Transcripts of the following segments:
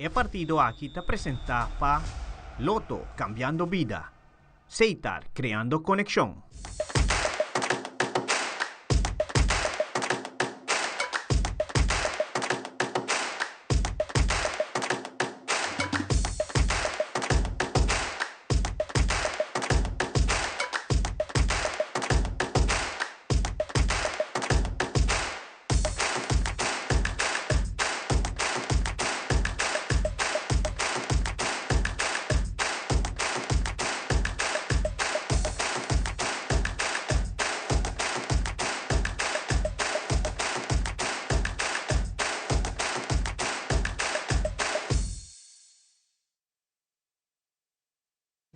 E partido aki ta presentá pa Lotto, Kambiando Bida, Setar, Kreando Konekshon.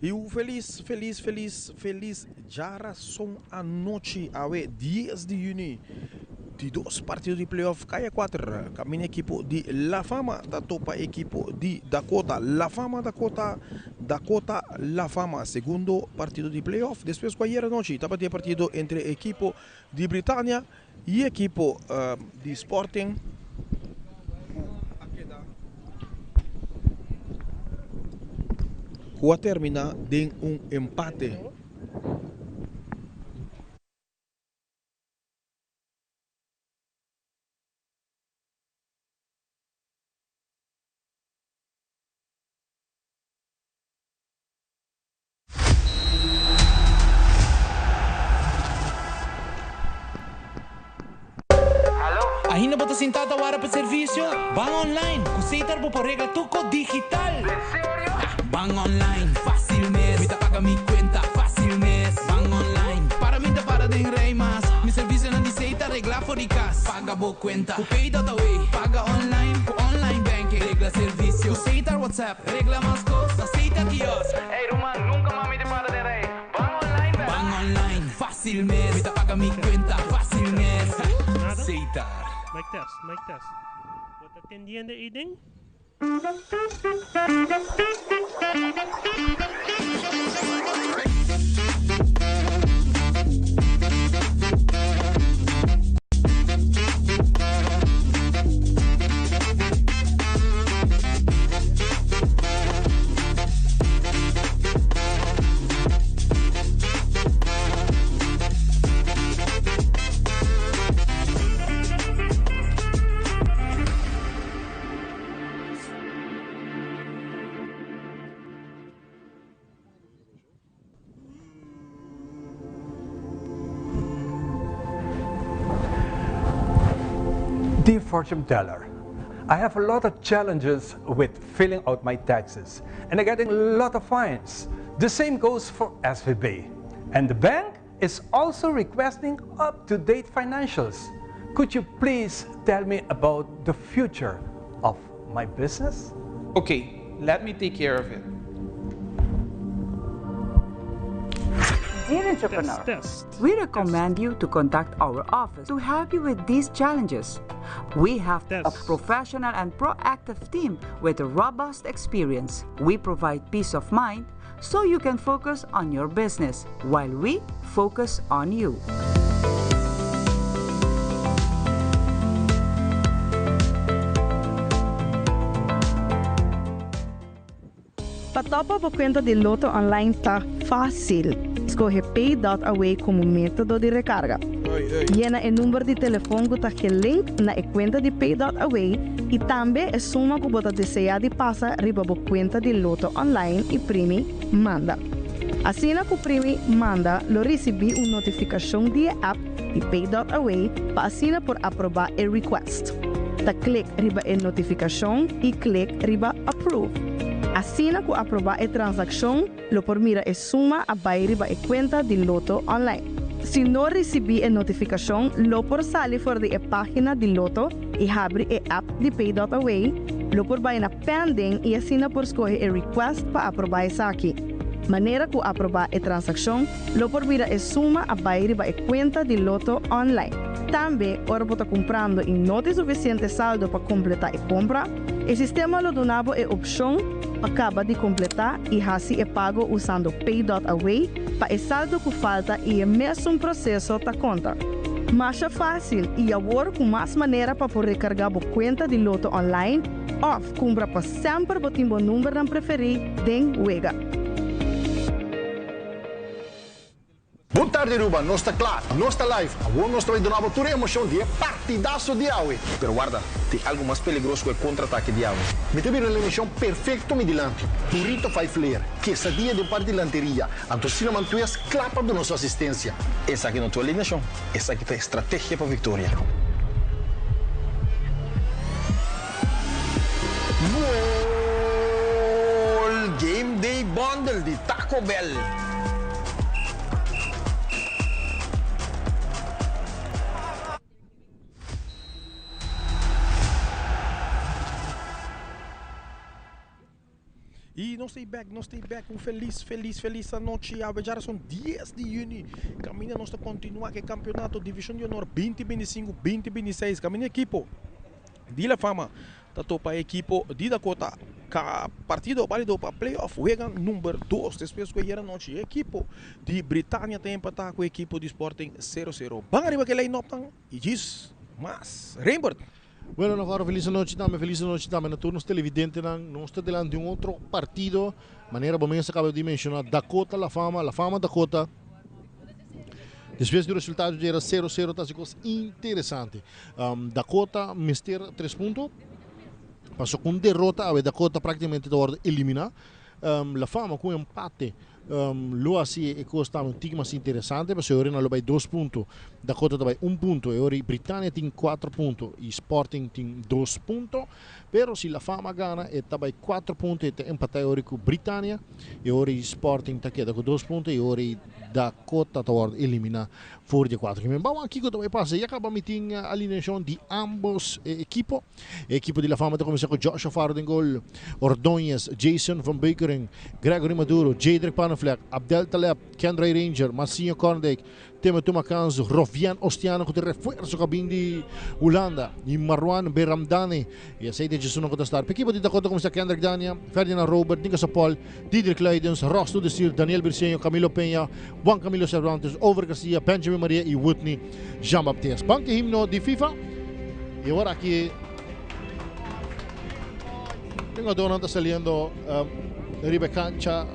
Y un felis, felis, felis, felis djarason anochi awe dies di juni di dos partido di playoff Kaya kuater kaminda ekipo di La Fama ta topa ekipo di Dakota La Fama Dakota Dakota La Fama segundo partido di playoff despues ku ayer anochi tabatin e partido entre ekipo di Britania y ekipo di Sporting ku a keda ku a termina den un empate. Ainda bo ta sintá ta wara pa servisio? Ban online! Ku Setar bo por regla tur kos digital! Ban online, fásil mes! Mi ta paga mi kuenta, fásil mes! Ban online, para mi ta para den rei mas! Mi servisionan di Setar reglá for di kas! Paga bo kuenta ku Pay.away! Paga online ku online banking! Regla servisio ku Setar WhatsApp! Regla mas kos, aceita kiosk. Ey ruman, nunka mas mi ta para den rei. Ban online bek. Ban online, fácil mes. Mi ta paga mi kuenta, fácil mes. Nada? Setar. Mic test, mic test. Bo ta tendiendo ei den? Dear fortune teller, I have a lot of challenges with filling out my taxes and I'm getting a lot of fines. The same goes for SVB. And the bank is also requesting up-to-date financials. Could you please tell me about the future of my business? Okay, let me take care of it. Dear entrepreneur, Test, test. we recommend you to contact our office to help you with these challenges. We have a Test. professional and proactive team with a robust experience. We provide peace of mind so you can focus on your business while we focus on you. Pa topa bo kuenta di Lotto Online ta fásil. Skohe Pay dot Away komo método di rekarga. Yena e number di telefon ku ta gelink na e kuenta di Pay dot Away i tambe e suma ku bo ta deseá di pasa riba bo kuenta di Lotto Online i primi Manda. Asina ku primi Manda lo risibí un notifikashon di e app di Pay dot Away pa asina por aprobá e request. Ta klik riba e notifikashon i klik riba Approve. Asina ku aprobá e transakshon lo por mira e suma a bai riba e kuenta di Lotto Online. Si no risibí e notifikashon lo por sali for di e página di Lotto i habri e app di Pay dot Away, lo por bai na Pending i asina por skohe e request pa aprobá esaki. Manera ku aprobá e transakshon lo por mira e suma a bai riba e kuenta di Lotto Online. Tambe ora bo ta kumprando i no tin sufisiente saldo pa kompletá e kompra, E sistema lo duna bo e opshon pa kaba di kompletá i hasi e pago usando Pay dot Away pa e saldo ku falta i e mesun proseso ta konta. Masha fásil i awor ku mas manera pa por rekargá bo kuenta di Lotto online òf kumpra pa semper bo tin bo numbernan preferí den wega. Bon tardi Aruba, nos ta kla, nos ta live, awor nos ta bai duna bo tur e emocion di e partidazo di awe. Pero warda, tin algo mas peligroso ku e kontra-atake di awe. Mi ta bira un alineacion perfecto mi dilanti, burrito five layer, quesadilla den parti dilanteria, anto cinnamon twist kla pa duna su asistencia. Esaki no ta un alineacion, esaki ta e strategia pa victoria. Goal! Game Day Bundle di Taco Bell! Y nos ta back, nos ta back. Un feliz, feliz, feliz anochi. Awe djarason 10 di juni. Caminda nos ta continua cu e campeonato Division di Honor 2025, 2026. Caminda ekipo di La Fama ta topa ekipo di Dakota. Ka partido balido pa playoff wega number 2. Despues cu ayer anochi ekipo di Britannia ta empata cu ekipo di Sporting 0-0. Ban ariba cu e line-up nan y djis mas. Rembert. Bueno Navarro feliz anochi tambe feliz anochi tambe na tur nos televidentenan nos ta delante un otro partido manera bo mes a caba di menciona Dakota La Fama La Fama Dakota despues di resultado dje era 0 0 ta haci cos interesante Dakota mester tres punto paso cu un derota awe Dakota practicamente ta wordo elimina La Fama cu un empate Lo hasi e kos tambe un tiki mas interesante pasobra e ora nan lo bai dos punto, Dakota ta bai un punto, e ora Britannia tin kuater punto i Sporting tin dos punto. Pero si La Fama gana e ta bai kuater punto e ta empatá e ora ku Britannia, e ora Sporting ta keda ku dos punto i e ora Dakota ta wòrdu eliminá for di e kuater. Kimen bawak kiko ta bai pasa? Ya kaba mi tin alineashon di ambos ekipo. E ekipo di La Fama ta kuminsá ku Joshua Faro den gol, Ordóñez, Jason van Beukering, Gregory Maduro, Jadrick Panneflek, Abdel Taleb, Kendray Ranger, Marcinho Korndijk, Timothy Makanzu, Rovian Ostiano ku ta refuerso ku a bin di Hulanda i Marwan Beramdani. I esei ta djesunan ku ta start. Pa ekipo di Dakota kuminsá Kendrick Dania, Ferdinand Robert, Nicas Paul, Diedrich Luidens, Ross Tudesir, Daniel Briceño, Camilo Peña, Juan Camilo Cervantes, Over Garcia, Benjamin Maria i Whitney Jean Baptiste. Ban ki himno di FIFA y awor aki jugadornan ta saliendo um, riba e cancha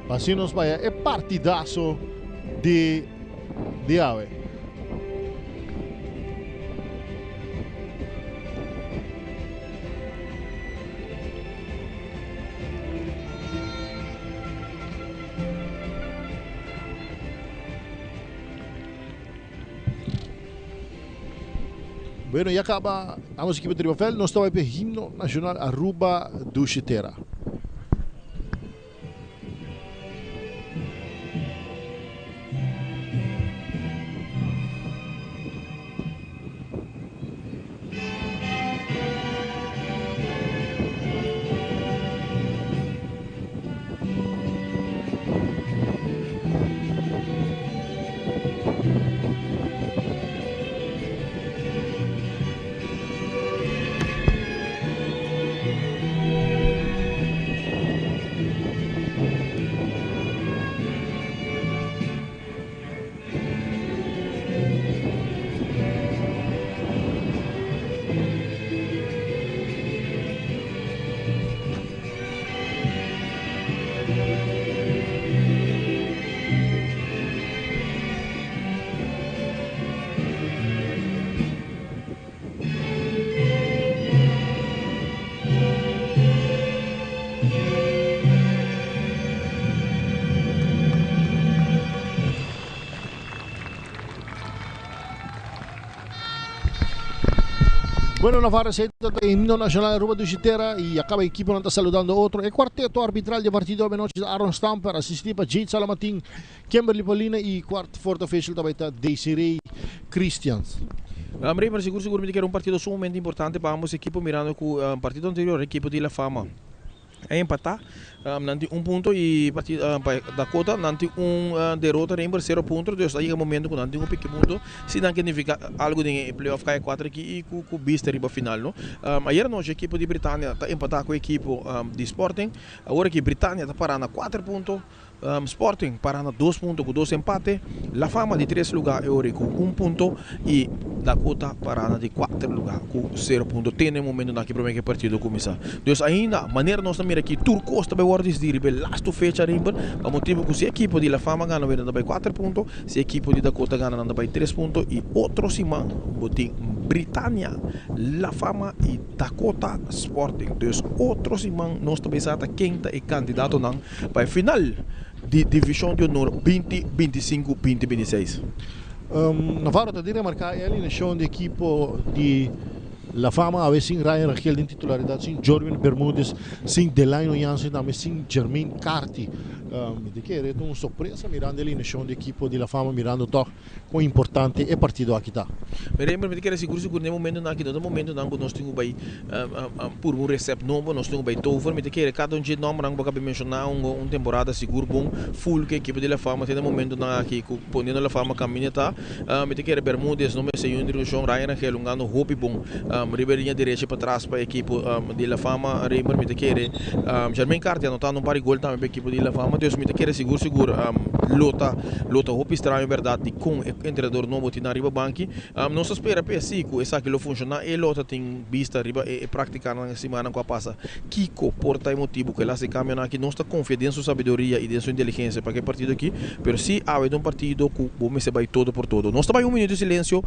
pa así nos vaya e partidazo di di awe. Bueno, ya caba ambos equipo riba veld. Nos ta bay p'e himno nacional Aruba Dushi Tera. Bueno, Navarro esey ta e himno nacional Aruba Dushi Tera y a caba equiponan ta saludando otro. E cuarteto arbitral di e partido awe nochi ta Aaron Stamper, asisti pa Jade Salamatin, Kimberly Paulina y cuart fourth official ta bay ta Desiree Christians. Raymer, sigur sigur mi ta kere un partido sumamente importante pa ambos equipo mirando cu partido anterior equipo di La Fama a empatá, nan tin un punto y partido pa Dakota nan tin un derota Raymer cero punto, dus a yega momento cu nan tin un piki punto si nan ke nifica algo den e playoff kaya cuatro aki y cu bista riba final no. Ayer anochi equipo di Britannia ta empatá cu equipo di Sporting, awor aki Britannia ta para na cuatro punto. Sporting para na dos punto ku dos empate, La Fama di tres lugá e ora ku un punto i Dakota para na di kuater lugá ku sero punto te na e momentunan aki promé ku e partido kuminsá. Dus ainda manera nos ta mira aki tur kos ta bai wòrdu disidí riba e lastu fecha Rimber pa motibu ku si ekipo di La Fama gana nan ta bai kuater punto, si ekipo di Dakota gana nan ta bai tres punto i otro siman bo tin Britania, La Fama i Dakota Sporting. Dus otro siman nos ta bai sa ta ken ta e kandidatonan pa e final di Divishon di Honor binti 25 2026. Navarro ta di remarca e alineacion di ekipo di La Fama awe sin Ryan Rangel den titularidad, sin Jorwin Bermudez, sin Delaino Jansen y tambe sin Jermaine Carty. Mi ta kere ta un sorpresa mirando e alineacion di ekipo di La Fama mirando toch Kon importante e partido aki ta? Remember, mi ta kere sigur sigur den e momentonan aki no ta momentonan ku nos tin ku bai purba un recept nobo, nos tin ku bai tover. Mi ta kere kada un dje nombernan ku bo a kaba di menshoná un un temporada sigur bon full ku e ekipo di La Fama tin den e momentonan aki ku poniendo La Fama kaminda ta. Mi ta kere Bermudez no mester yu introduccion, Ryan Rangel un gando hopi bon riba e liña derecha patras pa e ekipo di La Fama. Remember, mi ta kere Jermaine Carty anotando un par di gol tambe pa e ekipo di La Fama. Dus mi ta kere sigur sigur lo ta. Lo ta hopi straño berdad di con e entrenador nobo tin nan riba banki. Nos ta spera p'e si cu esaki lo funciona. E lo ta tin bista riba e practicanan e simannan cu a pasa. Kico por ta e motibo cu el haci e cambionan aki? Nos ta confia den su sabiduria y den su inteligencia pa e partido aki. Pero si awe ta un partido cu bo mester bay todo por todo. Nos ta bay un minuto di silencio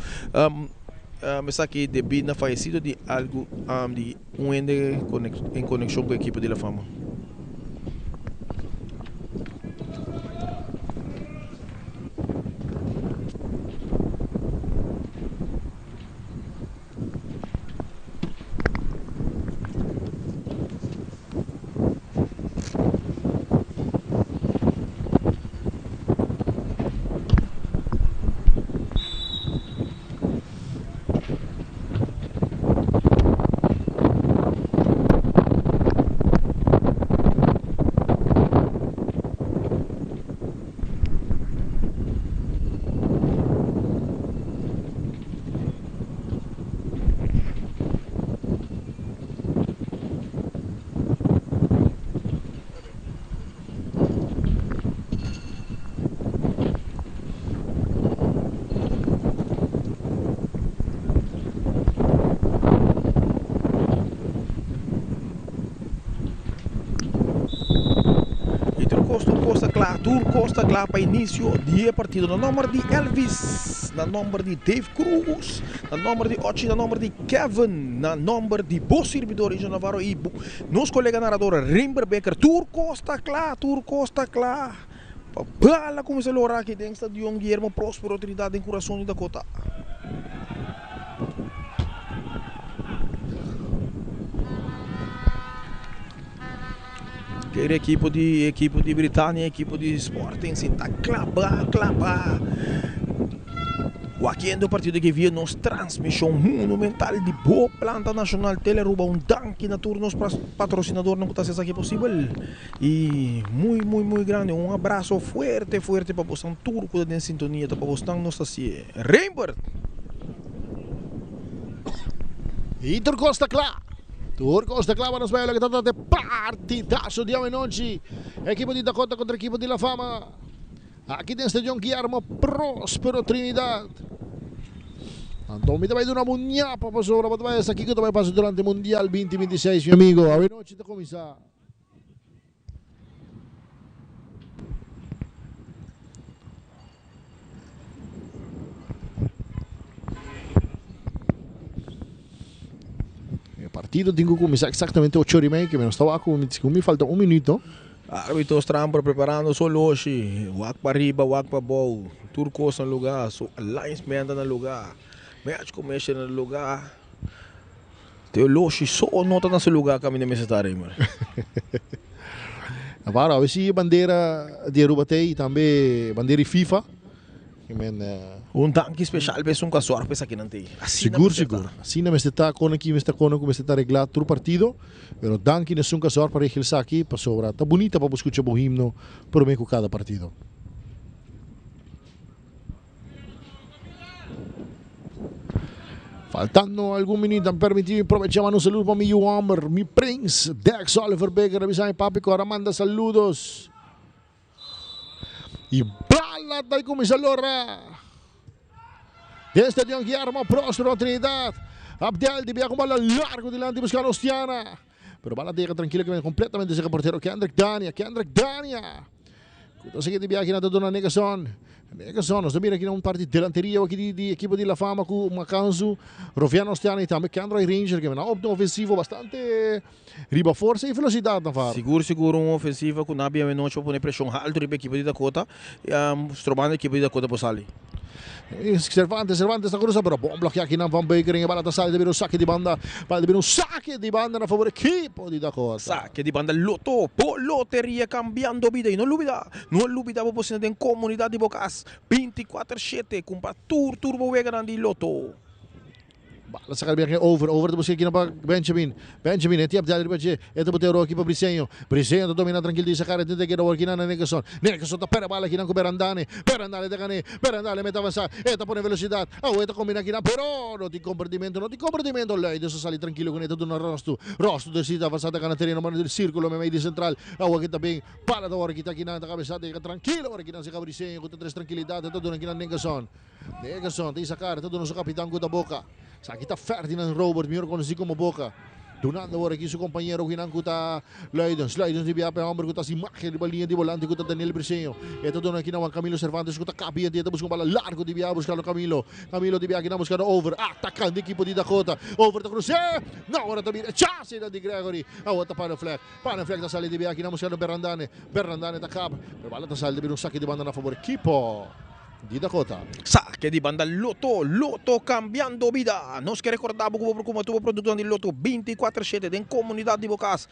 esaki debi na fayecido di algu di un hende en conexion cu e ekipo di La Fama. Y tur cos, tur cos ta cla, tur cos ta cla pa inicio di e partido. Na nomber di Elvis, na nomber di Dave Cruz, na nomber di Ochi, na nomber di Kevin, na nomber di bo sirbidor Injo Navarro y nos colega narrador Rimber Becker. Tur cos ta cla, tur cos ta cla. Pa bala cuminsa lora aki den Stadion Guillermo Prospero Trinidad den Curason di Dakota. Kere ekipo di ekipo di Britania, ekipo di Sporting sin ta klaba, klaba. Wakiendo partido ke via nos transmishon monumental di bo planta nashonal Tele Aruba. Un danki na tur nos patrosinadornan ku ta hasi esaki posibel. Y muy muy muy grande un abrazo fuerte fuerte pa bosnan tur cu ta den sintonia ta pa bosnan nos ta hacié. Reinbert! Y tur cos ta cla. Tur cos ta cla pa nos bay loke ta trata e partidazo di awenochi. Ekipo di Dakota contra ekipo di La Fama. Aki den Stadion Guillermo Prospero Trinidad. Anto mi ta bay duna bo un ñapa pasobra bo ta bay sa kico ta bay pasa durante Mundial 2026 mi amigo. Awenochi ta cuminsa. E partido tin ku kuminsá eksaktamente ocho ora i mei, ke mi no sta wak ku mi falta un minuto. Arbitro Stramper preparando su oloshi, wak pa riba, wak pa bou, tur kos na lugá, su linesman ta na lugá, match commissioner na lugá. Te oloshi so no ta na su lugar caminda mester ta Raymer. Navarro, a ver si bandera di Aruba te y tambe bandera di FIFA. Men, Un danki special pa esun cu a zorg pa esakinan te. Asina Sigur, mester ta. sigur. Asina mester ta, con aki mester con cu mester ta regla tur partido. Pero danki na esun cu a zorg pa regla esaki, pasobra ta bunita pa bo scucha bo himno prome cu cada partido. Faltando algun minuut, dan permiti mi probecha manda un saludo pa mi yu homber, mi prins, Dex Oliver Baker. A bisa mi papi cu ora manda saludos. Y bala ta cuminsa lora. Den stadion Guillermo Prospero Trinidad. Abdel di bia con bala largo dilanti buscando Ostiana. Pero bala deja tranquilo que completamente seca portero Kendrick Dania. Kendrick Dania. Cu ta sigui di biaha na duna Negason. Negason, nos ta mira aki na un parti delanteria aki di, di ekipo di La Fama cu Macanzu, Roviano Ostiano y tambe Kendroy Ranger que na opto ofensivo bastante riba forsa y velocidad na var. Sigur sigur un ofensiva cu na bia nochi pa pone presion halto riba ekipo di Dakota, strobando ekipo di Dakota por sali. Cervantes, Cervantes ta cruza, pero bon bloquea aki nan Van Beukering. E bala ta sali, ta bira un saque di banda. Bala ta bira un saque di banda na favor ekipo di Dakota. Saque di banda Lotto, bo loteria cambiando bida. Y no lubida, no lubida bo por sinta den comunidad di bo cas 24 shete, cumpra tur tur bo weganan di Lotto. Bala saca bien over, over ta busca esquina pa Benjamin. Benjamin e tiap riba dje, e ta bote oro aki pa Briseño. Briseño ta domina trankil di sacar e tenta keda awor kinan na Nickerson. Nickerson ta perde bala kinan ku Berandane. Berandane ta gane, Berandane mete avansa, e ta pone velocidad. Awo e ta combina kinan, pero no tin comprendimento, no tin comprendimento. Luides a sali trankilo kune, e ta duna Rostu. Rostu decide avansa ta gana tereno mano del circulo memey di central. Awo aki ta bin, bala ta awor kita kinan ta cabeza dega trankilo awor kinan seca Briseño ku ta tres trankilidad e ta duna kinan Nickerson. Negerson ta Isakar ta duna su kapitan ku ta Boca. Esaki ta Ferdinand Robert, mihor konosí komo Boca. Dunando awor aki su kompañero kinan ku ta Luidens. Luidens di bia pa e hòmber ku ta hasi magia riba liña di bolante ku ta Daniel Briseño. E ta duna kinan Juan Camilo Cervantes ku ta kabi enti e ta buska un bala largu di bia buskando Camilo. Camilo di bia kinan buskando Over. Atakando ekipo di Dakota. Over ta krus'é. No awor ta bira e chase di Gregory. Awor ta Panenflek. Panenflek ta sali di bia kinan buskando Berrandane. Berrandane ta kap. Pero bala ta sali ta bira un saki di banda na fabor ekipo di Dakota. Sake di banda Lotto, Lotto cambiando bida. Nos ke recorda bo cu bo por cumpra tur bo productonan di Lotto 24 shete den comunidad di bo cas.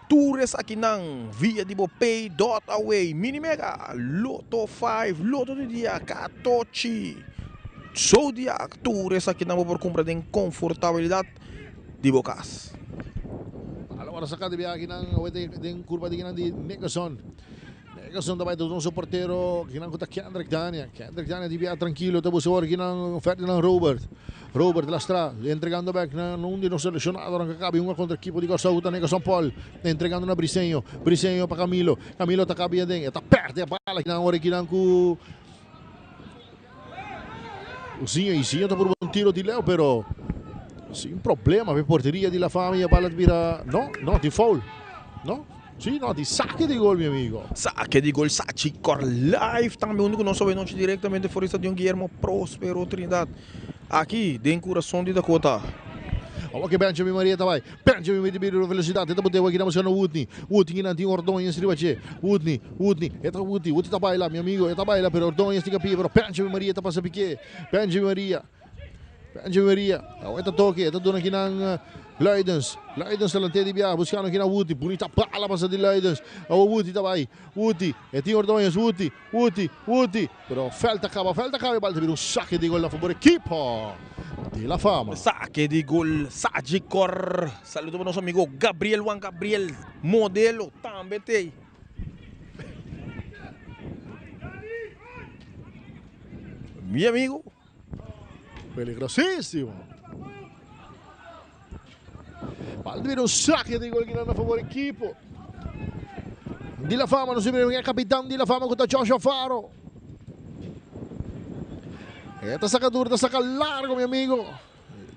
Tur esakinan via di bo pay dot away, mini mega, Lotto 5, Lotto di dia, Catochi, Zodiac, tur esakinan bo por cumpra den confortabilidad di bo cas. Bala ora saca di biakinan awe den curva di kinan di Nickerson. Nickerson ta bai tot un su portero kinan ku ta Kendrick Dania. Kendrick Dania di bia trankilo ta buska ora kinan Ferdinand Robert. Robert lastra entregando bek na un di nos selesionadonan ku a kabi hunga kontra ekipo di Kòrsou ku ta Nickerson Paul. Entregando na Briseño. Briseño pa Camilo. Camilo ta kabi aden. E ta pèrdè e bala kinan ora kinan ku Zinho. Y Zinho ta purba un tiro di leu pero sin problema pe porteria di La Fama y e bala ta bira no, no, tin foul. No, si, no, tin sake di gol mi amigo. Sake di gol Sachicor live tambe hunto cu nos awe nochi directamente for di Stadion Guillermo Prospero Trinidad aki den curason di Dakota. Awor ke Benjamin Maria ta bai. Benjamin mete bira velocidad. E ta botewa aki na buscando Woodney. Woodney kinan tin Ordonez riba dje. Woodney, Woodney, e ta Woodney. Woodney ta baila, mi amigo, e ta baila, pero Ordonez tin kapia, pero Benjamin Maria ta pasa pique. Benjamin Maria, Benjamin Maria. Awor e ta toke, e ta duna kinan Luidens. Luidens ta lant'é di bia, buscando kinan Woodney. Bunita bala pasa di Luidens. Awor Woodney ta bai. Woodney, e tin Ordonez, Woodney. Uti, Uti, pero veld ta caba, veld ta caba e bal ta bira un sake di gol na fabor ekipo di La Fama. Sake di gol Sagicor. Saludo pa nos amigo Gabriel Juan Gabriel, modelo tambe t'ey. Mi amigo. Peligrosísimo. Bal ta bira un sake di gol kinan na fabor ekipo di La Fama. Nos mira e kapitan di La Fama ku ta Joshua Faro. E ta saka duro, ta saka largo mi amigo.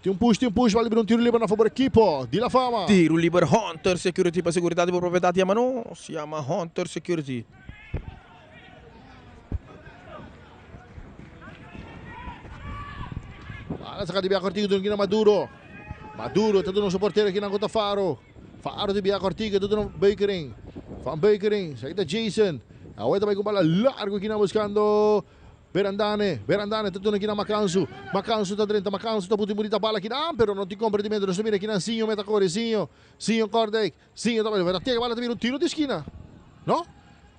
Tin un push, tin un push, bal ta bira un tiro liber na fabor ekipo di La Fama. Tiro liber Hunter Security pa seguridat di bo propiedat yama nos, yama Hunter Security. Bala saca di bia Cortigo duna kina Maduro. Maduro ta duna su portero kina ku ta Faro. Faro di bia Cortigo ta duna Beukering. Van Beukering, sa kita Jason. Awor ta bai ku bala largo kina buscando Berandane. Berandane ta duna kina Macansu. Macansu ta drenta, Macansu ta buti bunita bala kina, pero no tin comprendimento. Nos ta mira kina Sinho meta kore, Sinho. Sinho Kordijk. Sinho ta bai, ta bala ta bira un tiro di skina. No?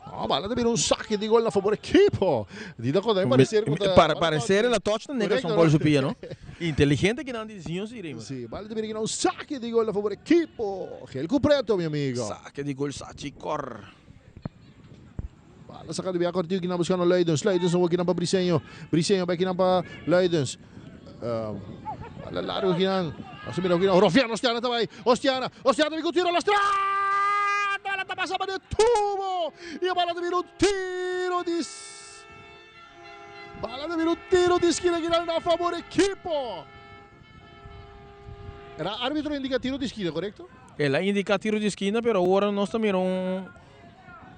No, bala ta bira un sake di gol na fabor ekipo di Dakota. Mi parecer ku ta Para parecer el a touch na Nickerson gol su pia, no? Inteligente kinan di Zinho si, Raymond. Si, bala ta bira kinan un sake di gol na fabor ekipo Gel ku Preto, mi amigo. Sake di gol Sachi Cor. Bala saka di bia Cortijo kinan buskando Luidens. Luidens awor kinan pa Briseño. Briseño bai kinan pa Luidens. Bala largo kinan. Nos mira kinan. Rofiano Ostiana ta bai. Ostiana. Ostiana ta bin ku tiro lastra. Bala ta pasa pa de tubo. Y bala ta bira un tiro di. Bala ta bira un tiro di skina kinan na fabor ekipo. Era arbitro indica tiro di skina, korekto? El a indica tiro di skina, pero awor nos ta mira un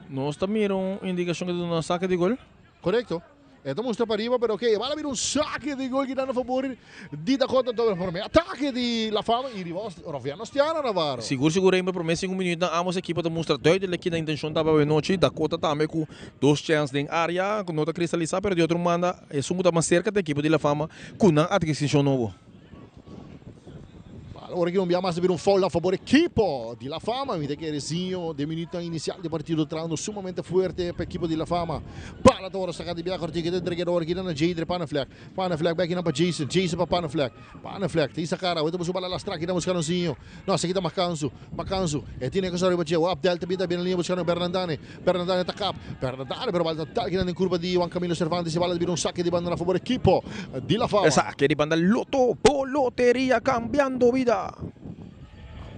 nos ta mira un indikashon ku ta duna sake di gol. Korekto. E ta mustra pariba, pero oké, e bala bira un sake di gol kinan na fabor di Dakota Dover. Prome atake di La Fama i riba Roviano Ostiano Navarro. Sigur sigur Reinber prome sinku minuutnan ambos ekipo ta mustra duidelijk ki nan intencion tabata awenochi. Dakota tambe ku dos chèns den área ku no ta kristalisá, pero di otro banda esun ku ta mas serka ta ekipo di La Fama ku nan atkisishon nobo. Bala ora ki un bia mas a bira un foul a fabor ekipo di La Fama. Mi ta kere Zinho den minuutnan inisial di partido trahando sumamente fuerte pa ekipo di La Fama. Bala ta ora saka di bia Cortico ta entrega ora kinan na Jadre Paneflek. Paneflek bek kinan pa Jason. Jason pa Paneflek. Paneflek ta hisa kara. Awor ta buska bala lastra kinan buskando Zinho. No, esaki ta Makansu. Makansu e tine cosa riba dje. Abdel ta bin ta bira liña buskando Bernardane. Bernardane ta kap. Bernardane pero bala ta dal kinan den kurva di Juan Camilo Cervantes y bala ta bira un sake di banda na fabor ekipo di La Fama. Sake di banda Lotto bo loteria cambiando bida.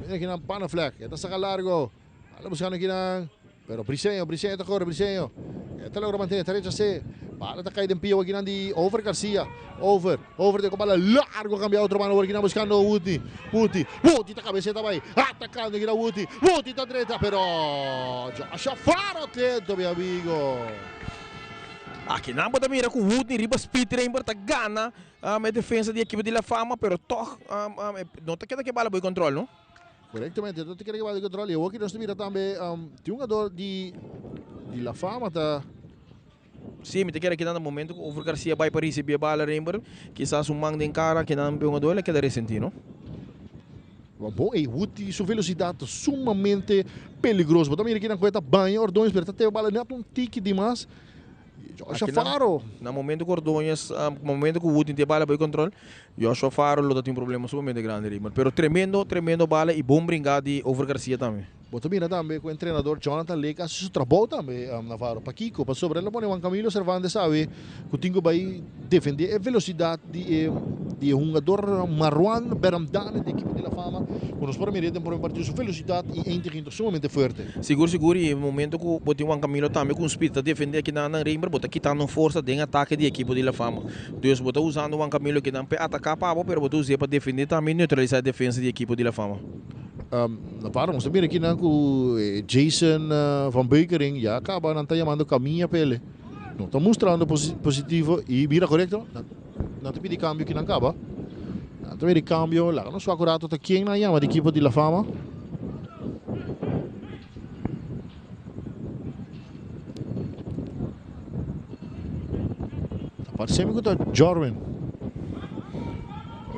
Mira kinan Panaflek e ta saka largo. Bala buskando kinan. Pero Briseño, Briseño ta kore, Briseño e ta logra mantene, ta rechas'é. Bala ta kai den pia wakinan di Over Garcia. Over, Over ta ku bala largo kambia otro banda wakinan buskando Woody. Woody, Woody ta kabes'é ta bai atakando kinan Woody. Woody ta drenta pero Joshua Faro atento mi amigo. Akinan bo ta mira ku Woodney riba speed train por ta gana e defensa di ekipo di La Fama pero tog no ta keda ku e bala bo e control no. Korektamente, no ta kere ke bal di kontrol. I awor ki nos ta mira tambe, tin un jugador di di La Fama ta. Sí, mi ta kere kinan na momento ku Over Garcia bai pa risibí e bala Reinber, kisas un man den kara kinan pe hungador el a keda resentí, no? Bon, ey Woody su velosidat ta sumamente peligroso. Bo ta mira kinan ku e ta baña Ordóñez, pero e ta teve bala net un tiki di mas. Joshua Faro. Na momento ku Ordóñez, momento ku Woody tin e bala bai kontrol, Joshua Faro lo ta tin un problema sumamente grandi riba. Pero tremendo, tremendo bala y bon bringa di Over Garcia tambe. Bo ta mira tambe ku entrenador Jonathan Lake a hasi su trabou tambe, Navarro. Pakiko? Pasobra el a pone Juan Camilo Cervantes awe ku tin ku bai defende e velosidat di e di e hungador Marwan Beramdane di ekipo di La Fama ku nos por a mira den prome partido su velosidat i e integinto sumamente fuerte. Sigur sigur y e momento cu bo tin Juan Camilo tambe cu un speed ta defende akinan nan Reinber bo ta kitando forsa den atake di ekipo di La Fama. Dus bo ta usando Juan Camilo kinan p'e ataca pa bo pero bo ta us'e pa defende tambe y neutralisa e defensa di ekipo di La Fama. Navarro nos ta mira akinan cu Jason van Beukering ya caba nan ta yamando Camilla p'ele. No ta mustrando positivo y mira corecto nan ta pidi cambio kinan caba. Nan ta pidi cambio laga nos wak un rato ta ken nan yama di ekipo di La Fama. Ta parse mi ku ta Jorwin.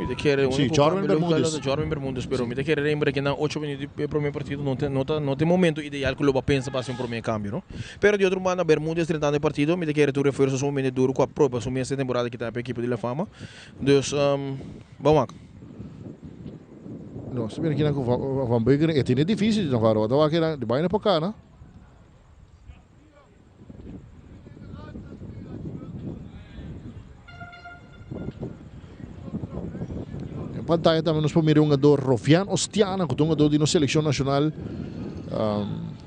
Mi ta kere Sí, único Jorwin cambio lo Bermúdez. ta Jorwin Bermúdez, pero mi ta kere remember que na 8 minuut di e prome partido no ta no ta no ta e momento ideal ku lo bo a pensa pa hasi un prome cambio, no? Pero di otro banda Bermúdez drentando e partido, mi ta kere tur refuerzo sumamente duro ku a proba su mes e temporada kita pa ekipo di La Fama. Dus, ban wak. Nos ta mira kinan ku Van Beukering e tene dificil Navarro, ta wak kinan di baina por kana. En pantalla tambe nos por mira un hungador Rofian Ostiana ku ta un hungador di nos seleccion nacional.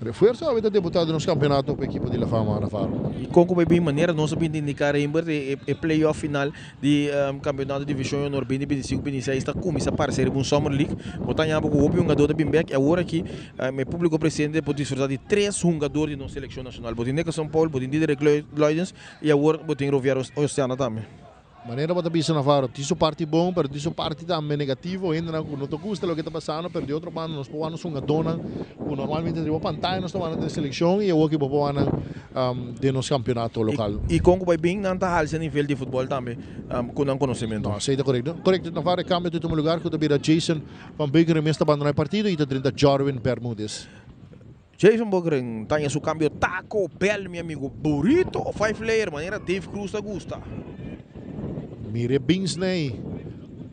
Refuerzo awe ta debuta den nos campeonato pa ekipo di La Fama Navarro. Y con cu bay bin manera nos a bin ta indica Reinbert e playoff final di campeonato division di honor binti binti sinku binti seis ta cuminsa parse riba un summer league. Bo ta haña bo cu hopi hungador ta bin bek y awor aki e publico presente por disfruta di tres hungador di nos seleccion nacional. Bo tin Nickerson Paul, bo tin Diederik Luidens y awor bo tin Rovier Ostiana tambe. Manera bo ta bisa Navarro, tin su parti bon, pero tin su parti tambe negativo. Hendenan ku no ta gusta loke ta pasando, pero di otro banda nos por wak nos hungadónan ku normalmente ta riba pantaya nos ta wak nan den selekshon i awor ki bo por wak nan den nos kampeonato lokal. I kon ku bai bin nan ta halsa nivel di futbòl tambe ku nan konosementu. No, esei ta korekto. Korekto Navarro, e kambio ta tuma lugar ku ta bira Jason van Beukeren mes ta bandoná e partido i ta drenta Jorwin Bermudez. Jason Bogren ta haña su cambio Taco Bell mi amigo burrito o five layer manera Dave Cruz ta gusta. Mire Binsney.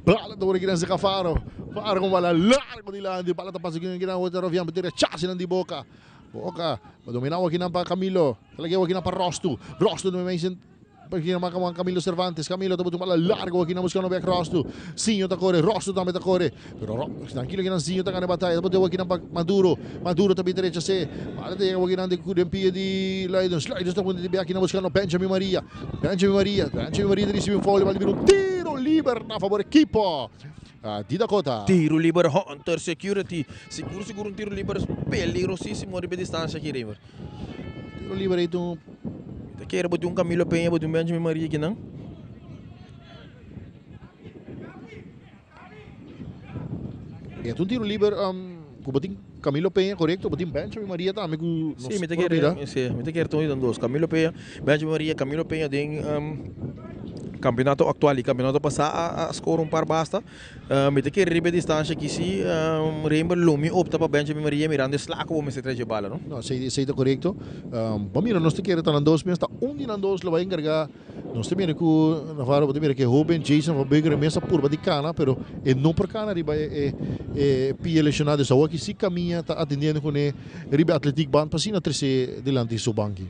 Bala ta worde kinan cerca Faro. Faro con bala largo dilanti. Bala ta pasa kinan kinan worde Rovian pa tira chase nan di Boca. Boca pa domina awa kinan pa Camilo. Ta lag'e awa kinan pa Rostu. Rostu no me Aki na Juan Camilo Cervantes. Camilo ta bota un bala largo aki na buscando bek Rostu. Sinho ta core, Rostu tambe ta core. Pero Ro, tranquilo aki na Sinho ta gana e bataya. Ta bota aki na pa Maduro. Maduro ta bin derecha se. Bala ta yega aki na den pia di Luidens. Luidens ta punta di bek aki na buscando Benjamin Maria. Benjamin Maria, Benjamin Maria ta ricibi un foul. E bala ta bira un tiro liber na favor ekipo di Dakota. Tiro liber Hunter Security. Sigur sigur un tiro liber peligrosisimo riba e distancia aki Raymer. Tiro liber ei ta un. Mi ta kere bo tin un Camilo Peña, bo tin un Benjamin Maria akinan. E ta un tiro liber ku bo tin Camilo Peña korekto, bo tin Benjamin Maria tambe ku nos por mira. Si, mi ta kere ta un di nan dos, Camilo Peña, Benjamin Maria, Camilo Peña den kampeonato aktual i kampeonato pasá a skor un par basta. Mi ta kere riba e distansha aki si Reinber lo mi opta pa Benjamin Maria mirando e sla ku bo mester trae dje bala no. No, esei esei ta korekto. Bo mira nos ta kere ta nan dos mes ta un di nan dos lo bai enkargá. Nos ta mira ku Navarro bo ta mira ku e hoben Jason van Beukeren mes a purba di kana pero e no por kana riba e e e pia lesioná dus awor aki si Camilla ta atendiendo kuné riba e atletiek band pa asina trese dilanti su banki.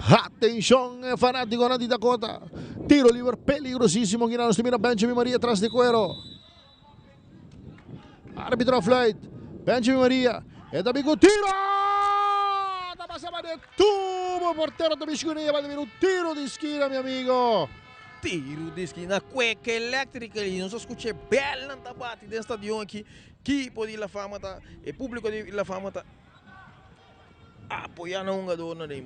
Atenshon e fanatikonan di Dakota. Tiro liber peligrosísimo kina nos ta mira Benjamin Maria tras di kuero. Arbitro a fluit. Benjamin Maria. E ta bin ku tiro! Ta pasa pa de tubo. Portero ta bin skuna i e bal ta bira un tiro di skina mi amigo. Tiro di skina Kweke Electrical i nos a skucha e bèlnan ta bati den stadion aki. Ekipo di La Fama ta, e públiko di La Fama ta apoyá nan hungadornan den.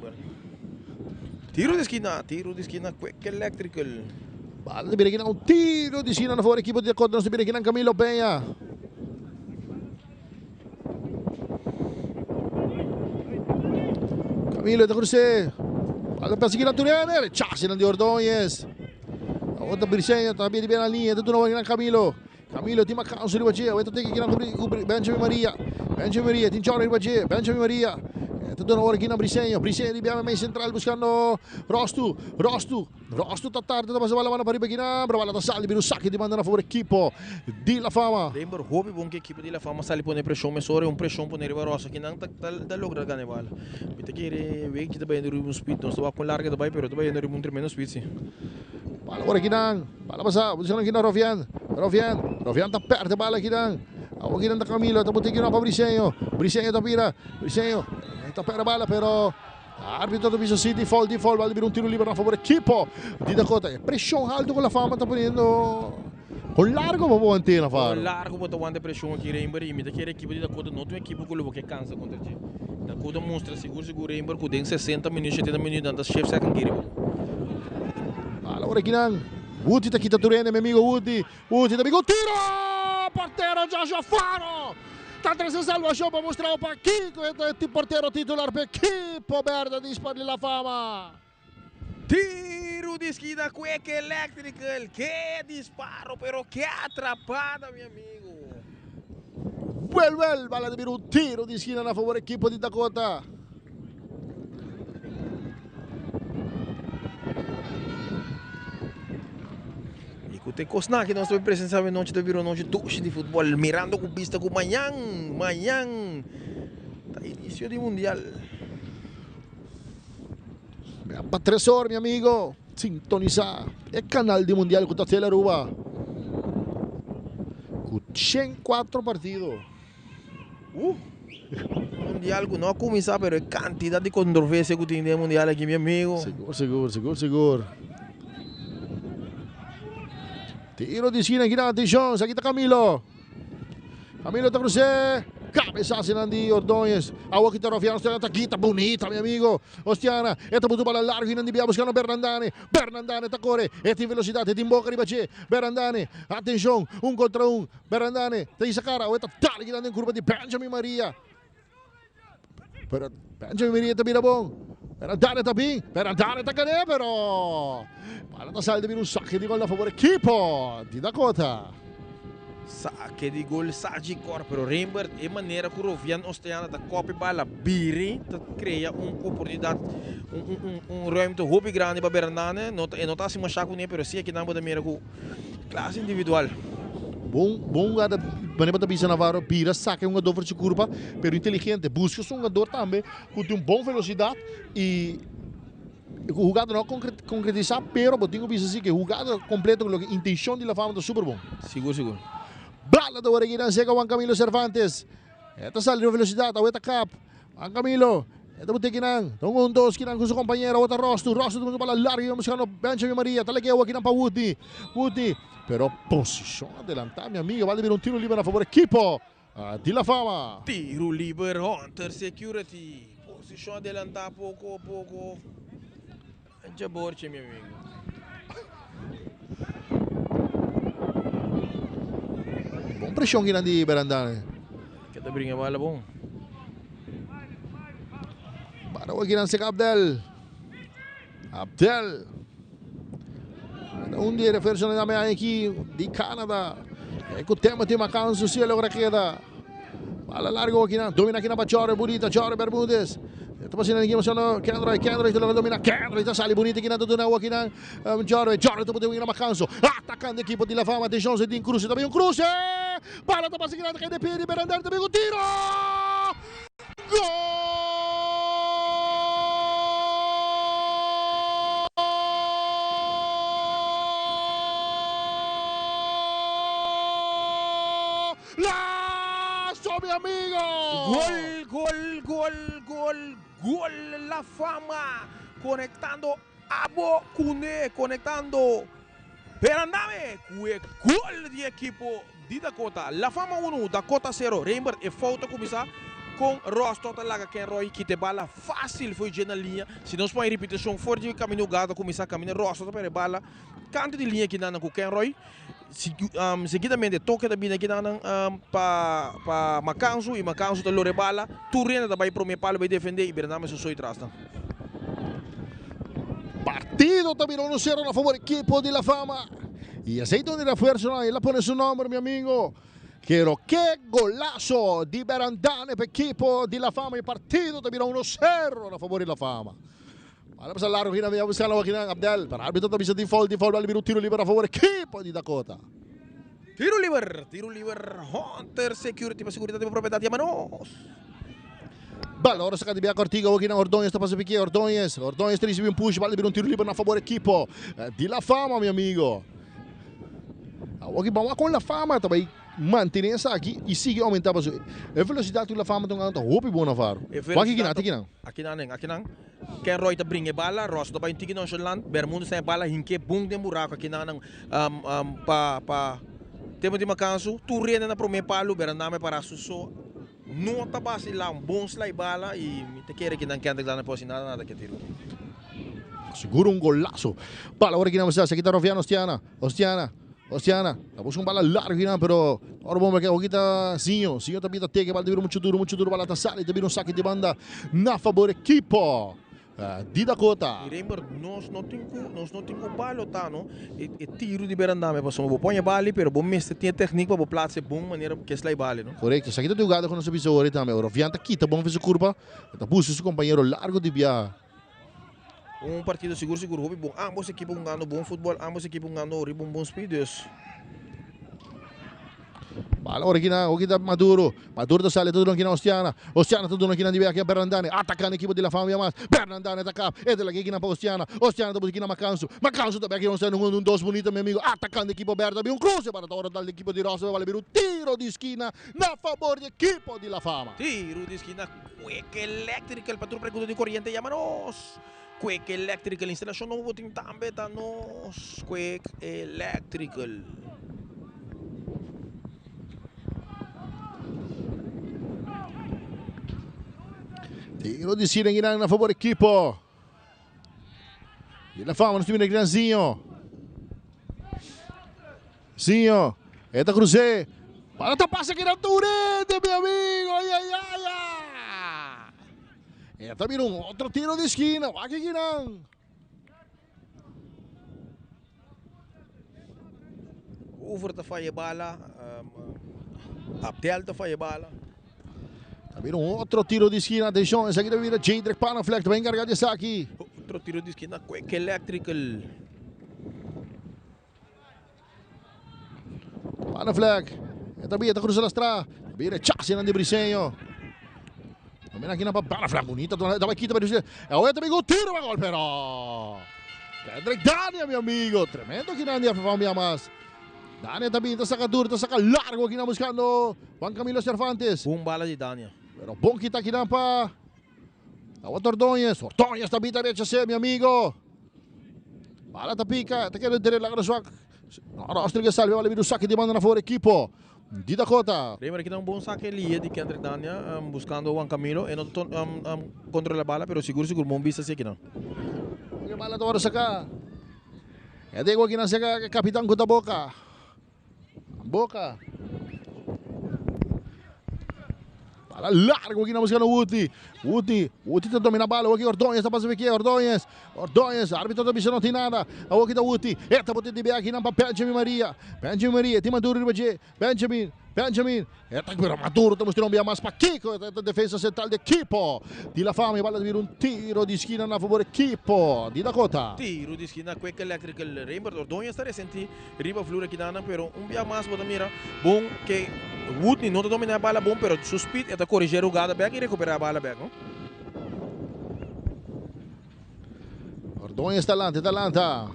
Tiro di skina, tiro di skina Quick Electrical. Bala ta bira kinan un tiro di skina na for ekipo di Dakota. Nos ta bira kinan Camilo Peña. Camilo ta krus'é. Bala ta pasa kinan Turene. Rechase nan di Ordóñez. Awor ta Briseño ta bira di bira na liña. Ta duna awor kinan Camilo. Camilo tin makanso riba dje, awor ta teke kinan ku Benjamin Maria. Benjamin Maria tin chòrò riba dje, Benjamin Maria ta duna ora kinan Briseño. Briseño di biaha mei sentral buskando Rostu, Rostu, Rostu ta tarde ta pasa bala banda pariba kinan, pero bala ta sali bira un saki di banda na favor ekipo di La Fama. Denver hopi bon ku ekipo di La Fama sali pone preshon mesora, un preshon pone riba Rostu kinan ta ta logra gana e bala. Mi ta kere weki ta bayendo riba un speed, nos ta wak kon larga ta bai pero ta bayendo riba un tremendo speed si. Bala ora kinan. Bala pasa, buscando kinan Rofian. Rofian, Rofian ta perde bala kinan. Awor kinan ta Camilo, ta bote kinan pa Briseño. Briseño ta bira, Briseño ta perde bala pero arbitro ta bisa si default, default, bala bira un tiro liber na favor ekipo di Dakota. E presion alto cu La Fama ta poniendo con largo pa bo wante Navarro. Con largo bo ta wante presion aki Reinber y mi ta kere ekipo di Dakota no ta un ekipo cu lo bo ke cansa contra dje. Dakota mustra sigur sigur Reinber cu den 60 minuut, 70 minuut nan ta shef second gear riba bo. Bala ora kinan. Woody ta kita tur hende, mi amigo Woody. Woody ta bin ku tiro! Portero Joshua Faro ta trese salvashon pa mustra bo pakiko e ta e portero titular pa ekipo berde di Sport di La Fama. Tiro di skina Quick Electrical, ke disparo pero ke atrapada mi amigo. Wel wel, bala ta bira un tiro di skina na favor ekipo di Dakota. Y cu te cosnan aki nos ta presencia awe nochi ta bira un nochi dushi di futbol mirando cu bista cu mañan, mañan ta inicio di mundial. Pa tres or mi amigo, sintonisa e canal di mundial cu ta Tele Aruba cu 104 partido. Mundial cu no a cuminsa pero e cantidad di controversia cu tin den e mundial aki mi amigo. Sigur sigur sigur sigur. Tiro di esquina aki nan atencion esaki ta Camilo. Camilo ta cruce cabeza nan di Ordóñez. Awo aki ta Rofiano Ostiana ta kita bunita mi amigo. Ostiana e ta butu bala largo y nan di bia buscando Bernandane. Bernandane ta core e tin velocidad e tin boca riba dje. Bernandane atencion un contra un. Berandane ta hisa kara, awe ta dal kinan den kurpa di Benjamin Maria. Pero Benjamin Maria ta bira bon. Berandane ta bin, Berandane ta gané, pero bala ta sali ta bira un sake di gol na favor ekipo di Dakota. Sake di gol Sagicor, pero Rembert e manera ku Rovian Osteana ta kopi bala biri ta krea un oportunidat, un ruimte hopi grandi pa Berandane. No ta, e no ta hasi masha kuné, pero si akinan bo ta mira ku klase individual. Bon, bon hugada, manera bo ta bisa Navarro, bira saka e hungador for su kurpa, pero inteligente. Buska su hungador tambe ku tin un bon velosidat i ku hugada no a konkretisá, pero bo tin ku bisa si ku e hugada kompleto ku loke intenshon di La Fama ta super bon. Sigur, sigur. Bala ta wòrdu kinan serka Juan Camilo Cervantes. E ta sali riba velosidat, awe ta kap. Juan Camilo, e ta bute kinan. Ta un un dos kinan ku su kompañero, awe ta Rostu. Rostu ta bute bala largu i buskando Benjamin Maria. Ta leke awe kinan pa Woodney. Woodney, pero posishon adelantá mi amigo. Bal ta bira un tiro liber na fabor ekipo di La Fama. Tiro liber Hunter Security. Posishon adelantá poko poko. Dje borchi mi amigo. Bon preshon kinan di Berandane. Ke ta bringa bala bon. Para awor kinan seka Abdel. Abdel. Un di e refersonan tambe aki di Canada. E ku Timothy Macanso si a logra keda. Bala largo akinan, domina akinan pa Chorre, bunita Chorre Bermudez. Ta pasina den emociono Kendroy, Kendroy ta logra domina, Kendroy ta sali bunita akinan ta duna awa akinan Chorre, Chorre ta pone wina Macanso. Atacando ekipo di La Fama, atencion se tin cruce, ta bin un cruce! Bala ta pasa akinan ta kai den pie di Berander, ta bin un tiro! Gol! Lazo mi amigo! Gol, gol, gol, gol, gol La Fama conectando abo cune, conectando Perandame cu e gol di ekipo di Dakota. La Fama uno, Dakota sero. Reinbert e fout a cuminsa con Rosto ta laga Kenroy kita e bala facil fo'i dje na liña. Si nos pon e ripiticion for di camino Gado a cuminsa camina Rosto ta perde bala canto di liña kinan cu Kenroy. Seguidamente toke ta bini akinan pa pa Macansu y Macansu ta lora e bala. Tur rende ta bay prome palo bay defende y Bername su soy tras nan. Partido ta bira uno sero na favor ekipo di La Fama. Y esey ta un refuerzo nan. El a pone su nomber mi amigo. Pero ke golazo di Berandane pa ekipo di La Fama y partido ta bira uno sero na favor di La Fama. Bala pasa largo kinan ya busca la kinan Abdel. Pero arbitro ta bisa tin foul, tin foul, bala bira un tiro liber a favor ekipo di Dakota. Tiro liber, tiro liber, Hunter Security pa seguridad di bo propiedad, yama nos. Bala ora saca di bia Cortiga, awor kinan Ordóñez ta pasa pique, Ordóñez, Ordóñez ta ricibi un push, bala bira un tiro liber na favor ekipo di La Fama, mi amigo. Awor ki ban wak con La Fama ta bay mantene esaki y sigui aumenta pasobra e velocidad cu La Fama ta hungando ta hopi bon Navarro. Wak kinan, ati kinan. Akinan nen, akinan. Ken Roy ta bringa e bala, Ross ta bai un tiki nonchalant, Bermudez ta e bala hink'é bun den buraku akinan pa pa Timothy Macansu, tur rende na promé palu, Berandame para su so no ta basilá, un bon sla e bala i mi ta kere kinan Kendrick Lana por hasi nada nada ke tiro. Sigur un golazo. Bala ora kinan mester, esaki ta Roviano Ostiana, Ostiana. Ostiana, ta busca un bala largo hinan, pero ora bon porque aki ta Zinho. Zinho ta bita teke, bala ta bira mucho duro, mucho duro, bala ta sali, ta bira un saki di banda na favor ekipo di Dakota. Y Reinbert, nos no tin cu, nos no tin cu balota no, e, e tiro di Berandame, pasobra bo pon e bali, pero bo mester tin e techniek pa bo plaats e bon manera cu esla e bali no. Correcto, esaki ta di hugada cu nos a bisa ora tambe. Ora Vian ta kita bon for su curpa, e ta busca su compañero largo di biaha. Un partido sigur sigur hopi bon. Ambos ekipo hungando bon futbol, ambos ekipo hungando riba un bon speed, dus. Bala ora kina, oki ta Maduro. Maduro ta sali, ta duna kina Ostiana. Ostiana ta duna kina di bek a Bernandane. Atacando ekipo di La Fama bia mas. Bernandane ta kap. E ta laki kina pa Ostiana. Ostiana ta buska kina Macanso. Macanso ta bek kina Ostiana. Un, un, dos bunita mi amigo. Atacando ekipo berde. Bin un cruce para ta ora dal ekipo di Rosa. Bala bira un tiro di skina na favor di ekipo di La Fama. Tiro di skina. Quick Electrical pa tur pregunta di coriente yama nos. Quick Electrical instalacion nobo bo tin tambe ta nos Quick Electrical. Tiro di Siren Iran na favor equipo. Di la fama nos tin gran Zinho. Zinho, e ta crucé. Para ta pasa kinan Tourete, mi amigo. Ay, ay, ay, ay. E ta bira un otro tiro di esquina. Wak kinan. Hoover ta falla bala. Abdel ta falla bala. Ta bira un otro tiro di esquina. Atención, esaki ta bira Jadrick Panafleck. Ta encarga di esaki. Otro tiro di esquina. Quick Electrical. Panaflek. E ta bira, ta cruza lastra. Bira rechase nan di Briseño. También aquí na pa Panaflek. Bonita. Daba quita pero Ahora también un tiro va gol pero. Kendrick Dania, mi amigo. Tremendo aquí nan di FFA un más. Dania también ta saca duro, ta saca largo aquí na buscando Juan Camilo Cervantes. Bom bala di Dania. Pero bom kita aquí nan pa Awor Ordóñez. Ordóñez también ta rechase, mi amigo. Bala ta pica, ta kere dere laga zwak. Ahora Austria salve, bala bidu saque di banda na voor equipo. Di Dakota. Raymer aki ta un bon saque liye di Kendrick Dania um, buscando Juan Camilo. E no ta um, um, controla bala, pero sigur sigur bon bista si aki nan. E bala ta worde saca. E digo aki nan saca capitán ku ta Boca. Boca. Bala largo aqui na buscando Woody. Woody. Woody ta domina bala. Aqui Ordóñez ta pasa aqui. Ordóñez. Ordóñez. Árbitro ta bisa no tin nada. Aqui ta Woody. Eta bote di aqui na pa Benjamin Maria. Benjamin Maria. Tem Maduro riba Benjamin. Benjamin. Eta pero Maduro ta mostrando bem mais pa Kiko. Eta defesa central de equipo. Di la Fama. Bala de un tiro di esquina na favor equipo. Di Dakota. Tiro di esquina. Quick Electrical. Rembert Ordóñez ta resenti. Riba vloer aki dana, pero un bia mas bo ta mira bon ke Woodney no ta domina e bala bon, pero su speed e ta corrige e hugada bek y recupera e bala bek, no? Ordóñez ta lanta, ta lanta.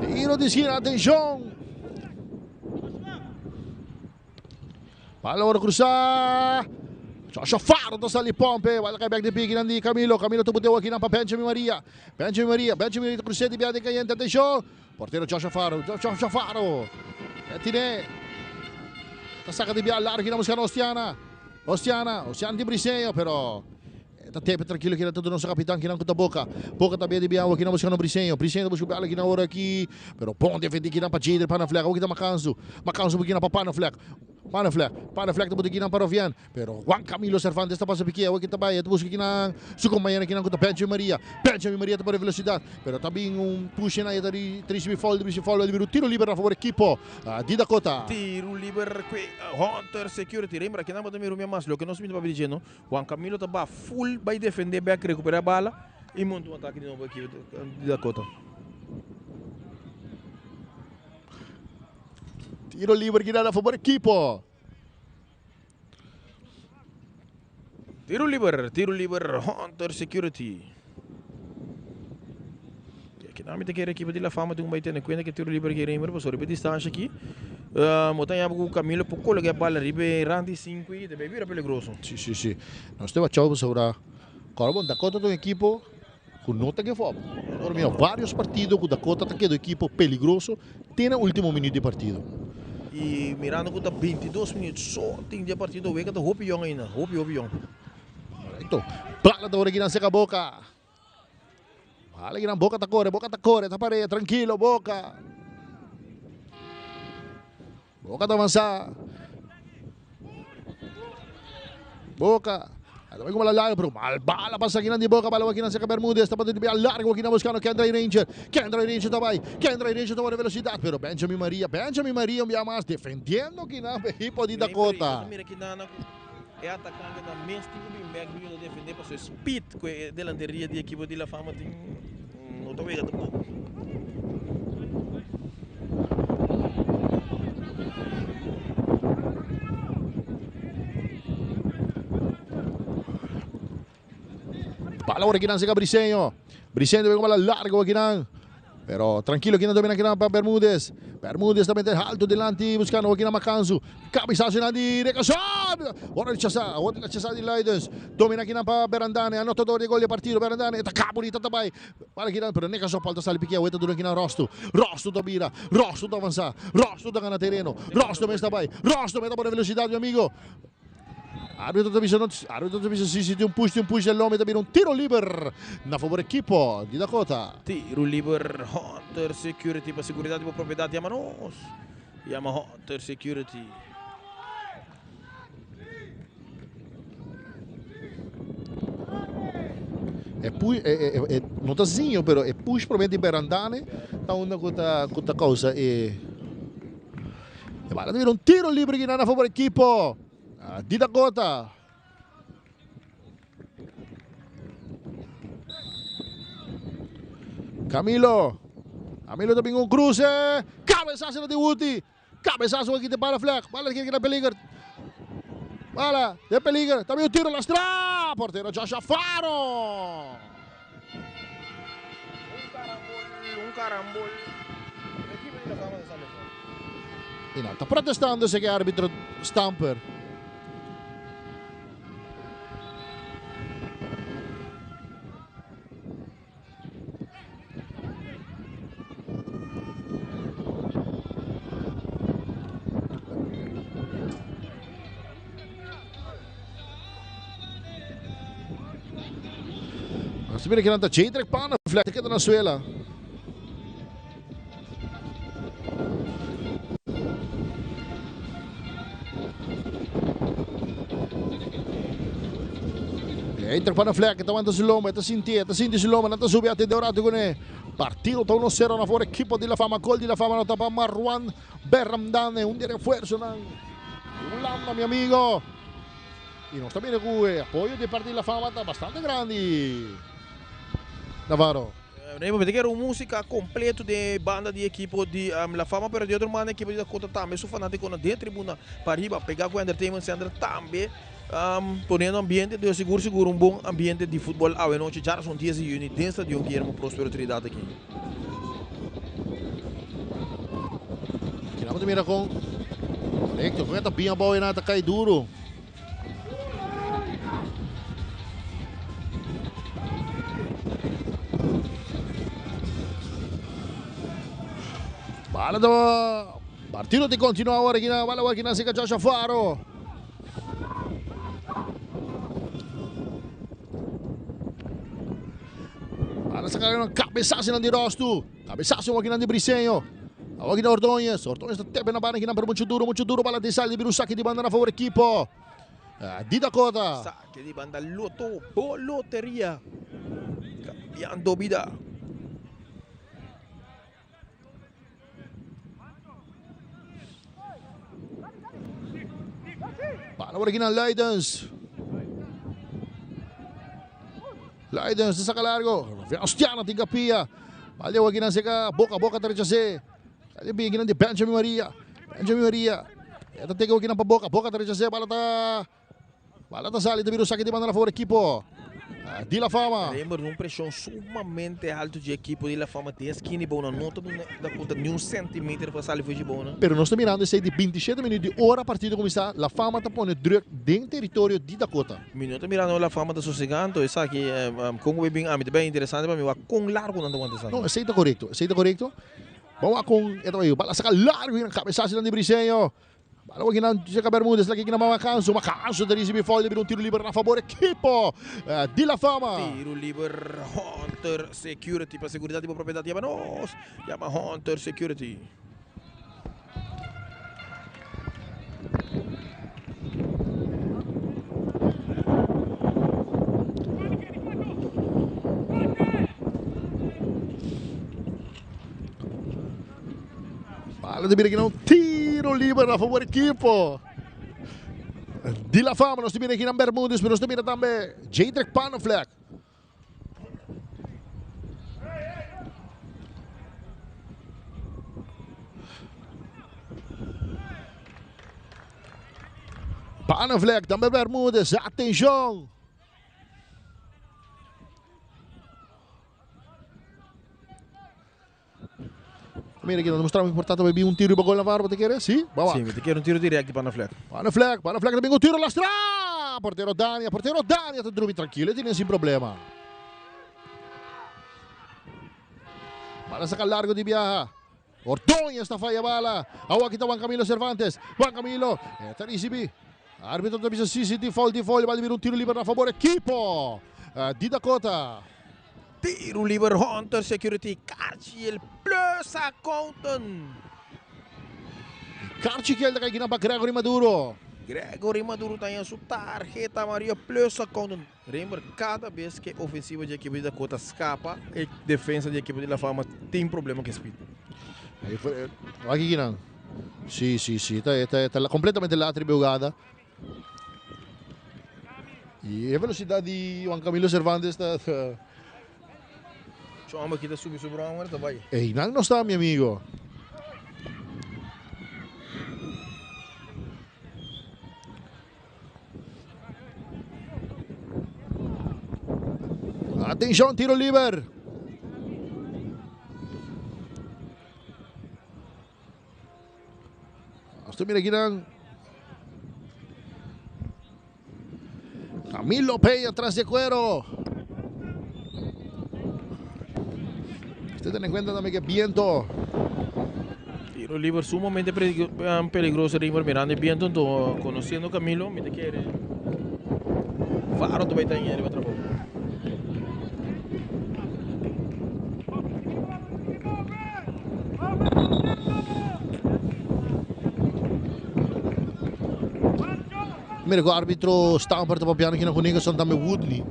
Tiro di esquina, atención. Bala ora cruza. Joshua Faro ta sali pompe. Bala cai back de piki nan di Camilo. Camilo ta boteu aqui nan pa Benjamin Maria. Benjamin Maria. Benjamin Maria ta cruza di biade cayente. Atención. Portero Joshua Faro. Joshua Faro. E tine. Ta saca di bia largo nan buscando Ostiana. Ostiana. Ostiana di Briseño, pero Ta tepe trankilo kina ta duna su kapitan kinan ku ta Boca. Boca ta bia di bia awa kinan buskando Briseño. Briseño ta buska bala kinan ora aki. Pero bon defendi kinan pa Jader Panaflek. Awa kita Makansu. Makansu bu kinan pa Panaflek. Panaflek. Panaflek ta buta kinan pa Rovian. Pero Juan Camilo Cervantes ta pasa pikia. Awa kita bai. E ta buska kinan su kompañero kinan ku ta Benjamin Maria. Benjamin Maria ta pone velosidat. Pero ta bin un push na e ta risibi foul. Ta risibi foul. A bira un tiro liber na fabor ekipo di Dakota. Tiro liber ku Hunter Security. Rembra kinan bo ta mira un bia mas. Loke nos mira papia di dje no. Juan Camilo ta ba full bay defende bek, recupera e bala y monta un atake di nobo ekipo di Dakota. Tiro liber ki da favor ekipo. Tiro liber, tiro liber Hunter Security. Aki nan mi ta kere ekipo di La Fama tin un bai tene kuenta ke tiro liber ke Raymer pasobra riba e distansha aki bo ta yama ku Camilo por koloka e bala riba e rand di sinku i ta bai bira peligroso. Si si si nos ta wachou pasobra kòrda bon Dakota ta un ekipo ku no ta give up. Ora mira varios partido ku Dakota ta keda un ekipo peligroso te na ultimo minuut di partido. I mirando ku ta 22 minuut so tin di e partido wega ta hopi yòn ainda hopi hopi yòn. Korekto. Bala ta ora kinan seka boka. Bala kinan boka ta kore, boka ta kore, ta parea trankilo boka. Boka ta avansa. Boka. Ata bai kuma largo, pero mal bala pasa kinan di boka, bala kinan seka Bermudez, ta pati di largo kinan buscando Kendra Ranger. Kendra Ranger ta bai, Kendra Ranger ta velocidad, pero Benjamin Maria, Benjamin Maria un bia mas defendiendo kinan equipo di Dakota. Mira kinan E atakantenan mes tin ku bin bèk bin yuda defendé pasobra e speed ku e delanteria di ekipo di La Fama tin no ta wega tampoko. Bala ora kinan sega Briseño. Briseño ta bala largo kinan. Pero tranquilo kinan domina kinan pa Bermudez. Bermudez ta mete alto dilanti buscando kinan Macanzu. Cabezazo kinan di Recason. Ora rechazá, ora rechazá di Luidens. Domina kinan pa Berandane, anotador di gol di partido. Berandane ta cabo di ta bai. Para kinan, pero Nekason falta sali pique. Aweta dura kinan Rostu. Rostu ta bira, Rostu ta avanza, Rostu ta gana tereno. Rostu mes ta bai, Rostu meta pone velocidad mi amigo. Arbitro ta bisa no, arbitro ta bisa si si tin un push, tin un push del Lomi ta bira un tiro liber na favor ekipo di Dakota. Tiro liber Hunter Security pa seguridad di bo propiedad yama nos. Yama Hunter Security. E push, e, e, e, no ta zinho, pero e push prome di Berandane ta unda ku ta, ku ta causa e E bala ta bira un tiro libre gina na favor ekipo di Dakota. Camilo. Camilo ta bin un cruce. Cabezazo na di Wuti. Cabezazo aki te para flag. Bala kere keda peliger. Bala den peliger. Ta bin un tiro lastra. Portero Joshua Faro. Un carambol, un carambol. Equipo di La Fama ta sali afó. Y nan ta protestando esaki arbitro Stamper. Nos mira kinan ta Jadrek Panafleck ta keda na suela. Jadrek Panafleck ta wanta su lomba, e ta sinti, e ta sinti su lomba, nan ta subi atende un rato kuné. Partido ta 1-0 na favor ekipo di La Fama. Gol di La Fama no ta pa Marwan Berramdane, un di refuerzonan. Hulanda, mi amigo. Y nos ta mira cu e apoyo di parti di La Fama ta bastante grandi. Navarro. Remo, mi ta kere un musica completo den e banda di ekipo di La Fama, pero di otro banda ekipo di Dakota tambe su fanaticonan den tribuna pariba pega cu Entertainment Center tambe poniendo ambiente, dus sigur sigur un bon ambiente di futbol awe nochi djarason dies di juni den Stadion Guillermo Prospero Trinidad aki. Kina bo ta mira con corecto, con e ta bin abao e nan ta cay duro. Bala ta partido ti continua awor aki na bala awor aki na sika Joshua Faro. Bala saka un cabezazo nan di Rostu. Cabezazo aki nan di Briseño. Awor aki na Ordóñez. Ordóñez ta tepe na bala aki nan pero mucho duro, mucho duro. Bala di sali di bira un saki di banda na favor ekipo di Dakota. Saki di banda Loto bo loteria. Cambiando bida. Bala por aki na Luidens. Luidens ta saca largo. Venustiano tin capia. Bala aki na seca boca boca ta rechase. Kali bin aki na di Benjamin Maria. Benjamin Maria. E ta teke aki na pa boca. Boca ta rechase. Bala ta Bala ta sali ta bira un saki di banda na favor ekipo di La Fama. Rember un presion sumamente alto dje ekipo di La Fama den esquina di Bona no ta duna da conta ni un centimeter pa sali for dje Bona. Pero nos ta mirando esey di 27 minuut di ora partido cuminsa La Fama ta pone druk den teritorio di Dakota. Mi no ta mirando La Fama ta sosegando esaki con cu bin ami ta bay interesante pa mi wak con largo nan ta wanta esaki. No esey ta corecto esey ta corecto. Ban wak con e ta bay bala saca largo y nan cabesazo nan di Briseño. Bala wak nan Jessica Bermudez la kiki na Macanso. Macanso ta ricibi foul debido un tiro liber na fabor ekipo di La Fama. Tiro liber Hunter Security pa seguridad di bo propiedad yama nos. Yama Hunter Security. Bala ta bira kina un tiro liber na favor ekipo di La Fama. Nos ta mira kina Bermudez, pero nos ta mira tambe Jadrick Panafleck. Panafleck, tambe Bermudez. Atenshon! Mira aquí, nos mostramos importante baby un tiro riba gol Navarro, te quiere? Sí, vamos. Sí, te quiere un tiro directo para Fleck. Para Fleck, para Fleck también un tiro lastra. Portero Dania, portero Dania, te drumi tranquilo, tiene sin problema. Bala saca largo di viaja. Ordóñez ta falla bala. Awor aki ta Juan Camilo Cervantes. Juan Camilo ta ricibi. Arbitro ta bisa si si tin foul tin foul. Bal bira un tiro liber na favor ekipo di Dakota. Tiro liber Hunter Security Karchiel Plus Accountant. Karchiel ta kai kinan pa Gregory Maduro. Gregory Maduro ta haña su tarheta amarillo Plus Accountant. Rember kada bes ke ofensiva di ekipo di Dakota skapa e defensa di ekipo di La Fama tin problema ku e speed. Wak kinan. Si si si ta ta ta completamente lat riba e hugada. Y e velocidad di Juan Camilo Cervantes ta. Su homber aki ta subi su brommer ta bai. Einan nos ta mi amigo. Atenshon tiro liber. Nos ta mira akinan. Camilo Peña tras de cuero. Usted ten en cuenta también que viento. Tiro liber sumamente peligroso Rimmer mirando el viento entonces conociendo Camilo mi te quiere Faro te va a ir arriba trabou. Mira ku arbitro Stamper ta papiando kina ku Nicholson tambe Woodley.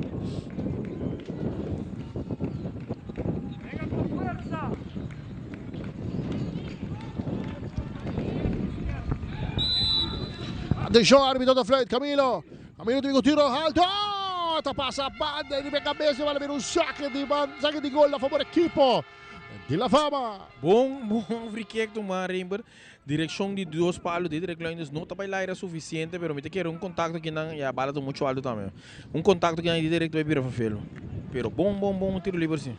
Atenshon arbitro ta fluit Camilo. Camilo tin ku tiro halto. Ta pasa banda riba e kabes i bala bira un sake di sake di gol a fabor ekipo di La Fama. Bon bon free kick tuma Rembert. Direccion di dos palo di Direct dus no ta bay laira suficiente pero mi ta kere un contacto kinan ya bala ta mucho alto tambe. Un contacto kinan di direct bay bira vervelo. Pero bon bon bon tiro liber si.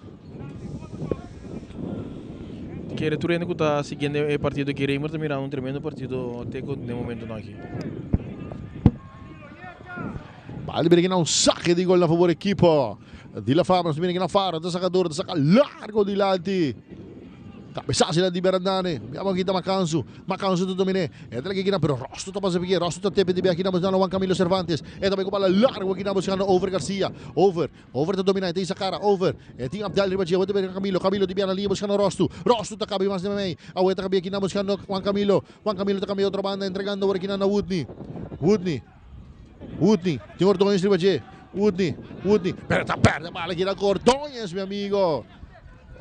Ta kere tur hende cu ta siguiendo e partido aki Raymer ta mirando un tremendo partido te cu den momentonan aki. Bala di bira kinan un saque di gol na favor ekipo di La Fama. Nos ta mira kinan Faro ta saca duro ta saca largo dilanti. Cabesazo la di Berandane. Biamo kita Macansu. Macansu ta domine. E ta kina pero Rosto ta pasa pique. Rosto ta tepe di bia kina buscando Juan Camilo Cervantes. E ta bay cu bala largo kina buscando Over Garcia. Over. Over ta domina. E ta isa cara. Over. E tin Abdel riba dje. Awor ta Camilo. Camilo di bia na liña buscando Rosto. Rosto ta cabe mas de memey. Awor ta cambia kina buscando Juan Camilo. Juan Camilo ta cambia otro banda entregando awor kina na Woodney. Woodney. Woodney. Tin Ordóñez riba dje. Woodney. Woodney. Pero ta perde bala kina cu Ordóñez mi amigo.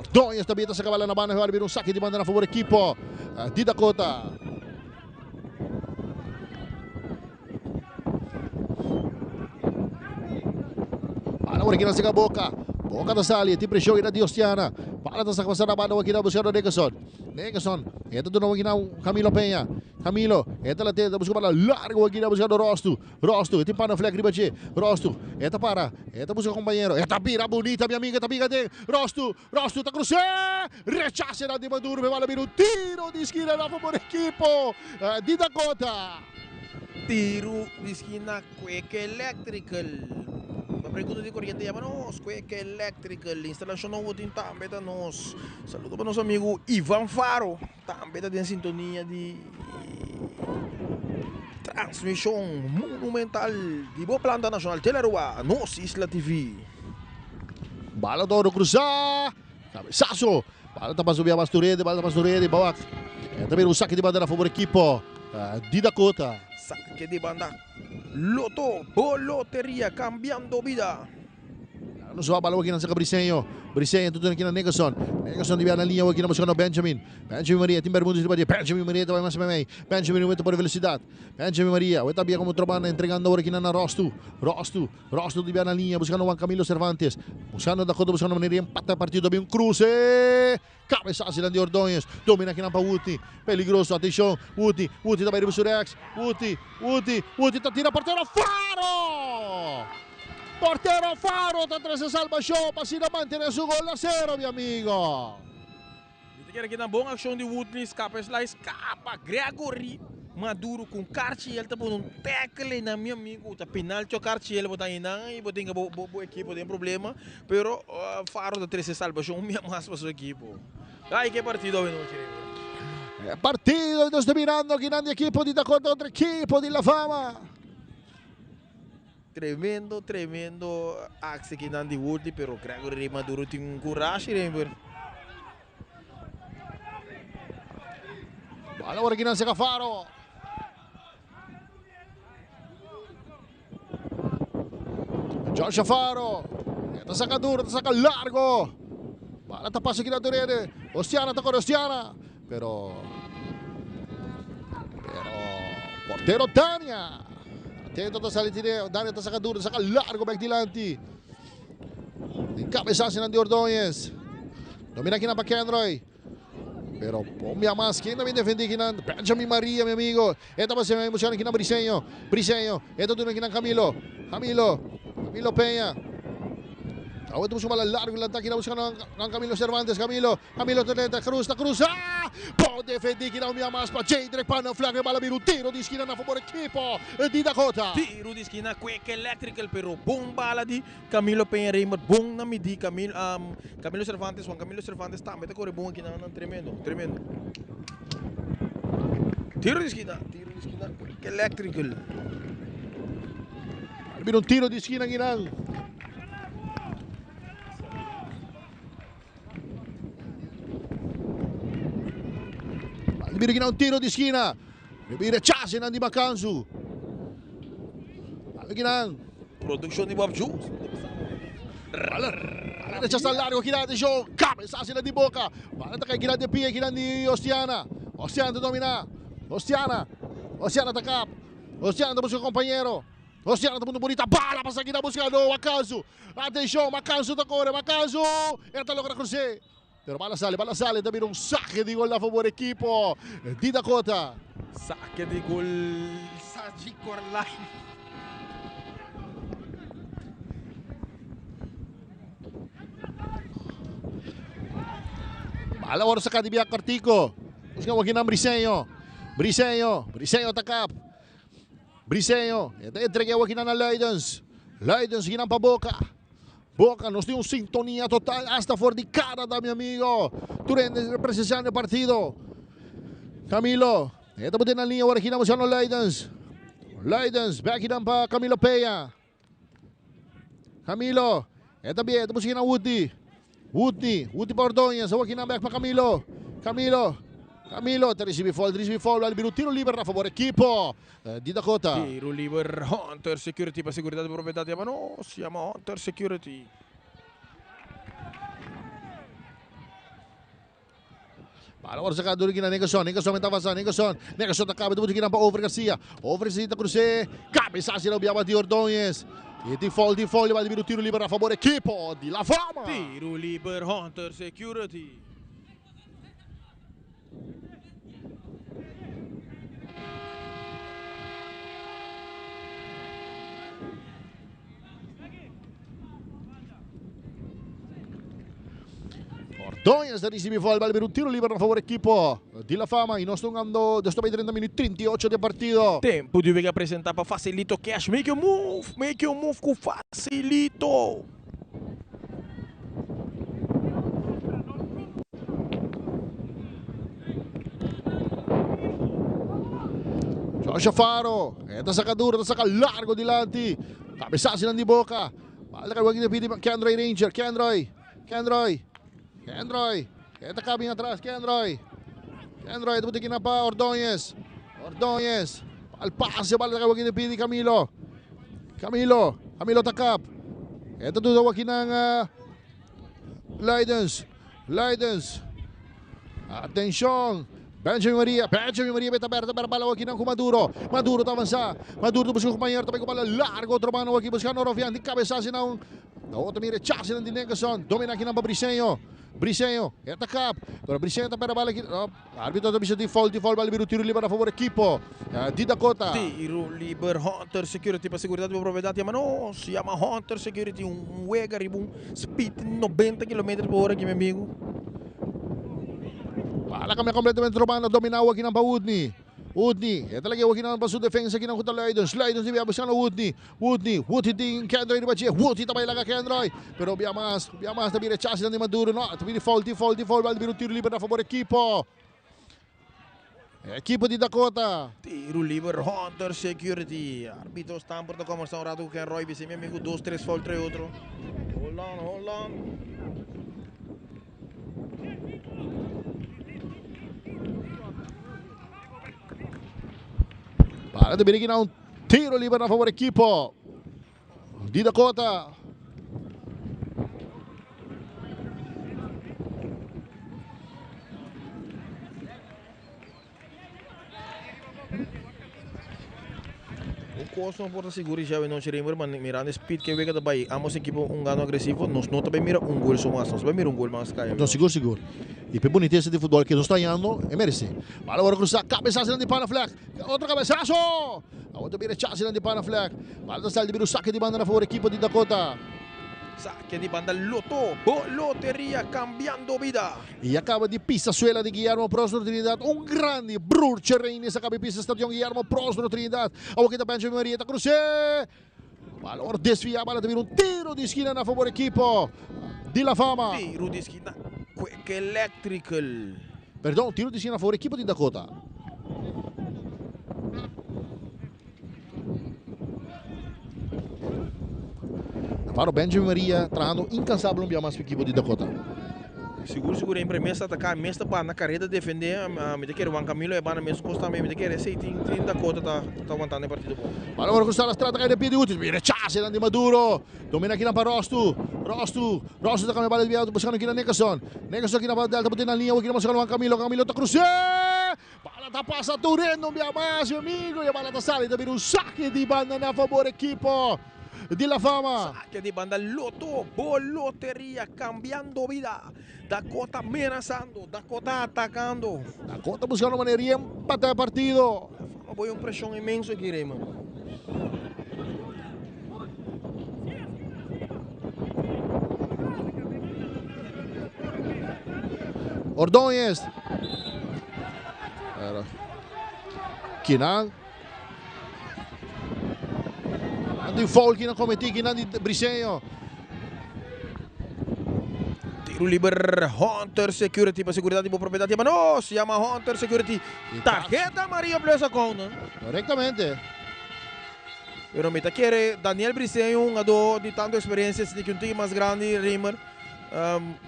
Ordóñez también ta saca bala na banda. Bira un saque di banda na favor equipo di Dakota. Bala por aquí na Boca. Boca ta sali. Tin presión ira di Ostiana. Bala ta saca pasar na banda aquí na buscando Nicholson. Nicholson. Esta de nuevo aquí na Camilo Peña. Camilo. Esta la tenta busca bala largo aquí na buscando Rosto. Rosto, e tin pana vlek riba dje. Rosto, e ta para, e ta buska kompañero, e ta bira bunita mi amiga, e ta biga den. Rosto, Rosto ta krus'é! Rechase nan di Maduro, me bala bira un tiro di skina na fabor ekipo di Dakota. Tiro di skina Kweke Electrical. Pa pregunta di koriente yama nos Kweke Electrical. Instalashon nobo tin tambe ta nos. Saludo pa nos amigo Ivan Faro. Tambe ta den sintonia di transmishon monumental di bo planta nashonal Telearuba, Nos Isla TV. Bala ta wòrdu krusá, kabesaso, bala ta pasa via Masturede, bala ta Masturede, bawak. E ta bira un sake di banda na fabor ekipo di Dakota. Sake di banda, Loto, bo loteria kambiando bida. Nos wak bala wak nan saka Briseño. Briseño ta duna kina Nicholson. Nicholson di bia na liña wak kina buskando Benjamin. Benjamin Maria tin Bermudez riba dje. Benjamin Maria ta bai mas meimei. Benjamin Maria ta pone velosidad. Benjamin Maria wak ta bia komo otro banda entregando awor kina na Rostu. Rostu. Rostu di bia na liña buskando Juan Camilo Cervantes. Buskando Dakota buskando manera di empata e partido. Bin un kruse. Cabesazo di Ordóñez. Domina kinan pa Woodney. Peligroso. Atencion. Woodney. Woodney ta bai riba su rechts. Woodney. Woodney. Woodney ta tira portero. Faro! Portero Faro ta trece salbacion pa asina mantene su gol na cero, mi amigo. Mi ta kere kinan bon accion di Woodney. Scapa e slice. Scapa Gregory Maduro cu un karchi. El ta pone un tackle na mi amigo. Ta penalti o karchi el bo ta einan y bo tin bo ekipo den problema. Pero Faro ta trece salbacion un bia mas pa su ekipo. Ay ke partido awe nochi Raymond. E partido nos ta mirando aki nan di ekipo di Dakota contra ekipo di La Fama. Tremendo tremendo actie aki nan di Woodley pero Gregory Maduro tin un curashi Raymond. Bala awor aki nan seka Faro. Josh Faro. Ta saca duro, ta saca largo. Bala ta pasa aquí na Torede. Ostiana ta corre Ostiana. Pero pero portero Dania. Atento ta sali tire. Dania ta saca duro, ta saca largo back dilanti. En cabezazo di Ordóñez. Domina akinan pa Kenroy. Pero bombia mas. Ken ta bin defendi akinan? Benjamin Maria, mi amigo. E ta pasea buscando akinan Briseño. Briseño. E ta duna akinan Camilo. Camilo. Camilo Peña. Awe ta busca bala largo lanta akinan buscando nan Camilo Cervantes. Camilo. Camilo ta drenta. Cruz ta cruza. Bon defendi akinan un bia mas pa Jadrick Panaflak. E bala bira un tiro di skina na favor ekipo di Dakota. Tiro di skina Quick Electrical pero bon bala di Camilo Peña Raymond bon na midi Camilo Camilo Cervantes Juan Camilo Cervantes tambe ta kore bon aki nan nan tremendo tremendo tiro di skina tiro di skina quick electrical. Al bira un tiro di skina aki nan. Al bira aki nan un tiro di skina. Riba rechase nan di Makansu. Aki nan. Produccion di Bob Jones. Bala rechasa largo kina atencion. Cabezazo nan di Boca. Bala ta kai kina di pie kina di Ostiana. Ostiana ta domina. Ostiana. Ostiana ta kap. Ostiana ta busca compañero. Ostiana ta punto bonita. Bala pasa kina busca no Makansu. Atencion Makansu ta core. Makansu. E ta logra cruce. Pero bala sali, bala sali, ta bira un sake di gol na favor ekipo di Dakota. Sake di gol Sagicor Life. Bala ora saka di bia Cortico. Busca wakinan Briseño. Briseño, Briseño ta kap. Briseño, e ta entrega wakinan na Luidens. Luidens ginan pa Boca. Boca nos tin un sintonia total hasta for di Canada mi amigo. Tur hende presenciando e partido. Camilo, e ta bote na linea ora kina buscando Luidens. Luidens, back dan pa Camilo Peña. Camilo, e ta bien, e ta busca na Woody. Woody, Woody pa Ordóñez, awor kina back pa Camilo. Camilo, Camilo, ta ricibi foul, ricibi foul, al bira un tiro liber na favor equipo. Di Dakota. Tiro liber Hunter Security pa seguridad di propiedad yama nos, yama Hunter Security. Bala worde sacá duro kina Nickerson, Nickerson meta avanzá, Nickerson, Nickerson ta caba, ta kina pa Over Garcia, Over Garcia ta crucé, cabeza hacia lo di Ordóñez. Y tin foul, tin foul, va di tiro liber a favor equipo di La Fama. Tiro liber Hunter Security. Ordóñez ta ricibi foul, bal bira un tiro liber na favor equipo di La Fama y nos ta hungando dos ta bay 30 minuut 38 di partido. Tempo di wega presenta pa Facilito Cash. Make your move, make your move cu Facilito. Joshua Faro, e ta saca duro, ta saca largo dilanti. Cabezazo di boca. Bal ta cai pidi Kendroy Ranger, Kendroy, Kendroy, Kendroy. E ta cabin atras, Kendroy. Kendroy, ta buti pa Ordóñez. Ordóñez. Al pase, bal ta cai pidi Camilo. Camilo, Camilo ta kap. E ta duda aki nan Luidens. Luidens. Atenshon. Benjamin Maria, Benjamin Maria beta berta bera bala aki nan ku Maduro. Maduro ta avansa. Maduro ta buska compañero, ta bai ku bala largo otro mano aki buskando Rovian di kabesa nan. Na otro mi rechase nan di Nickerson. Domina aki nan pa Briseño. Briseño, e ta kap. Pero Briseño ta bera bala aki. Oh, arbitro ta bisa di foul, di foul, bala bira un tiro liber na favor ekipo di Dakota. Tiro liber Hunter Security pa seguridad di bo propiedad yama nos, yama Hunter Security un wega riba un speed 90 kilometer por hora aki mi amigo. Bala cambia completamente otro banda, domina awo akinan pa Woodney. Woodney, e ta lag'e awo akinan pa su defensa akinan ku ta Luidens. Luidens di bia buscando Woodney. Woodney, Woodney tin Kendroy riba dje. Woodney ta bai laga Kendroy. Pero bia mas, bia mas ta bira chance nan di Maduro. No, ta bira foul, tin foul, tin foul. Bal bira un tiro liber na favor ekipo. Ekipo di Dakota. Tiro liber Hunter Security. Arbitro Stamper ta conversa un rato cu Kenroy. Bisa mi amigo dos, tres foul, tres otro. Hold on, hold on. Bala ta bira aki na un tiro liber na favor ekipo di Dakota. kos no por ta sigur di djawe nochi Raymer, ma mirando e speed ku e wega ta bai, ambos ekipo un gano agresivo, nos no ta bai mira un gol so mas, nos ta bai mira un gol mas kai awe No, nochi. sigur sigur. I p'e bunitesa di futbol ke nos ta hañando, e meresé. Bala wòrdu krusá, kabesasonan di Panaflek. Otro kabesaso! Awor ta bira chansenan di Panaflek. Bala ta sali di bira un sake di banda na favor ekipo di Dakota. Sake di banda Lotto, bo loteria cambiando bida. Y a caba di pisa suela di Guillermo Próspero Trinidad. Un grandi Broertje Reines a caba di pisa stadion Guillermo Próspero Trinidad. Awor kita Benjamin Maria ta cruce. Bala ora desvia, bala ta bira un tiro di esquina na favor ekipo di La Fama. Tiro di esquina Quick Electrical. Perdon, tiro di esquina na favor ekipo di Dakota. Navarro Benjamin Maria trahando incansabel un bia mas pa ekipo di Dakota. Sigur sigur hempre mes ta ataca mes ta banda careda defende mi ta kere Juan Camilo e banda mes cos tambe mi ta kere esey tin tin Dakota ta ta wantando e partido bon. Balon ora cruza Lastrada ta cay den pie di Utis rechace dan di Maduro domina akinan pa Rostu Rostu Rostu ta cambia bala di bia buscando akinan Nickerson Nickerson akinan pa Delta poti na linea akinan buscando Juan Camilo Camilo ta cruce Bala ta pasa Turendo un bia mas mi amigo y e bala ta sali ta bira un sake di banda na fabor ekipo di La Fama. Sake di banda Lotto, bo loteria cambiando bida. Dakota menasando, Dakota atacando. Dakota buscando manera di empata e partido. La Fama boy un presion inmenso aki Raymond. Ordóñez. Kinan. Di foul kinan cometi kinan di Briseño. Tiro liber Hunter Security pa seguridad di bo propiedad. Yama nos, yama Hunter Security. Tarjeta amarillo plus account. Correctamente. Pero mi ta kere Daniel Briseño un hungador di tanto experiencia, si tin un tiki mas grandi Raymer.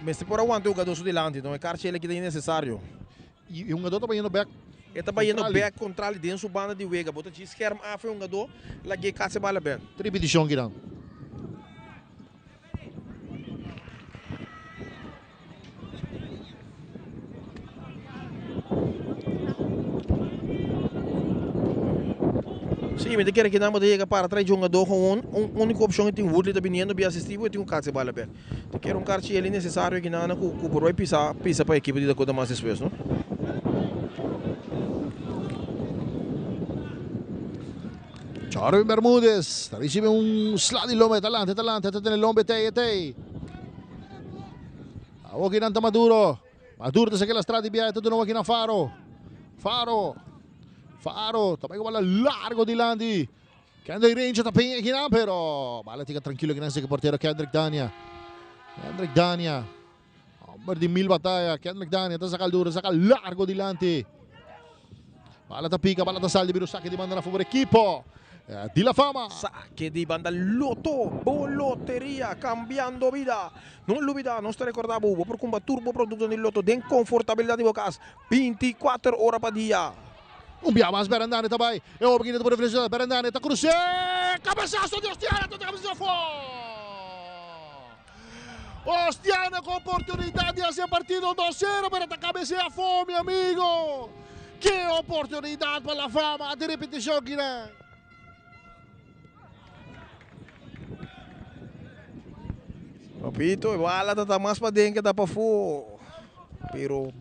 Mester por aguanta e hugador su dilanti, no? E karchi el aki ta innecesario. Y e hungador ta bayendo bek. E ta bayendo bek contrali den su banda di wega. Bo ta djis scherm af e hungador, lag'é kasa e bala bek. Ripeticion kinan. Sí, mi ta kere kinan bo ta yega para trae hungador gewoon. Un unico opcion e tin Woodley ta biniendo bi asisti bo e tin un karchi e bala bek. Ta kere un karchi el innecesario kinan ku por bai pisa pisa pa ekipo di Dakota mas despues, no? Charwin Bermudez ta ricibi un sla di lombe, ta lanta, ta lanta, ta tene lombe tey e tey. Awor kinan ta Maduro. Maduro ta saki lastra di biahe ta duna awor kinan Faro. Faro. Faro ta bai ku bala largo dilanti. Kendrick Ranger ta peña kinan pero bala tika trankilo kinan seki portero Kendrick Dania. Kendrick Dania. Homber di mil bataya. Kendrick Dania ta saka duro, saka largo dilanti. Bala ta pika, bala ta sal di bira un sake di banda na favor ekipo di La Fama. Sake di banda Lotto, bo loteria cambiando bida. No lubida, nos ta recorda bo, bo por cumpra tur bo productonan di Lotto den confortabilidad di bo cas, binticuater ora pa dia. Un bia mas Berendane ta bai, e hopi kende ta por reflexiona, Berendane ta cruce, cabezazo di Ostiana, ta cabeza afo! Ostiana cu oportunidad di haci e partido dos cero, pero ta cabecea afo, mi amigo! Ke oportunidad pa La Fama, ate repeticion kinan. Papito, e bala ta ta mas paden ke ta pafó. Pero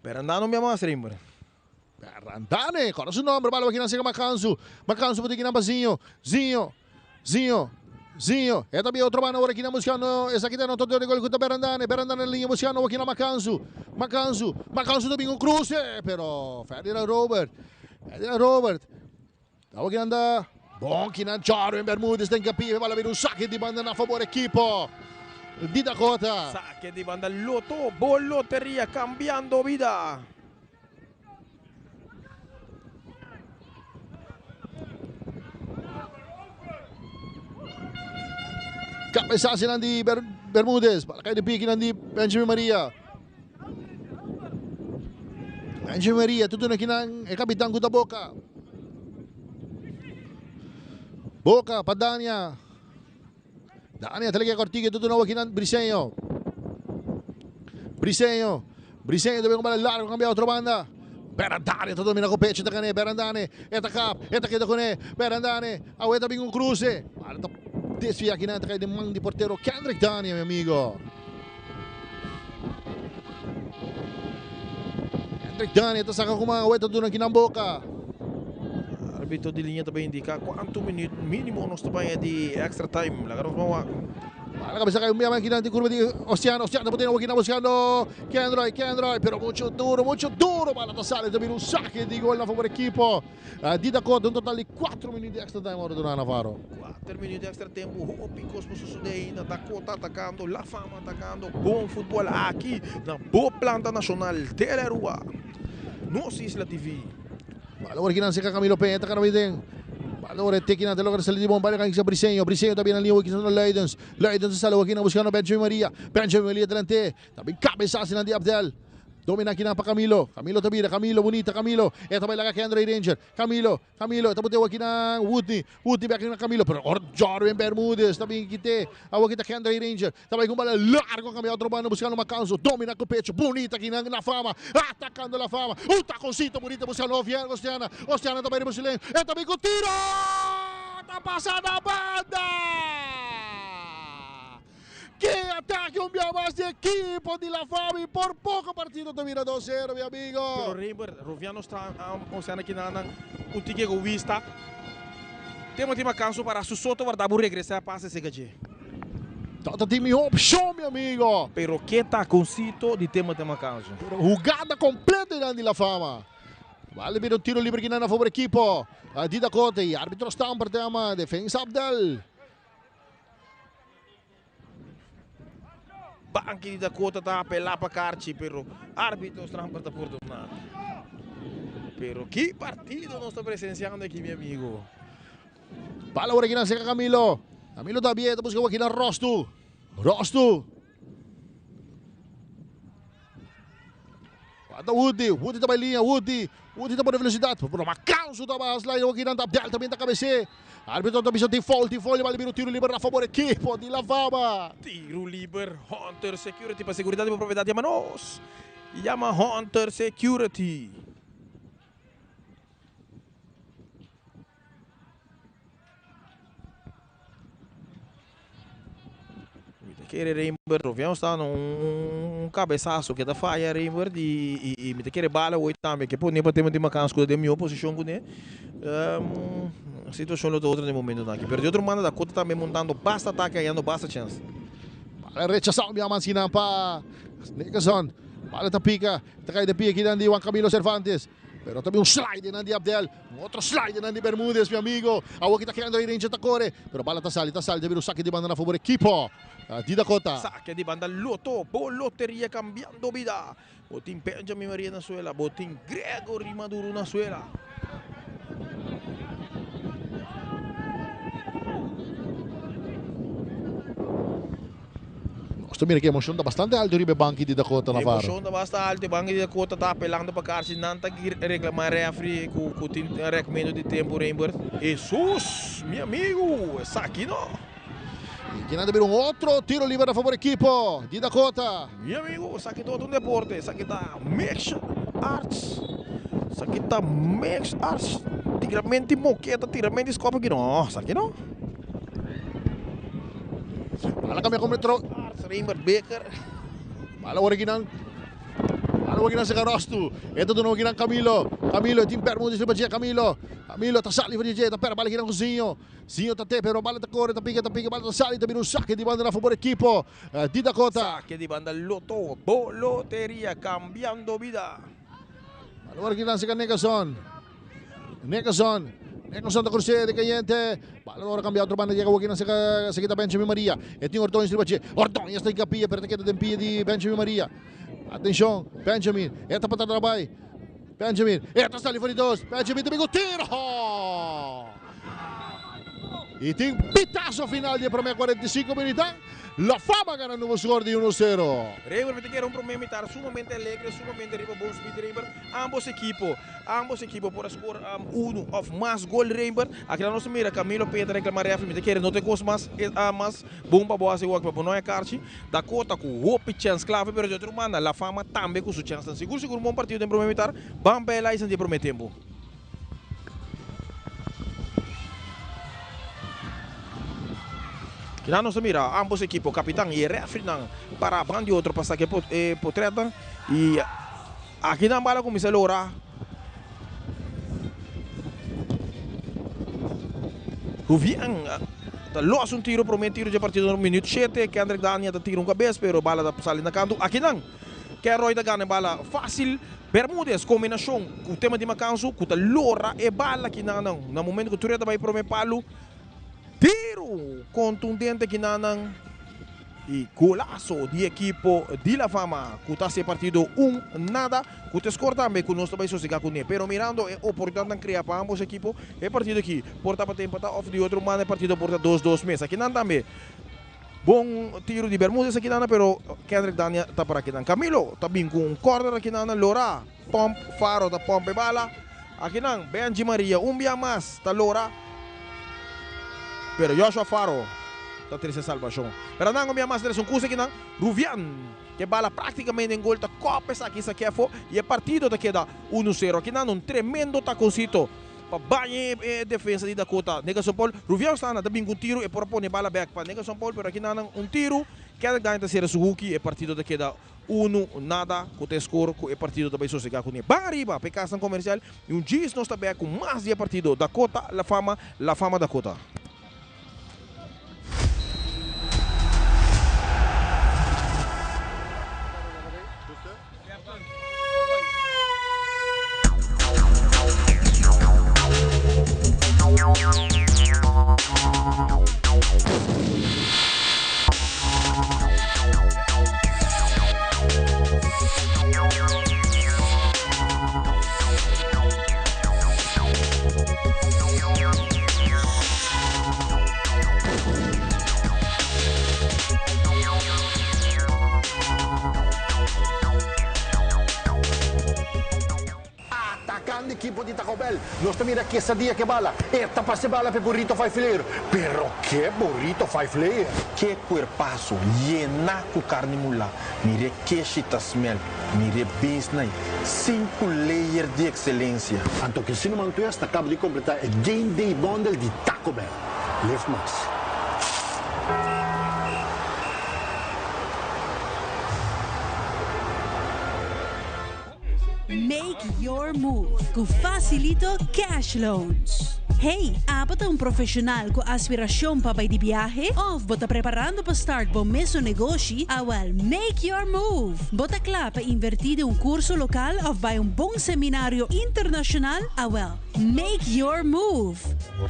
Berandano mi a mas rimber. Berandane, kòrda su nòmber, bala bakinan sega Makansu. Makansu por kinan pa Zinho. Zinho, Zinho, Zinho. E ta bia otro banda ora kinan buskando esaki ta anotador di gol ku ta Berandane. Berandane na liña buskando kinan Makansu. Makansu, Makansu ta bin un kruse, pero Ferdinand Robert, Ferdinand Robert. Awo kinan ta bon kinan Jorwin Bermudez den kapia bala bira un sake di banda na fabor ekipo di Dakota. Sake di banda Lotto, bo loteria cambiando bida. Cabezazinan di Bermudez, bala kai di pikinan di Benjamin Maria. Benjamin Maria, tutu na kinan e kapitan ku ta Boca. Boca pa Dania. Dania ta lege Cortigue, tutu na kinan Briseño. Briseño. Briseño debe con bala largo cambia otro banda. Berandane ta domina ku pecho ta gané Berandane e ta kap e ta keda kuné Berandane awe ta bin un kruse bala ta desvia akinan ta kai den man di portero Kendrick Dania mi amigo. Kendrick Dania ta saka ku man awe ta duna akinan boka. Arbitro di liña ta bay indica cuanto minuut minimo nos ta baña di extra time. Laga nos ban wak. Bala cabeza cay un bia maquina di curva di Oceano. Oceano ta pone maquina buscando Kendroy, Kendroy, pero mucho duro, mucho duro. Bala ta sali, ta bira un saque di gol na favor equipo di Dakota. Un total di 4 minuut di extra time ora duna Navarro. 4 minuut di extra tempo, hopi cos por sucede ainda. Dakota atacando, La Fama atacando. Bon futbol aki na bo planta nacional Tele Aruba, Nos Isla TV. Bala ora kinan seca Camilo Peña ta cana bay den. Bala ora e te kinan ta logra sali di bon bala kan kisa Briseño. Briseño ta bira liña kisa na Luidens. Luidens ta sali kinan buscando Benjamin Maria. Benjamin Maria delante. Ta bin cabeza sinan di Abdel. Domina kinan pa Camilo. Camilo ta bira. Camilo bunita Camilo. E ta bay laga Kendry Ranger. Camilo. Camilo ta bot'e kinan Woodney. Woodney bek na Camilo. Pero ora Jorwin Bermudez ta bin kite. Awor kita Kendry Ranger. Ta bai ku un bala largo kambia otro banda buskando Macanzo. Domina ku pecho. Bunita kinan La Fama. Atakando La Fama. Un takoncito bunita buskando Ovier Ostiana. Ostiana ta bai riba su len. E ta bin ku tiro! Ta pasa na banda! Ke atake un bia mas di ekipo di La Fama y por poko partido ta bira dos sero mi amigo. Pero Rayber, Roviano Ostiana kinan un tiki egoista. Tema tin Macanzo para su soto warda bo regresa pase sega dje. Tata tin mihó opshon mi amigo. Pero ke takoncito di tema tema canso. Pero hugada completo einan di La Fama. Bal bira un tiro libre kinan na favor ekipo di Dakota y arbitro Stamper ta yama defensa Abdel. Banki di Dakota ta apela pa karchi pero arbitro Stamper ta pordona. Pero ki partido nos ta presenciando aki mi amigo. Bala ora kinan seka Camilo. Camilo ta abierto busca waki na Rostu. Rostu. Guarda Woody. Woody ta bay linea. Woody. Woody ta pone velocidad. Pero Macanso ta baja slide. Waki nan ta Abdel también ta cabece. Arbitro ta bisa tin foul. Tin foul. Bala bira tiro liber na favor equipo di La Fama. Tiro liber Hunter Security pa seguridad di bo propiedad. Yama nos. Yama Hunter Security. Mi ta kere Reinbert Roviano sta na un cabezazo que ta faya Reinbert y y mi ta kere bala hoy tambe ke pone pa tema di Macans cu ta den mihor posicion cune. Situacion lo ta otro den momento aki pero di otro banda Dakota tambe montando basta atake hayando basta chance. Bala rechasa un bia mas kinan pa Nickerson. Bala ta pica, ta cay den pia kinan di Juan Camilo Cervantes. Pero ta bin un slide nan di Abdel. Un otro slide nan di Bermudez, mi amigo. Awor ki ta Kendry Ranger ta kore. Pero bala ta sali, ta sali. Ta bin un sake di banda na favor ekipo di Dakota. Sake di banda Lotto, bo loteria cambiando bida. Bo tin Benjamin Maria na suela, bo tin Gregory Maduro na suela. Nos ta mira ku e emocion ta bastante alto riba e banki di Dakota, Navarro. Emocion ta basta alto, e banki di Dakota ta apelando pa karsi, nan ta reclama refri ku ku tin rekmento di tempo Reinbert. Hesus, mi amigu, esaki no. I kinan ta bira un otro tiro liber na favor ekipo di Dakota. Mi amigu, esaki ta otro un deporte, esaki ta mixed arts, esaki ta mixed arts, tiramento di moketa, tiramento di skòp aki no, esaki no. Bala cambia como tro. Reinbert Becker. Bala ora kinan. Bala ora kinan sega Rostu. Eta duna kinan Camilo. Camilo tin Bermudez riba dje Camilo. Camilo ta sali for dje ta pera bala kinan ku Zinho. Zinho ta te pero bala ta kore ta pika ta pika bala ta sali ta bira un sake di banda na favor ekipo di Dakota. Sake di banda Lotto bo loteria cambiando bida. Bala ora kinan sega Nickerson. Nickerson. Nickerson ta crucé de cayente. Balon ora cambia otro banda llega Joaquín se se quita Benjamin Maria. E tin Ordóñez riba dje. Ordóñez ta hinca pia pero ta keda den pia di Benjamin Maria. Atencion, Benjamin. E ta pata trabai. Benjamin. E ta sali for di dos. Benjamin ta bin cu tiro. Y tin pitazo final di e prome 45 minutan. La Fama ganando un score di uno sero. Rayburn mi ta kere un prome mitar sumamente alegre, sumamente riba bon speed Rayburn. Ambos ekipo, ambos ekipo por a score uno of mas gol Rayburn. Aki nan nos ta mira Camilo Peña ta reclama refri, mi ta kere no ta e cos mas mas bon pa bo haci wak pa bo no haya karchi. Dakota cu hopi chens clave pero di otro banda La Fama tambe cu su chensnan. Sigur sigur un bon partido den prome mitar. Ban pa e Lyson di e prome tempo. Kinan nos ta mira ambos ekipo, kapitan i e refrinan para ban di otro pa saka e potretnan i akinan bala kuminsá lora. Ruvian ta los un tiro, promé tiro dje partido na minüt shete, Kendrick Dania ta tira un kabes pero bala ta sali na kantu. Akinan Kenroy ta gana e bala fásil. Bermudez kombinashon ku tema di Makansu ku ta lora e bala kinanan na momento ku Turé ta bai prome palu. Tiru kontundente kinanan i golaso di ekipo di La Fama ku ta hasi e partido un nada ku ta skor tambe ku nos ta bai sosega kuné. Pero mirando e oportunidatnan krea pa ambos ekipo e partido aki por tabata empatá òf di otro banda e partido por ta dos dos mes. Akinan tambe. Bon tiro di Bermudez aki nana pero Kendrick Dania ta para akinan. Camilo ta bin ku un corner aki nana lora pomp Faro ta pomp e bala akinan Benji Maria un bia mas ta lora pero Joshua Faro ta trese salbacion. Pero nan un bia mas trese un cos akinan Ruvian ke bala practicamente den gol ta cop esaki Sakefo y e partido ta keda uno sero akinan un tremendo taconcito. Pa baña e defensa di Dakota. Nickerson Paul, Ruvian Sana ta bin ku un tiru, e por a pone bala bek pa Nickerson Paul, pero aki nan un tiru, Kendrick Daniel ta sera su huki, e partido ta keda unu nada ku ta e skor ku e partido ta bai sosega kuné. Ban ariba pa e kasnan komersial i un djis nos ta bek ku mas di e partido Dakota La Fama, La Fama Dakota. Atacando equipo di Taco Bell. Nos ta mira quesadilla ke bala. E ta pasa e bala pa e burrito five layer. Pero ke burrito five layer? Ke cuerpazo yena cu carni mula. Mire keshi ta smell. Mire beans nai. Cinco layer di excelencia. Anto Casino Mantues ta caba di completa e Game Day Bundle di Taco Bell. Live mas. Make your move ku Facilito Cash Loans. Hey, abo ta un profesional ku aspiracion pa bai di biahe? Of bo ta preparando pa start bo mesun negoshi? Awel, make your move! Bo ta kla pa inverti den un curso local of bai un bon seminario internacional? Awel, make your move!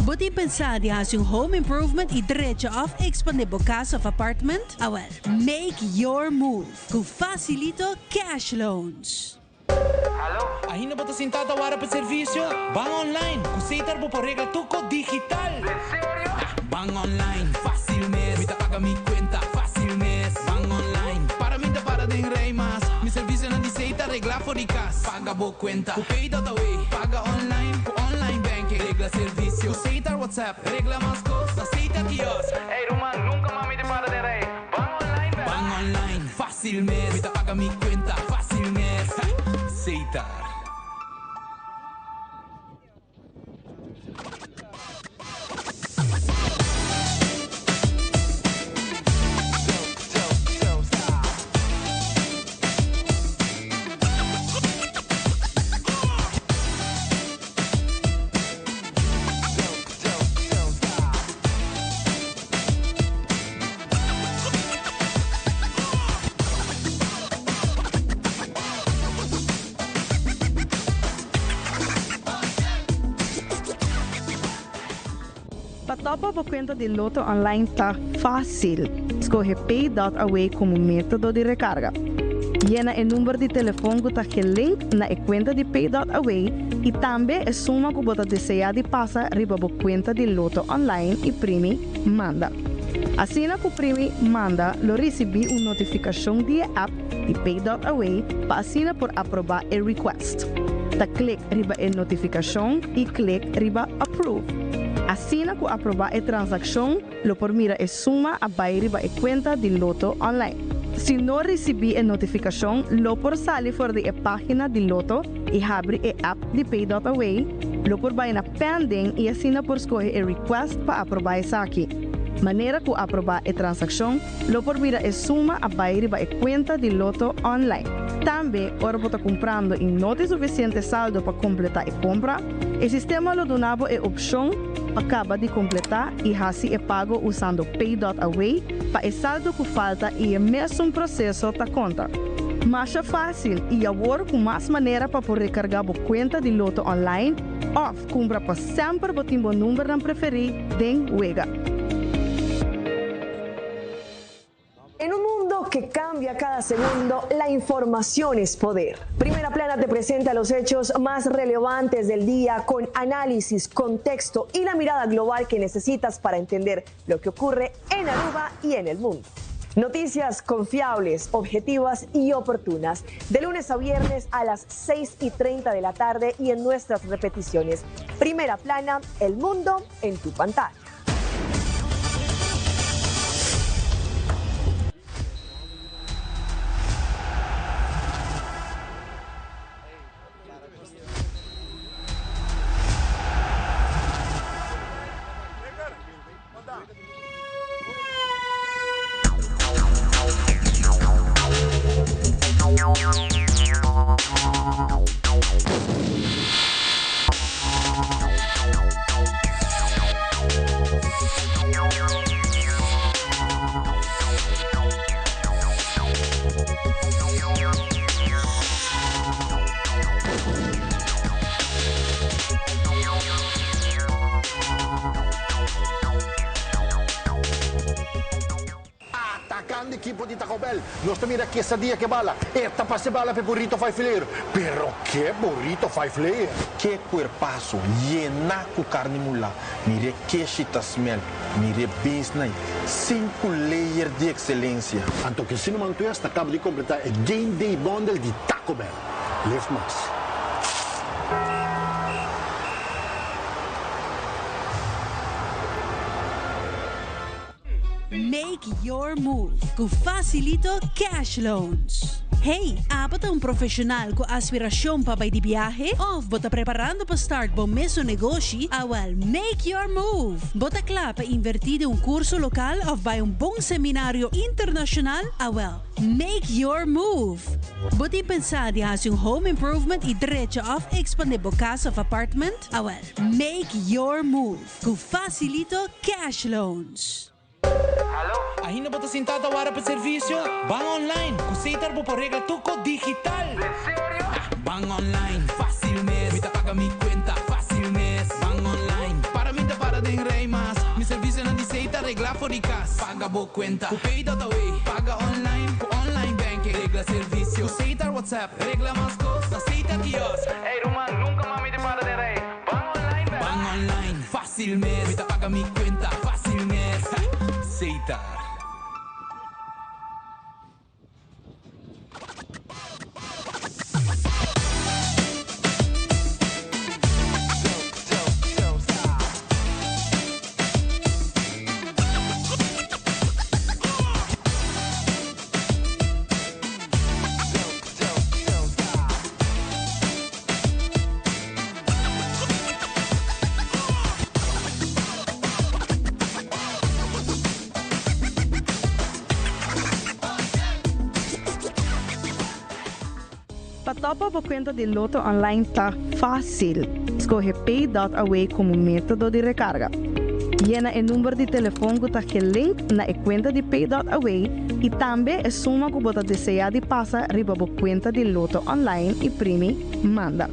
Bo tin pensa di haci un home improvement y drecha of expande bo cas of apartment? Awel, make your move! Ku Facilito Cash Loans. Ainda bo ta sintá ta wara pa servisio? Ban online! Ku Setar bo por regla tur kos digital! Ban online, fásil mes! Mi ta paga mi kuenta, fásil mes! Ban online, para mi ta para den rei mas! Mi servisionan di Setar reglá for di kas! Paga bo kuenta ku Pay.awe! Paga online ku online banking! Regla servisio ku Setar WhatsApp! Regla mas kos na Setar Kiosk! Ey ruman, nunka mas mi ta para den rei! Ban online bèl. Ban online, fásil mes. Mi ta paga mi kuenta, fásil mes. Setar. Pa topa bo kuenta di Lotto Online ta fásil. Skohe Pay.awe komo método di rekarga. Yena e number di telefon ku ta gelink na e kuenta di Pay.Away i tambe e suma ku bo ta deseá di pasa riba bo kuenta di Lotto Online i primi Manda. Asina ku primi Manda lo risibí un notifikashon di e app di Pay.Away pa asina por aprobá e request. Ta klik riba e notifikashon i klik riba Approve. Asina ku aprobá e transakshon, lo por mira e suma a bai riba e kuenta di Lotto Online. Si no risibí e notifikashon, lo por sali for di e página di Lotto i habri e app di Pay.Away, lo por bai na Pending i asina por skohe e request pa aprobá esaki. Manera ku aprobá e transakshon, lo por mira e suma a bai riba e kuenta di Lotto Online. Tambe, ora bo ta kumprando i no tin sufisiente saldo pa kompletá e kompra, e sistema lo duna bo e opshon pa kaba di kompletá i hasi e pago usando Pay.Away pa e saldo ku falta i e mesun proseso ta konta. Masha fásil i awor ku mas manera pa por rekargá bo kuenta di Lotto Online òf kumpra pa semper bo tin bo numbernan preferí den wega. En un mundo que cambia cada segundo, la información es poder. Primera Plana te presenta los hechos más relevantes del día con análisis, contexto y la mirada global que necesitas para entender lo que ocurre en Aruba y en el mundo. Noticias confiables, objetivas y oportunas. De lunes a viernes a las 6 y 30 de la tarde y en nuestras repeticiones. Primera Plana, el mundo en tu pantalla. Atacando equipo di Taco Bell. Nos ta mira quesadilla ke bala. E ta pasa e bala pa e burrito five layer. Pero ke burrito five layer? Ke cuerpazo, yena cu carni mula. Mire keshi ta smel. Mire beans nai. Cinco layer di excelencia. Anto ke si no man tues ta caba di completa e Game Day Bundle di Taco Bell. Live mas. Make your move ku Facilito Cash Loans. Hey, abo ta un profesional ku aspiracion pa bai di biahe? Of bo ta preparando pa start bo mesun negoshi? Awel, make your move! Bo ta kla pa inverti den un curso local of bai un bon seminario internacional? Awel, make your move! Bo tin pensa di hasi un home improvement y drecha of expande bo cas of apartment? Awel, make your move cu Facilito Cash Loans. Ainda bo ta sinta ta wara pa servicio? Ban online! Cu Setar bo por regla tuco digital! Ban online, facil mes! Mi ta paga mi cuenta, facil mes! Ban online, para mi ta para den rij mas! Mi servicionan di Setar regla for di cas! Paga bo cuenta cu Pay.away! Paga online cu online banking! Regla servicio cu Setar WhatsApp! Regla mas cos na Setar kiosk! Ey ruman, nunca mas mi ta para den rij! Ban online bek! Ban online, facil mes! Mi ta paga mi cuenta, facil mes! Setar. Pa topa bo kuenta di Lotto Online ta fásil. Skohe Pay.Away komo método di rekarga. Yena e number di telefon ku ta gelink na e kuenta di Pay.Away i tambe e suma ku bo ta deseá di pasa riba bo kuenta di Lotto Online i primi Manda.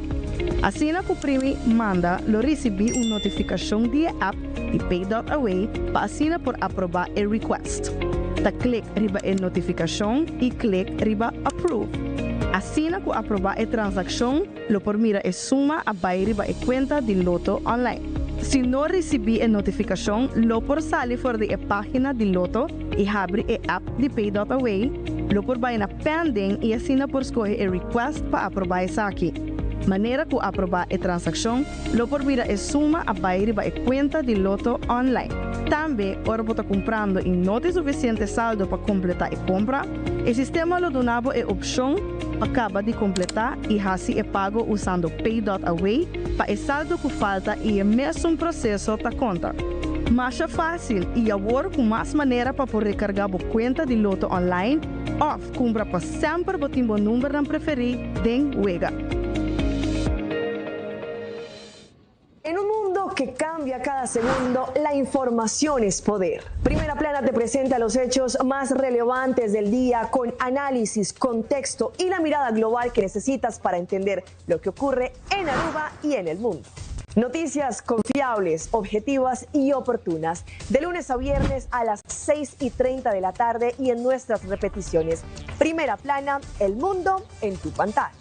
Asina ku primi Manda lo risibí un notifikashon di e app di Pay.Away pa asina por aprobá e request. Ta klik riba e notifikashon i klik riba Approve. Asina ku aprobá e transakshon, lo por mira e suma a bai riba e kuenta di Lotto Online. Si no risibí e notifikashon, lo por sali for di e página di Lotto i habri e app di Pay.Away, lo por bai na Pending i asina por skohe e request pa aprobá esaki. Manera ku aprobá e transakshon, lo por mira e suma a bai riba e kuenta di Lotto Online. Tambe, ora bo ta kumprando i no tin sufisiente saldo pa kompletá e kompra, e sistema lo duna bo e opshon pa kaba di kompletá i hasi e pago usando Pay.Away pa e saldo ku falta i e mesun proseso ta konta. Masha fásil i awor ku mas manera pa por rekargá bo kuenta di Lotto Online òf kumpra pa semper bo tin bo numbernan preferí den wega. En un mundo que cambia cada segundo, la información es poder. Primera Plana te presenta los hechos más relevantes del día con análisis, contexto y la mirada global que necesitas para entender lo que ocurre en Aruba y en el mundo. Noticias confiables, objetivas y oportunas. De lunes a viernes a las 6 y 30 de la tarde y en nuestras repeticiones. Primera Plana, el mundo en tu pantalla.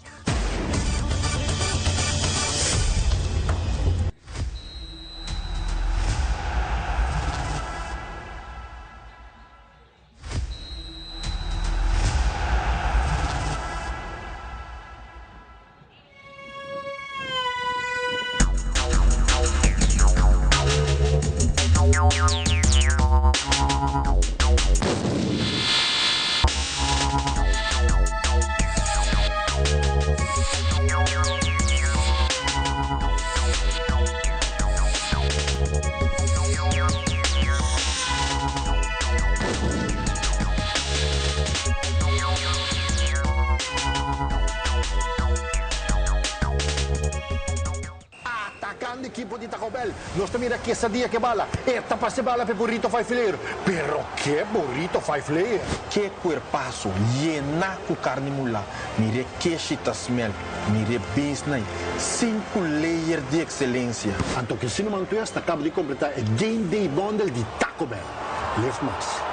Atacando equipo di Taco Bell. Nos ta mira quesadilla ke bala. E ta pasa e bala pa e burrito five layer. Pero ke burrito five layer? Ke cuerpazo, yena cu carni mula. Mire keshi ta smel. Mire beans nai. Cinco layer di excelencia. Anto ke Cinnamon Twist ta caba di completa e Game Day Bundle di Taco Bell. Live mas.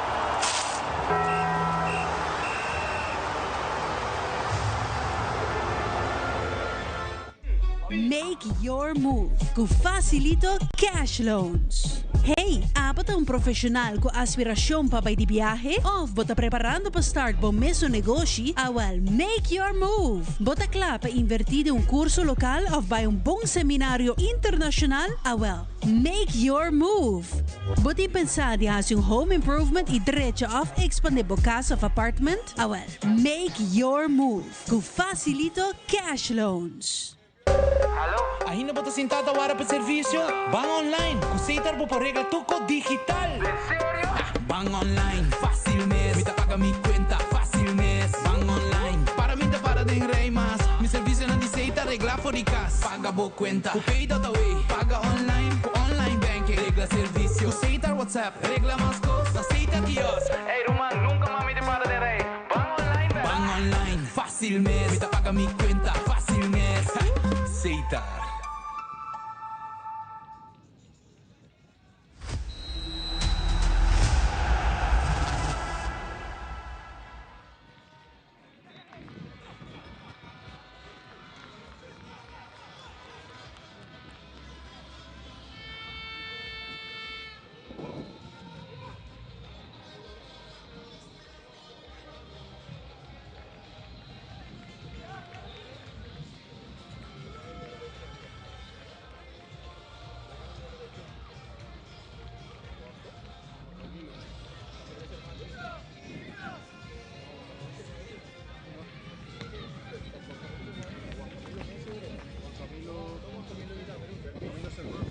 Make your move ku Facilito Cash Loans. Hey, abo ta un profesional ku aspiracion pa bai di biahe? Of bo ta preparando pa start bo mesun negoshi? Awel, make your move! Bo ta kla pa inverti den un curso local of bai un bon seminario internacional? Awel, make your move! Bo tin pensa di hasi un home improvement y drecha of expande bo cas of apartment? Awel, make your move cu Facilito Cash Loans. Ainda bo ta sinta ta wara pa servicio? Ban online! Cu Setar bo por regla tuco digital! Ban online, facil mes! Mi ta paga mi cuenta, facil mes! Ban online, para mi ta para den rij mas! Mi servicionan di Setar regla for di cas! Paga bo cuenta cu Pay.away, paga online cu online banking, regla servicio cu Setar WhatsApp, regla mas cos na Setar kiosk! Ey ruman, nunca mas mi ta para den rij! Ban online bek! Ban online, facil mes! Mi ta paga mi cuenta, facil mes! Setar.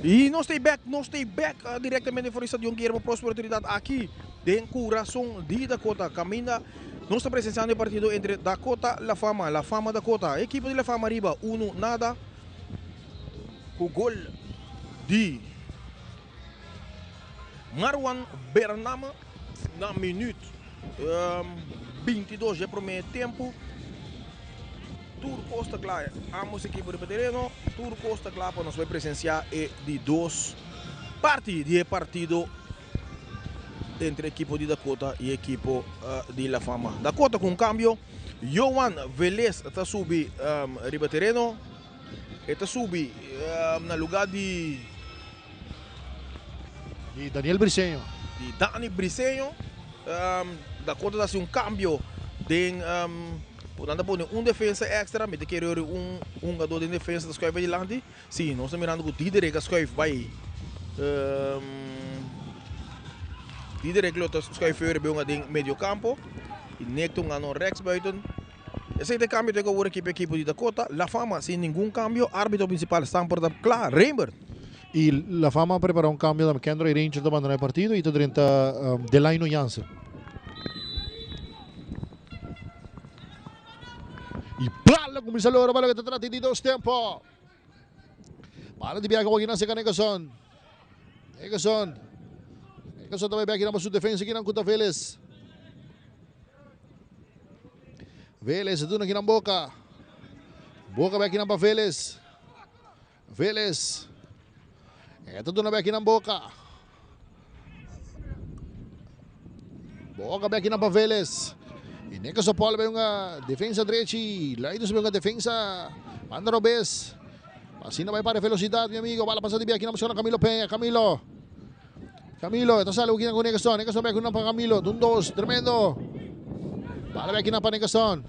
Y nos ta back, nos ta back ah, directamente for di Stadion Guillermo Prospero Trinidad aki den Curason di Dakota. Caminda nos ta presenciando e partido entre Dakota La Fama, La Fama Dakota. Equipo di La Fama riba 1 nada cu gol di Marwan Bernama na minuut 22 dje prome tempo. Tur cos ta cla, ambos equipo riba tereno, tur cos ta cla pa nos bay presencia e di dos parti di e partido. entre ekipo di Dakota i ekipo di La Fama. Dakota ku un kambio, Johan Velez ta subi riba tereno. E ta subi na luga di. Di Daniel Briseño. Di Dani Briseño. Dakota ta hasi un kambio den nan ta pone un defensa extra. Mi ta kere ori un hungadó den defensa ta skuif adilanti. Si, nos ta mirando ku Diederik a skuif bai. Diederik lo ta skuif ori bai hunga den medio kampo. I Nick ta hunga no rechts buiten. Esei ta e kambio te ku awor ekipo ekipo di Dakota. La Fama sin ningun kambio. Arbitro prinsipal Stamper ta kla. Rembert. I La Fama a prepara un kambio tambe. Kendroy Ranger ta bandona e partido i ta drenta Delaino Jansen. I bala kuminsá lora pa loke ta trata di dos tempo. Bala di biaha awor na Nickerson. Nickerson. Nickerson ta bai bek na su defensa kinan ku ta Veles. Veles a duna kinan Boca. Boca bek kinan pa Veles. Veles. E ta duna bek kinan Boca. Boca bek kinan pa Veles. Y Nickerson Paul bai un defensa drechi. Leidens bai un defensa banda robes. Asina bai para velocidad, mi amigo. Bala pasa di bek kinan buscando Camilo Peña. Camilo. Camilo, e ta sali kinan ku Nickerson. Nickerson bek kinan pa Camilo. Dun dos, tremendo. Bala bek kinan pa Nickerson.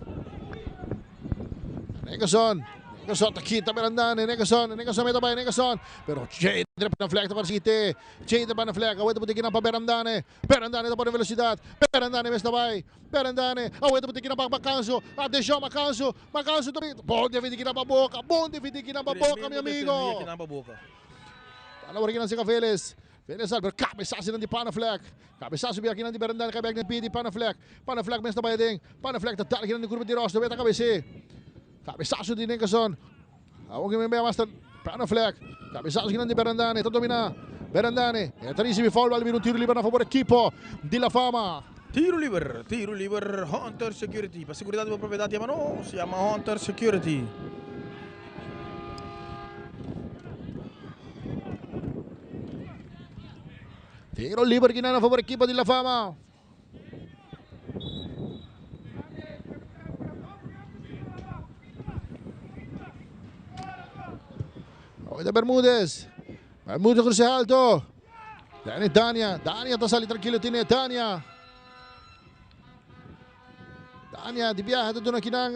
Nickerson. Nickerson ta kita Berandane. Nickerson, Nickerson meta bai Nickerson. Pero Jadre pa flag ta parsi te. Jadre pa flag. Aweta puti kinan pa Berandane. Berandane ta pone velocidad. Berandane mes ta bai. Berandane. Aweta puti kinan pa Macanso. Atención Macanso. Macanso ta Bon defendi kinan pa Boca. Bon defendi kinan pa Boca, mi amigo. Tremendo defendi kinan pa Boca. Bala ora kinan seka Veles. Veles sal pero cabesazo nan di Panaflek. Cabesazo bia kinan di Berendal kai bek den pie di Panaflek. Panaflek mes ta bai aden. Panaflek ta dal kinan di curva di rostro beta cabece. Cabesazo di Nickerson. Awor kinan bia mas ta Panaflek. Cabesazo kinan di Berendane ta domina. Berendane e ta ricibi foul bal bira un tiro liber na favor ekipo di La Fama. Tiro liber, tiro liber Hunter Security. Pa seguridad di bo propiedad yama nos, yama Hunter Security. Tiro liber kinan na favor ekipo di La Fama. Oida Bermudez. Bermudez cruce alto. Dani Dania. Dania ta sali tranquilo tiene Dania. Dania di biaha ta duna kinan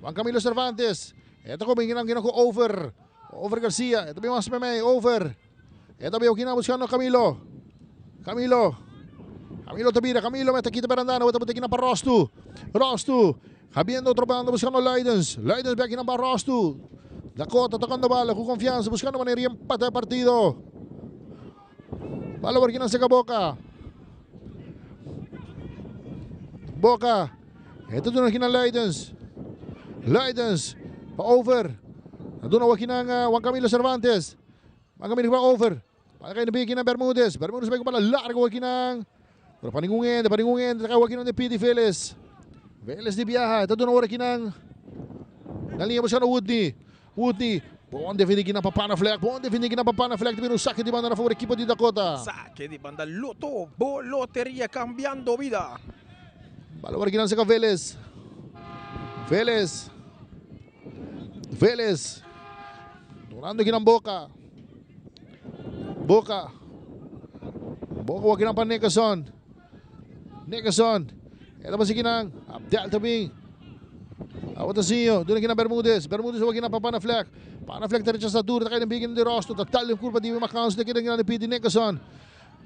Juan Camilo Cervantes. E ta come kinan kinan ku over. Over Garcia. E ta bin mas meme over. E ta bin kinan buscando Camilo. Camilo. Camilo ta bira. Camilo mete kita Berandana. Weta bote kinan pa Rostu. Rostu. Habiendo otro banda buscando Leidens. Leidens bek kinan pa Rostu. Dakota tocando bala ku confianza buscando manera di empata e partido. Bala por kinan seca Boca. Boca. E ta duna kinan Leidens. Leidens pa over. Ta duna kinan Juan Camilo Cervantes. Juan Camilo pa over. Bala kai na kinan Bermudez. Bermudez bai ku bala largo kinan. Pero pa ningun hende, pa ningun hende. Ta kai kinan de Pidi Vélez. Vélez di biaha. Ta duna ora kinan. Na linha buscando Woodney. Woodney. Bon defendi kinan pa Panaflek. Bon defendi kinan pa Panaflek. Ta bira un saque di banda na favor equipo di Dakota. Saque di banda Lotto. Bo Loteria cambiando vida. Bala ora kinan seka Vélez. Vélez. Vélez. Durando kinan Boca. Boca. Boca wak kinan pa Nickerson. Nickerson. E ta pasa kinan. Abdel ta bin. Awatasinho. Duna kinan Bermudez. Bermudez wak kinan pa Panaflek. Panaflek ta rechasa duro. Ta kai den bigin di rosto. Ta tal den curva di Macanso. Ta keda kinan di pie di Nickerson.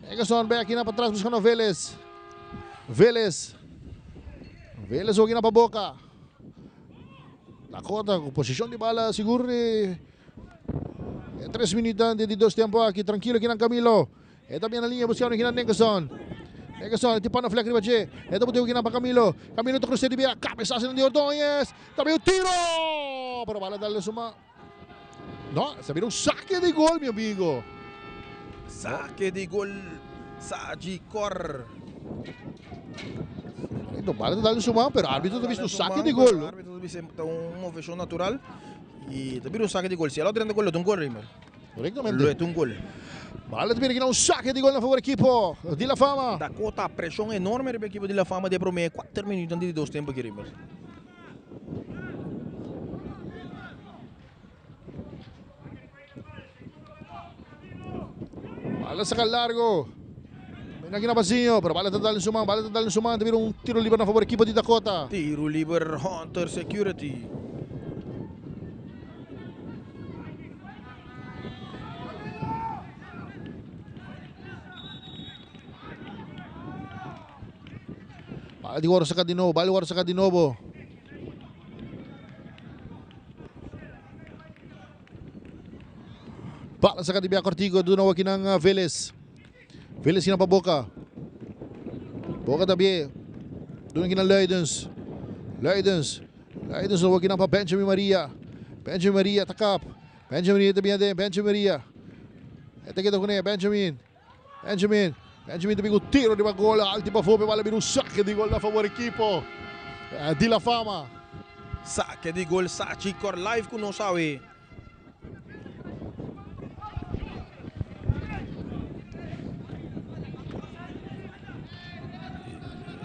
Nickerson bek kinan pa tras buscando Vélez. Vélez. Vélez wak kinan pa Boca. Dakota ku posishon di bala sigur di e tres minuut di dos tempo aki. Tranquilo kinan Camilo. E ta bien na linea buscando kinan Nickerson. Nickerson e ti Panaflek riba dje. E ta bote kinan pa Camilo. Camilo ta cruce di bia. Cabezazo di Ordóñez. Ta bin un tiro! Pero bala dal suma. No, sa bira un saque di gol, mi amigo. Saque di gol. Sagicor. Correcto, bala ta dal suma, pero arbitro ta visto un saque di gol. Arbitro ta visto ta un movecion natural. Y ta bira un saque di gol. Si el otro drenta gol, lo ta un gol, Raymer. Correctamente. Lo ta un gol. Bala ta bira kina un sake di gol na favor ekipo di La Fama. Dakota, preshon enorme riba ekipo di La Fama den prome kuater minuutnan di di dos tempo aki Rivers. Bala saka largo. Mena kina Bazinho, pero bala ta dal en su man, bala ta dal en su man, ta bira un tiro liber na favor ekipo di Dakota. Tiro liber Hunter Security. Bala di wòrdu saka di nobo, bala di wòrdu saka di nobo. Bala saka di bia kortigo duna wakinan ah, Vélez. Vélez kina pa Boca. Boca también. Duna kina Luidens. Luidens. Luidens duna kina pa Benjamin Maria. Benjamin Maria ta kap. Benjamin Maria ta bien aden. Benjamin Maria. E ta keda kuné Benjamin. Benjamin. Benjamin ta bin ku tiro riba gol. Alti pa fope. Bala bin un sake di gol na favor ekipo di La Fama. Sake di gol Sachi Cor live ku nos awe.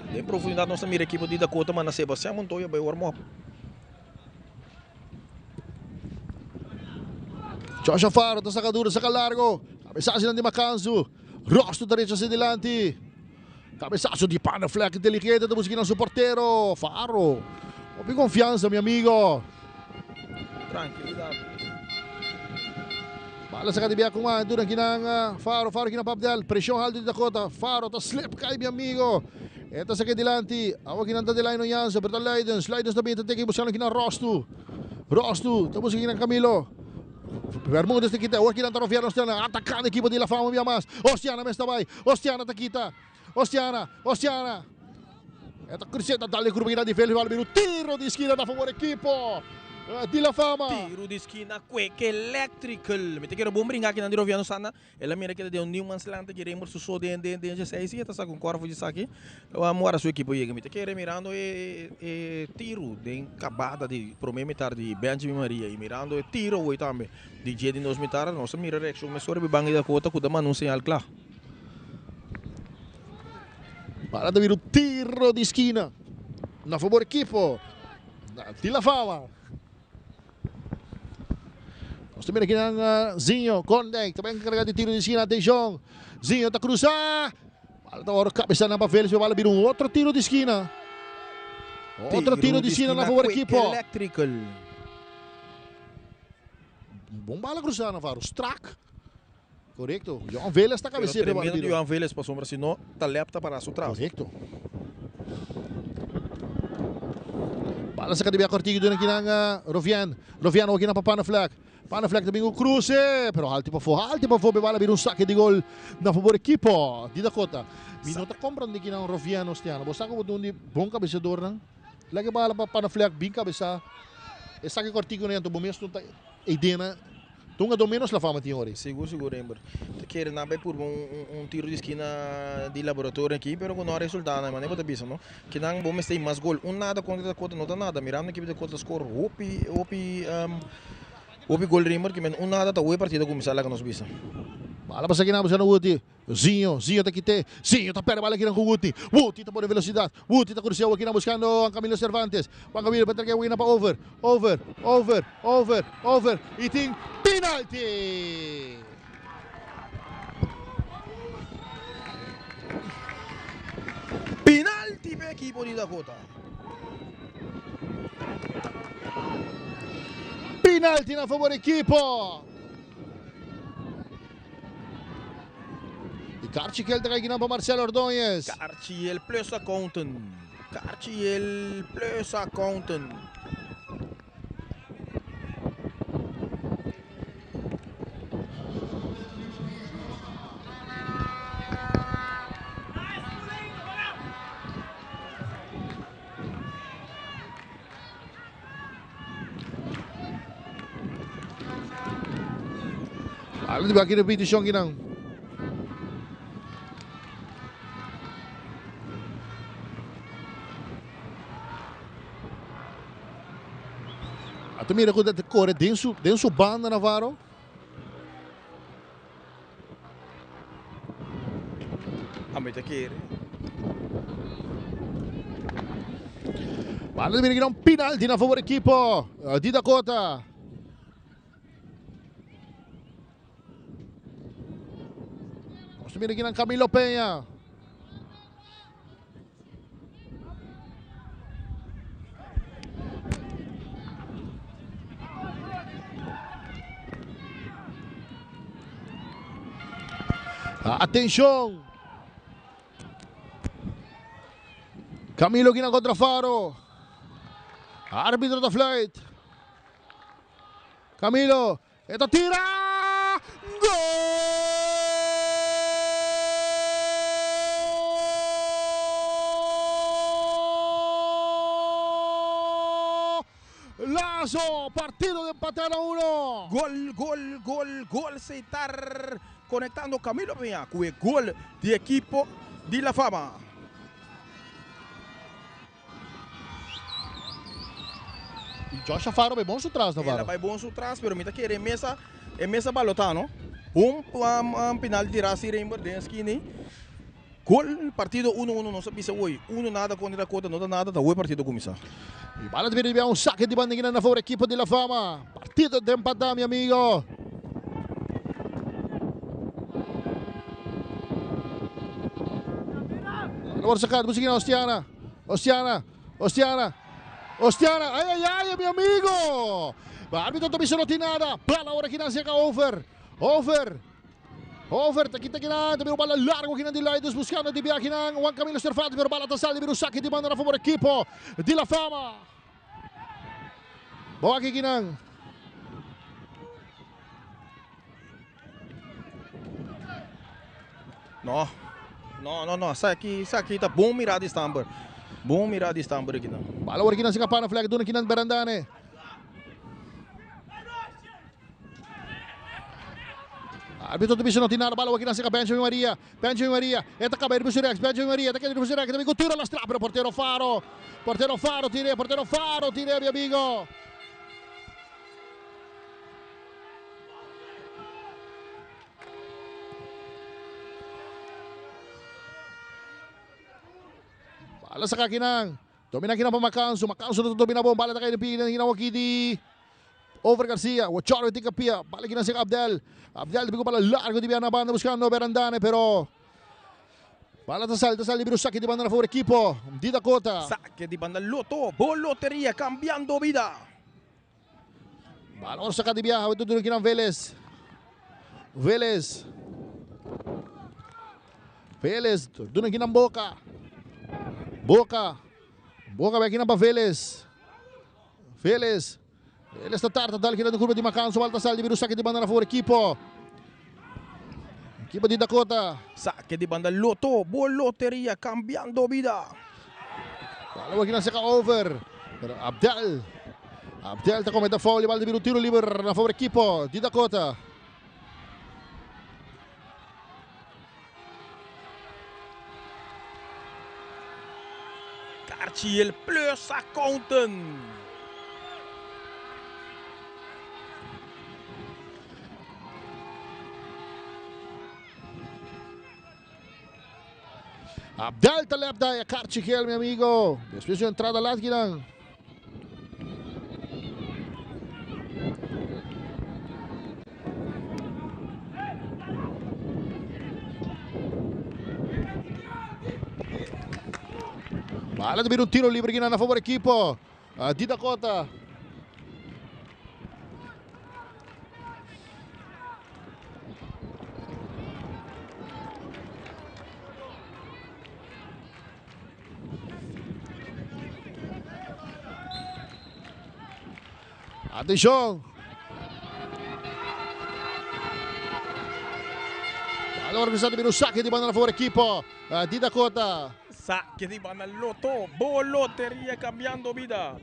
Den profundidad nos ta mira ekipo di Dakota manda Sebastian Montoya bay warm up. Joshua Faro ta saca duro, saca largo. Cabezazo di Macanzu. Rosto ta rechaza dilanti. Cabezazo di Panneflek inteligente ta busca su portero. Faro. Hopi confianza, mi amigo. Tranquilidad. Bala saca di bia kuma dura kinan eh, Faro, Faro kinan Papdel. Presión alto di Dakota. Faro ta slip kai mi amigo. Eta saca dilanti. Awa kinan ta Delaino Jansen, pero ta Leidens. Leidens también ta teki buscando kinan Rostu. Rostu ta busca kinan Camilo. Bermudez ta kita. Awor kinan ta Rovier Ostiana atacando equipo di La Fama un bia mas. Ostiana mes ta bai. Ostiana ta kita. Ostiana, Ostiana. E ta cruceta dal e grupo kinan di Vélez. Bala bira un tiro di skina na favor equipo di La Fama. Tiro di skina Quick Electrical. Mi ta kere bon bringa kinan di Roviano Sanda. El a mira keda den un Newman slant aki Raymer su so den den den dje seis y e ta saca un corfo dje saki. Lo a mora su equipo yega. Mi ta kere mirando e e tiro den cabada di prome mitar di Benjamin Maria y mirando e tiro hoy tambe di dje di nos mitar nos a mira reaccion mesora riba banki Dakota cu ta manda un señal cla. Bala ta bira un tiro di skina na fabor ekipo di La Fama. Nos ta mira kinan Zinho Kondijk ta ben encarga di tiro di skina. Atencion, Zinho ta cruza. Bala ta worde cabeza nan pa Vélez, pero bala bira un otro tiro di skina. Otro tiro di skina na fabor ekipo. Electrical. Bon bala cruza Navarro, strak. Korekto. Johan Vélez ta Pero kabesea p'e tremendo di partido. Johan Vélez pasobra si no Taleb ta para su tras. Korekto. Bala saka di bia Cortigo duna kinan Rovian. Rovian awor kinan pa Panneflek. Panneflek ta bin ku kruse, pero halti pafó, halti pafó p'e bala bira un sake di gol na fabor ekipo di Dakota. Mi no ta komprende kinan Rovian Ostiano. Bo sa ku bo ta un di bon kabeseadornan. Lek e bala pa Panneflek bin kabesa e sake Cortigo na anto bo mes no ta eidena. Tunga do menos la fama tin ori. Sigur sigur Rember. Ta kere nan bay purba un tiro di skina di laboratorio aki pero ku no a resulta nan manera bo ta bisa no. Kinan bo mester mas gol. Un nada kontra Dakota no ta nada. Mirando ekipo Dakota score hopi hopi hopi gol Rember kimen un nada ta hopi partido kuminsá laga nos bisa. Bala pasa kinan buscando Woody. Zinho, Zinho ta kite, Zinho ta perde bala kinan ku Wuti, Wuti ta pone velosidad, Wuti ta crucia awor kinan buscando Juan Camilo Cervantes, Juan Camilo pa treke awor kinan pa over, over, over, over, over y tin penalti! Penalti pa ekipo di Dakota. Penalti na favor ekipo. Y Carchiquel ta kai pa Marcelo Ordóñez. Carchiel plus accountant. Carchiel plus accountant. Ala di aki repeticion kinan. Ata mira ku ta kore den su den su banda Navarro. Ami ta kere. Bala di bira un penalti na favor ekipo di Dakota. Nos mira aquí Camilo Peña. Atención. Camilo Guina contra Faro. Árbitro de fluit. Camilo, e ta tira! Gol! Lazo, partido de empatar a uno. Gol, gol, gol, gol, Seitar conectando Camilo Peña cu e gol di equipo di La Fama. Y Josh Faro bay bon su tras, no Faro? Ela bay bon su tras, pero mi ta kere e mesa, e mesa balota, no? Un um, penal tira si Rainbow den esquina. Gol, partido 1-1, nos a bisa hoy. Uno nada contra Dakota, no ta nada, ta hoy partido cuminsa. Y bala de un saque de banda na favor equipo de La Fama. Partido de empatá, mi amigo. Agora sacado, busca Ostiana. Ostiana, Ostiana, Ostiana. Ay, ay, ay, mi amigo. Árbitro también se no tiene nada. Bala ahora que nace over. Over. Over, ta kita kinan, pero bala largo kinan di Leidos buscando di via kinan, Juan Camilo Serfati, pero bala tasal di saque di banda a favor equipo di La Fama. Boa aqui kinan. No, no, no, no, esaki, esaki ta bon mira di stamper. Bon mira di stamper aki nan. Bala awor kinan si kapana flag duna kinan Berandane. Arbitro ta bisa no tin nada, bala awor kinan si Benjamin Maria. Benjamin Maria, e ta kaba riba su rechts, Benjamin Maria, ta keda riba su rechts, ta bin ku tiro lastra, pero portero Faro, portero Faro tire, portero Faro tire, mi amigo. Bala sa kakinan. Domina kinan pa Macanso. Macanso no domina bom. Bala ta kay pili ng aki di Over Garcia. Wacharo tika pia. Bala kinan si Abdel. Abdel di bala largo di Biana banda buscando Berandane pero Bala ta sal, ta sal libero saque di banda na favor equipo di Dakota. Saque di banda Lotto, Lotería cambiando vida. Bala ora saca di biaha, ito dun kinan Vélez. Vélez. Vélez, dun kinan Boca. Boca. Boca vai kinan pa Vélez. Vélez. Vélez ta tarta dal kinan curva di Macanso, bala ta sal libero saque di banda na favor equipo. Equipo di Dakota. Saque di banda Lotto, Lotería cambiando vida. Bala kinan saka over. Pero Abdel. Abdel ta comete foul, bala di tiro liber na favor equipo di Dakota. Cartier plus accountant. Abdel Taleb da Cartier, mi amigo. Después de entrada Latgiran. Bala de un tiro libre na favor equipo di Dakota. Atención. Bala organizado un saque di banda na favor equipo di Dakota. Saque di banda Lotto, Lotería cambiando vida.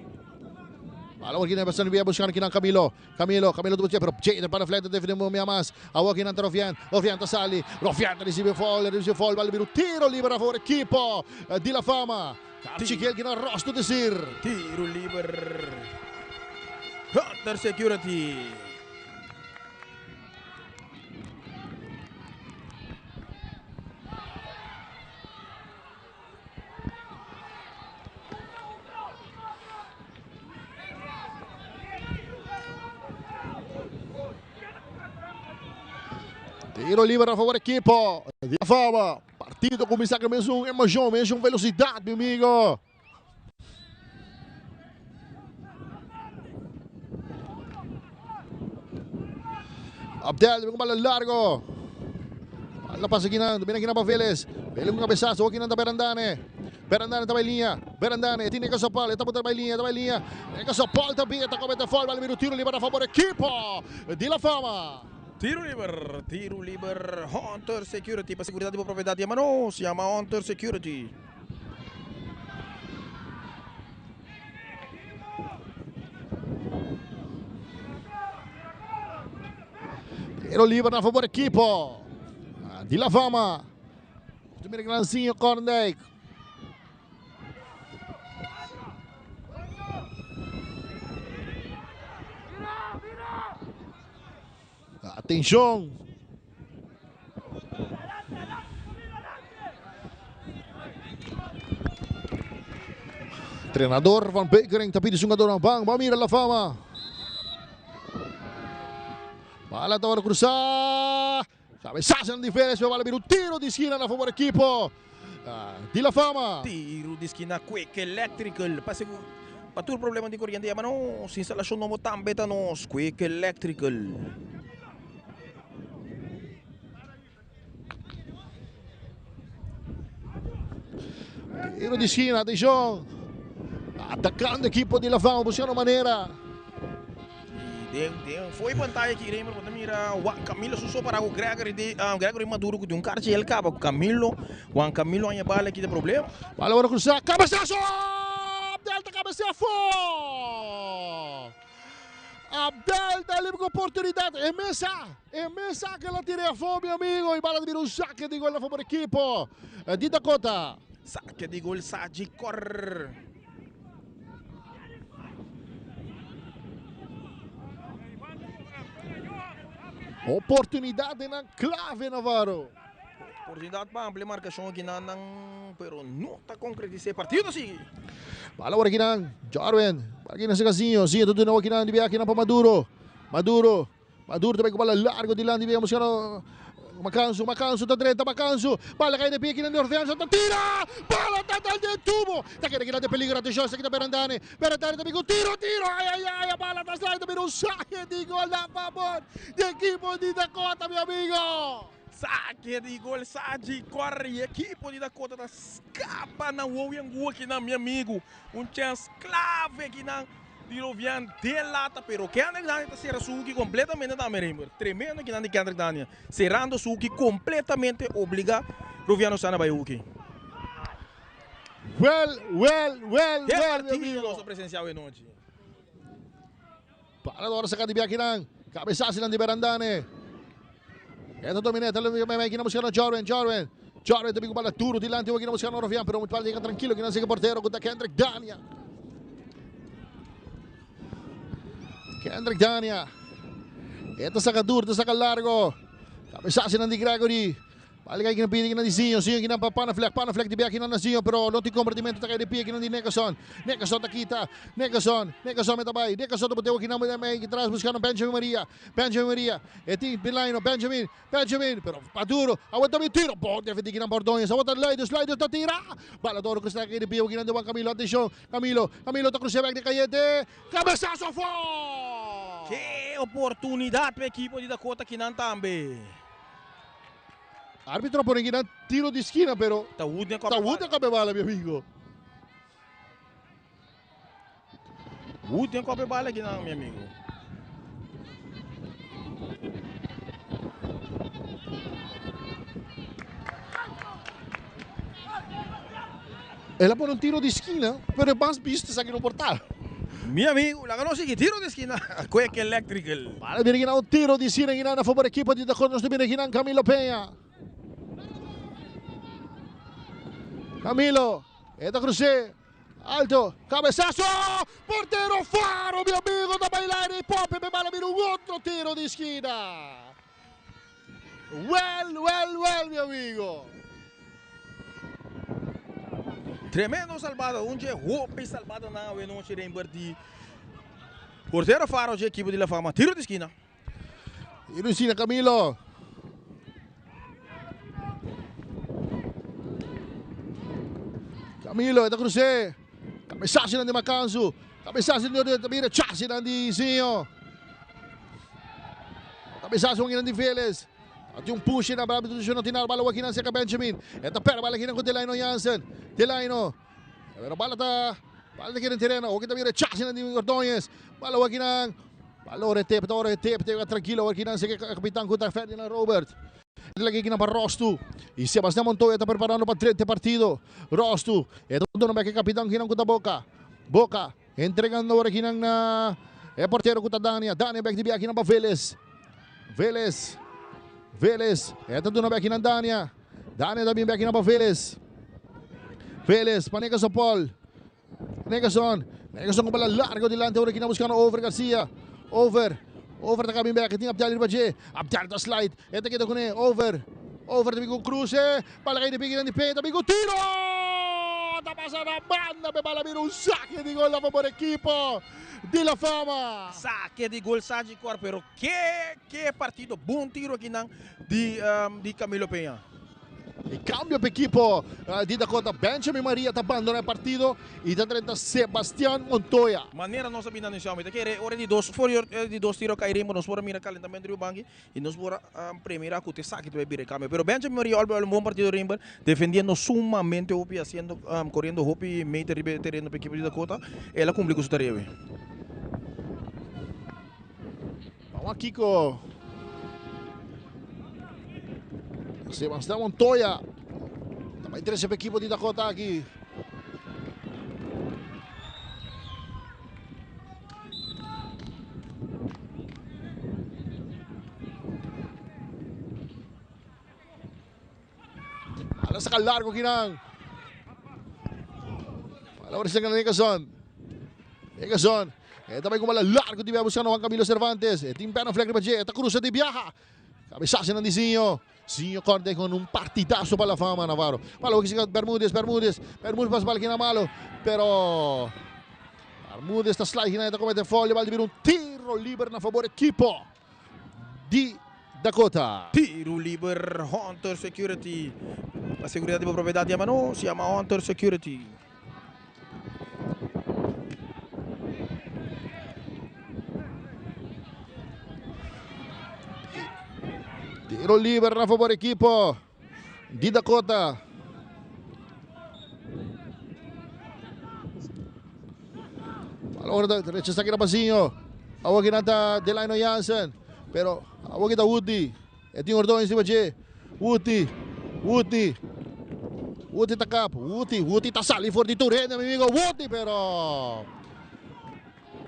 Bala aqui na via buscando aqui na Camilo. Camilo, Camilo do pero Jader para flag defende un más. Agora aqui na Rofian, Rofian ta sali, Rofian riceve foul, riceve foul, vale un tiro libero a favore equipo di La Fama. Carcichel che na rosto de Sir. Tiro liber. Hunter Security. Tiro liber a favor ekipo di La Fama. Partido kuminsá ku mesun emoshon, mesun velosidat, mi amigo. Abdel con bala largo. La pasa aquí na, viene aquí na pa Vélez. Vélez con cabezazo, aquí na Berandane. Berandane está línea. Berandane tiene que sopar, está por línea, está línea. Tiene que sopar también, está comete foul, vale un tiro libre a favor equipo de la fama. Tiro liber, tiro liber, Hunter Security, pa seguridad di bo propiedad, yama nos, yama Hunter Security. Tiro liber na favor equipo di La Fama. Mira Granzinho Korndijk. Atenshon. Entrenador Van Bekering ta pidi su hungadornan ban. Ban mira La Fama. Bala ta wòrdu krusá. Cabezazo di Vélez, pero bala bira un tiro di skina na favor ekipo di La Fama. Tiro di skina Quick Electrical pa segu pa tur problema di koriente yama nos. Instalashon nobo tambe ta nos Quick Electrical. Tiro di skina, atenshon. Atakando ekipo di La Fama buscando manera. Den den foi pantalla aki Raymer bo ta mira Juan Camilo su so para ku Gregory di Gregory Maduro ku di un karchi el kaba ku Camilo Juan Camilo haña bala aki ta problema. Bala wòrdu krusá, kabesaso! Abdel ta kabesea afó! Abdel ta libre ku oportunidat, e mes sa, e mes sa ku el a tir'é afó mi amigo i bala ta bira un sake di gol na fabor ekipo di Dakota. Sake di gol Saji Kor. Oportunidadnan clave Navarro. Oportunidad pa amplia marcacion aki nan nan pero no ta concretisa e partido sigui. Bala awor aki nan Jarwin. Bala aki nan cerca Zinho. Zinho ta duna awor aki nan di bia aki nan pa Maduro. Maduro. Maduro ta bai ku bala largo dilanti bia buscando Macansu, Macansu ta drenta, Macansu, bala kai den pie kinan di Orfeanza ta tira! Bala ta dal den tubo! Ta keda kinan den peligro, atencion esaki ta Berandani, Berandani ta bin ku tiro, tiro, ay ay ay, bala ta slide ta bira un sake di gol na fabor di ekipo di Dakota mi amigo! Sake di gol, Saji kore y ekipo di Dakota ta skapa na wowi angu akinan mi amigo, un chens clave akinan. Tiro bien den lata pero Kendrick Daniel ta cera su huki completamente tambe Reinbert. Tremendo kinan di Kendrick Daniel. Cerando su huki completamente obliga Ruviano Sana bay huki. Well, well, well, Ke well, mi partido amigo. nos a presencia awe nochi. Para ora saca di biakinan. Cabezasinan di Berandane. E ta domina, ta meme kinan buscando Jorwen, Jorwen. Jorwen ta bin cu bala duro dilanti, kinan buscando Rovian, pero bala llega tranquilo, kinan sigue portero cu ta Kendrick Dania. Kendrick Dania. E ta saca duro, ta saca largo. Cabezasinan di Gregory. Bala kai kinan pidi kinan di Zinho, Zinho kinan pa Panaflek, Panaflek di bia kinan na Zinho, pero no tin kompartimento ta kai di pia kinan di Nickerson. Nickerson ta kita, Nickerson, Nickerson meta bai, Nickerson ta boteo kinan mei tras buscando Benjamin Maria, Benjamin Maria, e tin Pilaino, Benjamin, Benjamin, pero Maduro, awor ta tiro, bon defendi kinan pa Ordóñez, awor ta Leiders, Leiders ta tira, bala doro ku sta kai di pia kinan di Juan Camilo, atenshon, Camilo, Camilo ta crucé bek di Cayete, cabezazo afó! Ke oportunidad pa ekipo di Dakota kinan tambe. Arbitro a pone kinan tiro di skina pero Ta Wood ta Wood a kope bala mi amigo. Wood den kope bala kinan mi amigo. El a pone un tiro di skina pero e mas bisto esaki no por ta. Mi amigo, laga nos sigui tiro di skina Quick Electrical. Bala bira kinan un tiro di skina kinan na favor ekipo di Dakota nos ta bira kinan Camilo Peña. Camilo e ta crus'é alto cabezazo portero Faro mi amigo ta baila y pope pe bala bira un otro tiro di skina. Well, well, well, mi amigo. Tremendo salbada, un dje hopi salbada nan awe nochi den inverti. Portero Faro dje ekipo di La Fama, tiro di skina. Tiro di skina Camilo. Camilo, e ta krus'é. Kabesasinan di Makansu. Kabesasinan di ta bira chasinan di Zinho. Kabesasi wanginan di Veles. Tin un pushi na brabo di no tin nada bala wakinan serka Benjamin. E ta pèrdè bala akinan ku Delaino Jansen. Delaino. Pero bala ta bala ta keda den tereno. Awor ki ta bira chasinan di Ordóñez. Bala wakinan. Bala ora e tep ta ora e tep ta trankilo wakinan serka kapitan ku ta Ferdinand Robert. Lagi kinan pa Rostu. Y Sebastian Montoya ta preparando pa drenta e partido. Rostu. E ta duna bek e kapitan kinan ku ta Boca. Boca. Entregando ora kinan na e portero ku ta Dania. Dania bek di bia kinan pa Veles. Veles. Veles. E ta duna bek kinan Dania. Dania ta bin bek kinan pa Veles. Veles pa Negerson Paul. Negerson. Negerson ku bala largo dilanti ora kinan buskando Over Garcia. Over. Over ta kabin bek. Tin Abdel riba dje. Abdel ta slide. E ta keda kuné. Over. Over ta bin ku kruse. Bala kai di piki nan di Peña ta bin ku tiro! Ta pasa na banda pe bala bira un sake di gol a fabor ekipo di La Fama. Sake di gol Sagicor pero ke ke partido bon tiro akinan di di Camilo Peña. E cambio pa ekipo di Dakota, Benjamin Maria ta bandona e partido y ta drenta Sebastian Montoya. Manera nos a bin anuncia mi ta kere ora di dos for di dos tiro cay rimba nos por a mira calentamento riba banki y nos por a premira cu t'esaki ta bay bira e cambio pero Benjamin Maria al un bon partido rimba defendiendo sumamente hopi haciendo coriendo hopi meter riba e tereno pa ekipo di Dakota el a cumpli cu su tarea bay. Vamos Kiko. Sebastián Montoya. También 13 equipo de Dakota aquí. Ala saca largo kinan. Palabra se gana Nickerson. Nickerson. E también con bola largo di buscando Juan Camilo Cervantes. E tin perna fleck riba dje. E ta cruza di biaha. Cabezazo nan di Zinho. Zinho corte con un partidazo pa la fama Navarro. Palo que siga Bermudez, Bermudez. Bermudez pasa bala kina malo. Pero Bermudez ta slide kina ta comete foul. Bal di bira un tiro liber na favor equipo di Dakota. Tiro liber Hunter Security. Pa seguridad di bo propiedad yama nos, yama Hunter Security. Tiro liber na favor equipo di Dakota. Ahora rechaza aquí Rapazinho. Awor aki nan ta Delano Jansen. Pero awor aki ta Woody. E tin Ordóñez riba dje. Woody. Woody. Woody ta kap. Woody. Woody ta sali for di tur hende, mi amigo. Woody, pero...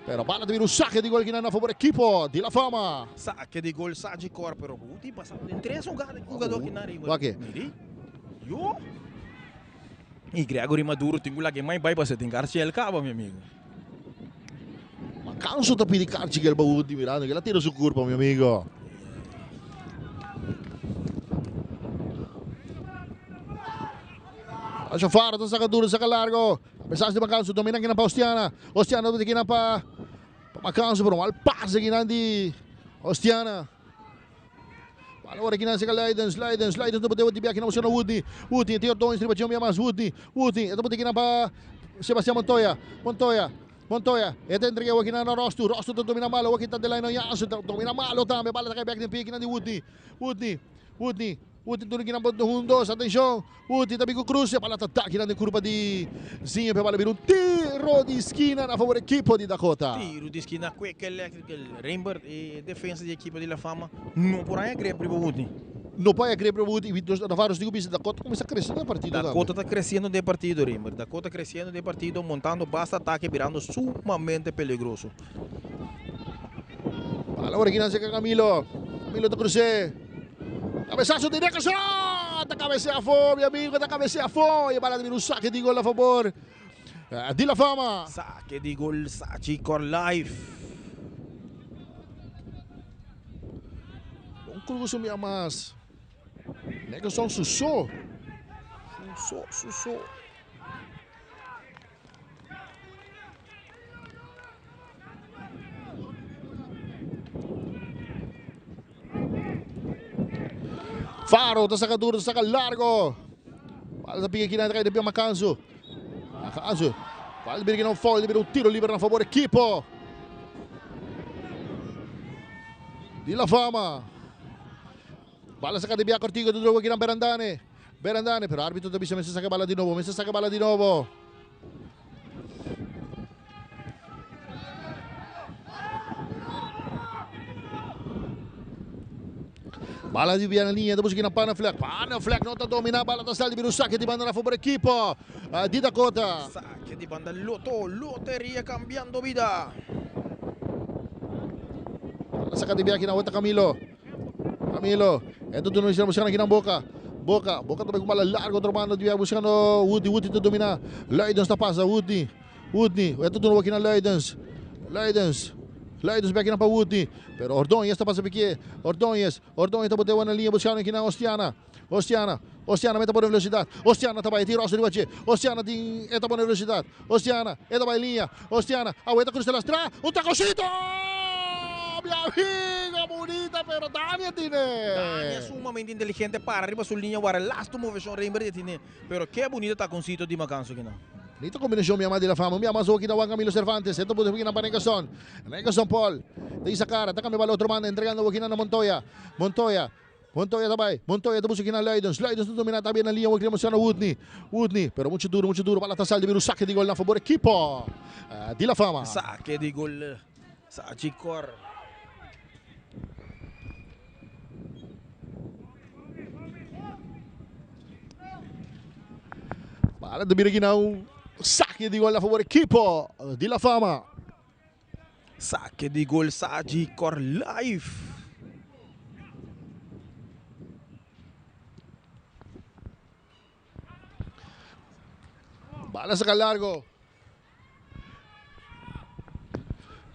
Pero bala ta bira un sake di gol kinan na favor ekipo di La Fama. Sake di gol Sagicor, pero Woody pasando den tres jugador kinan riba. Wak. Miri. Yo. Y Gregory Maduro tin cu laga e mai bay pasa tin Garciel caba mi amigo. Ma canso ta pidi carchi kel baú di mirando kel a tira su curpa mi amigo. Asha Faro ta saca duro saca largo. A pesar di Macanso domina kinan pa Ostiana. Ostiana ta kinan pa Macanso pero mal pase kinan di Ostiana. Bala ora kinan seka Leidens, Leidens, Leidens ta bote di kinan buscando Woodney, Woodney tin Ordóñez riba dje mas Woodney, Woodney e ta bote kinan pa Sebastian Montoya, Montoya, Montoya e ta entrega kinan na Rostu, Rostu ta domina malo, awor ta Delano Jansen ta domina malo tambe, bala ta kai bek den pie kinan di Woodney, Woodney, Woodney, Woodney duna kinan pa hundos, atencion, Woodney ta bin ku cruce, bala ta dak kinan den curpa di Zinho, pe bala bira un tiro di skina na favor ekipo di Dakota. Tiro di skina Quick Electrical, Rembert e defensa di ekipo di La Fama no por haña grip riba Woodney. No por haña grip riba Woodney y nos Navarro tin ku bisa Dakota kuminsá krese den e partido tambe. Dakota ta kresiendo den e partido Rembert, Dakota kresiendo den e partido montando basta atake birando sumamente peligroso. Bala ora kinan seka Camilo, Camilo ta krus'é. Cabezazo di Nickerson! Ta cabecea afó, mi amigo, ta cabecea afó. Y e bala ta bira un saque di gol a favor di La Fama. Saque di gol Sagicor Life. Bon cruce un bia mas. Nickerson su so. Su so, su so. Faro ta saca duro, ta saca largo. Bala ta pica aquí, ta cae de pie Macanso. Macanzo. Bal bira un foul, bira un tiro liber na favor ekipo di La Fama. Bala saca di bia cortico de drogo aqui Berandane. Berandane, pero arbitro ta bisa mester saca bala di nobo, mester saca bala di nobo. Bala di bia na linha, ta busca na Panaflek. Panaflek no ta domina, bala ta sal di bira un saque di banda na favor equipo di Dakota. Saque di banda Loto, Loteria cambiando vida. Bala saca di bia aqui na weta Camilo. Camilo, e ta duna buscando aki nan Boca. Boca, Boca ta bai cu bala largo otro banda di buscando Woody, Woody ta domina. Luidens ta pasa, Woody, Woody, e ta duna aki na Luidens. Luidens, Luidens bek pa Woody. Pero Ordóñez ta pasa pique. Ordóñez, Ordóñez ta botewa na linha buscando aki na Ostiana. Ostiana, Ostiana meta por velocidad. Ostiana ta bai tira Osto riba dje. Ostiana tin e ta pone velocidad. Ostiana, e ta bai linha. Ostiana, awe ta cruza lastra. Un tacocito! Mi amigo, bunita, pero Dania tine. Dania sumamente inteligente para riba su linha wara lastu movecion Reinber di tine. Pero ke bunita taconcito di Macanso kinan. Bunita combinacion mi ama di la fama. Mi ama zo aki na Juan Camilo Cervantes. E ta buta kinan pa Negason. Negason Paul. Ta isa cara, ta cambia bala otro banda entregando awo kinan na Montoya. Montoya. Montoya ta bai, Montoya ta busca kina Luidens, Luidens ta domina tambe na liña wak riba na Woodney, Woodney, pero mucho duro, mucho duro, bala ta sal di bira un sake di gol na fabor ekipo di La Fama. Sake di gol Sachi Cor. Bala ta bira kina un sake di gol na fabor ekipo di La Fama. Sake di gol Saji Cor live. Bala saca largo.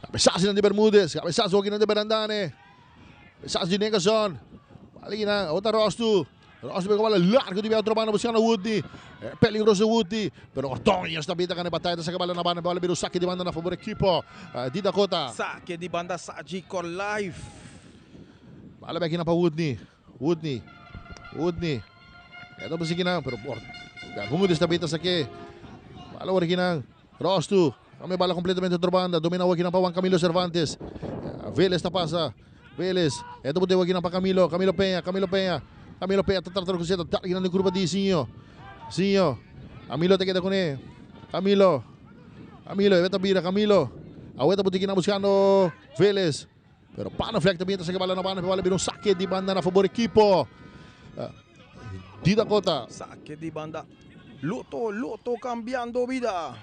Cabezazo di Bermudez. Cabezazo aki di Berandane. Cabezazo di Negason. Bala aki otra Rostu. Rostu pega bala largo di otro banda buscando Woodney. Peligroso Woodney. Pero Ordóñez también ta gana batalla. Ta saca bala na banda. Bala bira un saque di banda na favor equipo di Dakota. Saque di banda Saji Cor Life. Bala bek na pa Woodney. Woodney. Woodney. E ta busiki nan, pero Bermudez también ta saque. Bala ora kinan. Rostu. Cambia bala completamente otro banda. Domina awor kinan pa Juan Camilo Cervantes. Vélez ta pasa. Vélez. E ta bote awor kinan pa Camilo. Camilo Peña. Camilo Peña. Camilo Peña ta trata di coseta. Dal kinan den curva di Sinho. Sinho. Camilo ta keda cune. Camilo. Camilo. E ta bira Camilo. Awor ta bote kinan buscando Vélez. Pero Panafleck también ta saca bala na banda. Bala bira un saque di banda na favor equipo di Dakota. Saque di banda. Loto, Loto cambiando vida.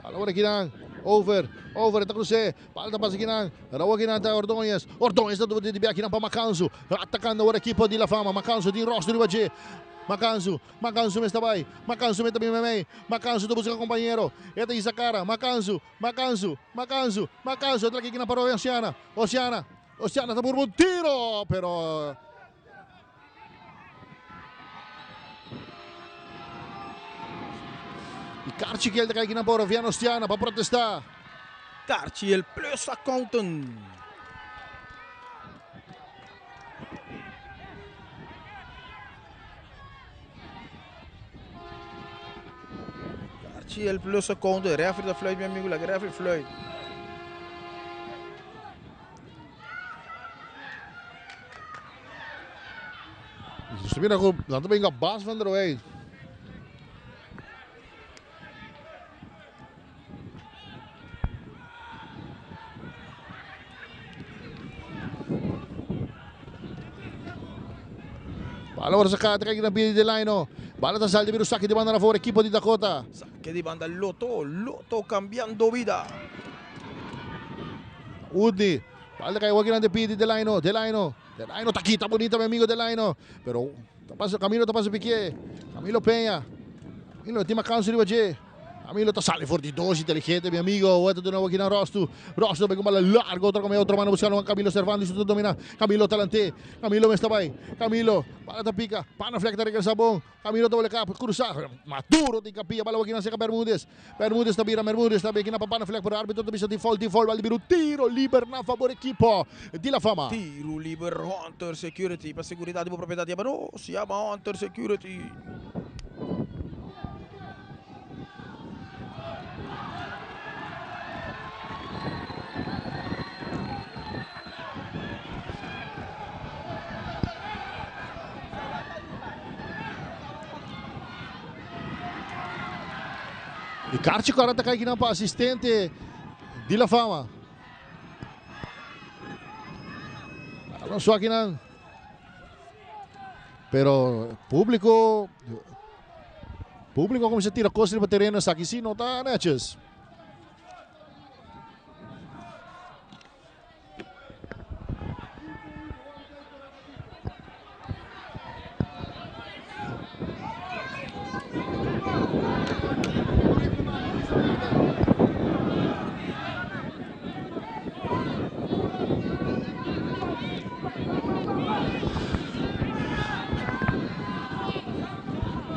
Bala ora kinan. Over, over, ta cruce. Bala ta pasa kinan. Raúl kinan ta Ordóñez. Ordóñez ta di bia kinan pa Macanzo. Atacando ora equipo di La Fama. Macanzo tin rostro riba dje. Macanzo, Macanzo mester bai. Macanzo mester bin meimei. Macanzo ta busca compañero. E ta hisa cara. Macanzo, Macanzo, Macanzo, Macanzo. Entra kinan pa Oceana. Oceana, Oceana ta burba un tiro, pero Y Carchiquel ta kai kinan pa Oroviano Oceana pa protesta. Carchiel plus accountant. Carchiel plus accountant. Referee ta fluit mi amigo, laga referee fluit. Dus mira ku nan ta benga Bas van der Wey. Bala ora saca trae na pie di Delaino. Bala ta sal di bira saque di banda na favor equipo di Dakota. Saque di banda Loto, Loto cambiando vida. Woodney. Bala ta cay awor kinan di pie di Delaino. Delaino. Delaino ta kita bonita mi amigo Delaino. Pero ta pasa Camilo ta pasa pique. Camilo Peña. Camilo tin macanso riba dje. Camilo ta sali for di dos inteligente mi amigo. Awor ta duna awor kinan Rostu. Rostu ta bay cu bala largo otro come otro mano buscando Juan Camilo Cervantes ta domina. Camilo talante. Camilo mester bay. Camilo. Bala ta pica. Panafleck ta regresa bon. Camilo ta wole kap cruza. Maduro tin capilla. Bala awor kinan cerca Bermudez. Bermudez ta bira. Bermudez ta bay kinan pa Panafleck pero arbitro ta bisa tin foul tin foul. Bala di bira un tiro liber na favor ekipo di La Fama. Tiro liber Hunter Security pa seguridad di bo propiedad. Yama nos. Yama Hunter Security. E karchi kòrda ta kai kinan pa asistente di La Fama. Alonso akinan. Pero públiko públiko a kuminsá tira kos riba tereno esaki sí no ta nètjes.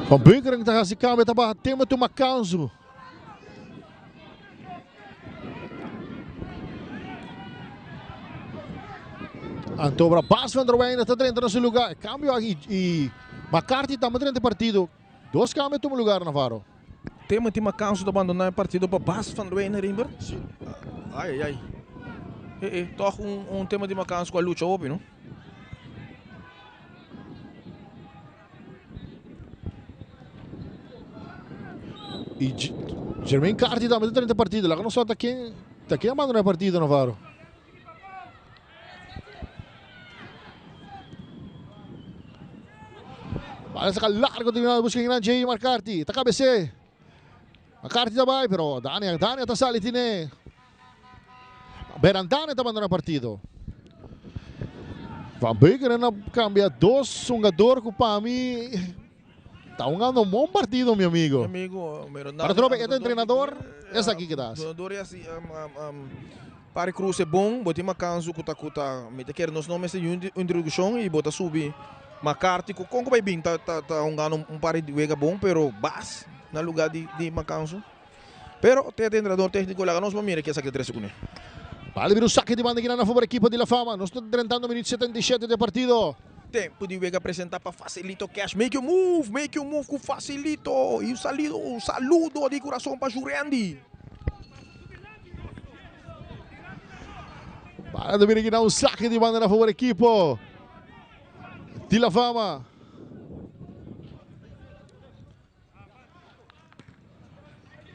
Van Beukering ta hasi cambio ta baha Timothy Makanzu. Anto ora Bas van der Weijden ta drenta na su lugar. E cambio aki y McCarthy tambe drenta e partido. Dos cambio tuma lugar Navarro. Timothy Macanso ta bandona e partido pa Bas van der Weijden, Rimbert. Si. Ai ai ai. Eh eh, toch un un Timothy Macanso cu a lucha hopi no. Y Jermaine Carty tambe ta drenta partido. Laga nos sa ta ken ta ken a bandona e partido Navarro. Bala saca largo terminado busca gran Jay McCarthy. Ta cabece. McCarthy ta bay pero Dania Dania ta sali tine. Berandane ta bandona partido. Van Beukeren a cambia dos hungador cu pa mi ta hungando un bon partido mi amigo. Mi amigo, Pero trobe e ta entrenador esaki ke ta haci. Entrenador e haci Pari Cruz e bon, bo tin macansu cu ta cu ta mi ta kere nos no mester yu introduccion y bo ta subi McCarthy cu con cu bay bin ta ta hungando un par di wega bon pero Bas na lugar di di Macansu. Pero te e entrenador tecnico laga nos pa mira kies a ke trece cune. Bal bira un saque di banda kinan na favor ekipo di La Fama. Nos ta drentando minuut 77 di e partido. Tempo di wega presenta pa Facilito Cash. Make your move, make your move cu Facilito. Y un salido, un saludo di curason pa Jurendi. Bal ta bira kinan un saque di banda na favor ekipo di La Fama.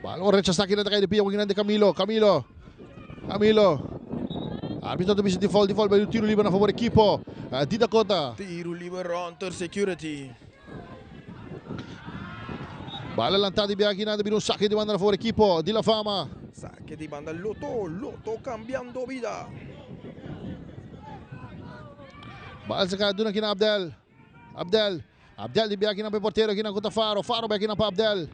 Balon rechasá kinan ta kai di pia ku kinan di Camilo. Camilo. Camilo. Arbitro ta bisa default, default bai un tiro liber na favor ekipo di Dakota. Tiro liber Hunter Security. Bala lantá di bia kinan ta bira un sake di banda na favor ekipo di La Fama. Sake di banda Lotto, Lotto cambiando vida. Bala saka duna kinan Abdel. Abdel. Abdel di bia kinan pa e portero kinan ku ta Faro. Faro bai kinan pa Abdel.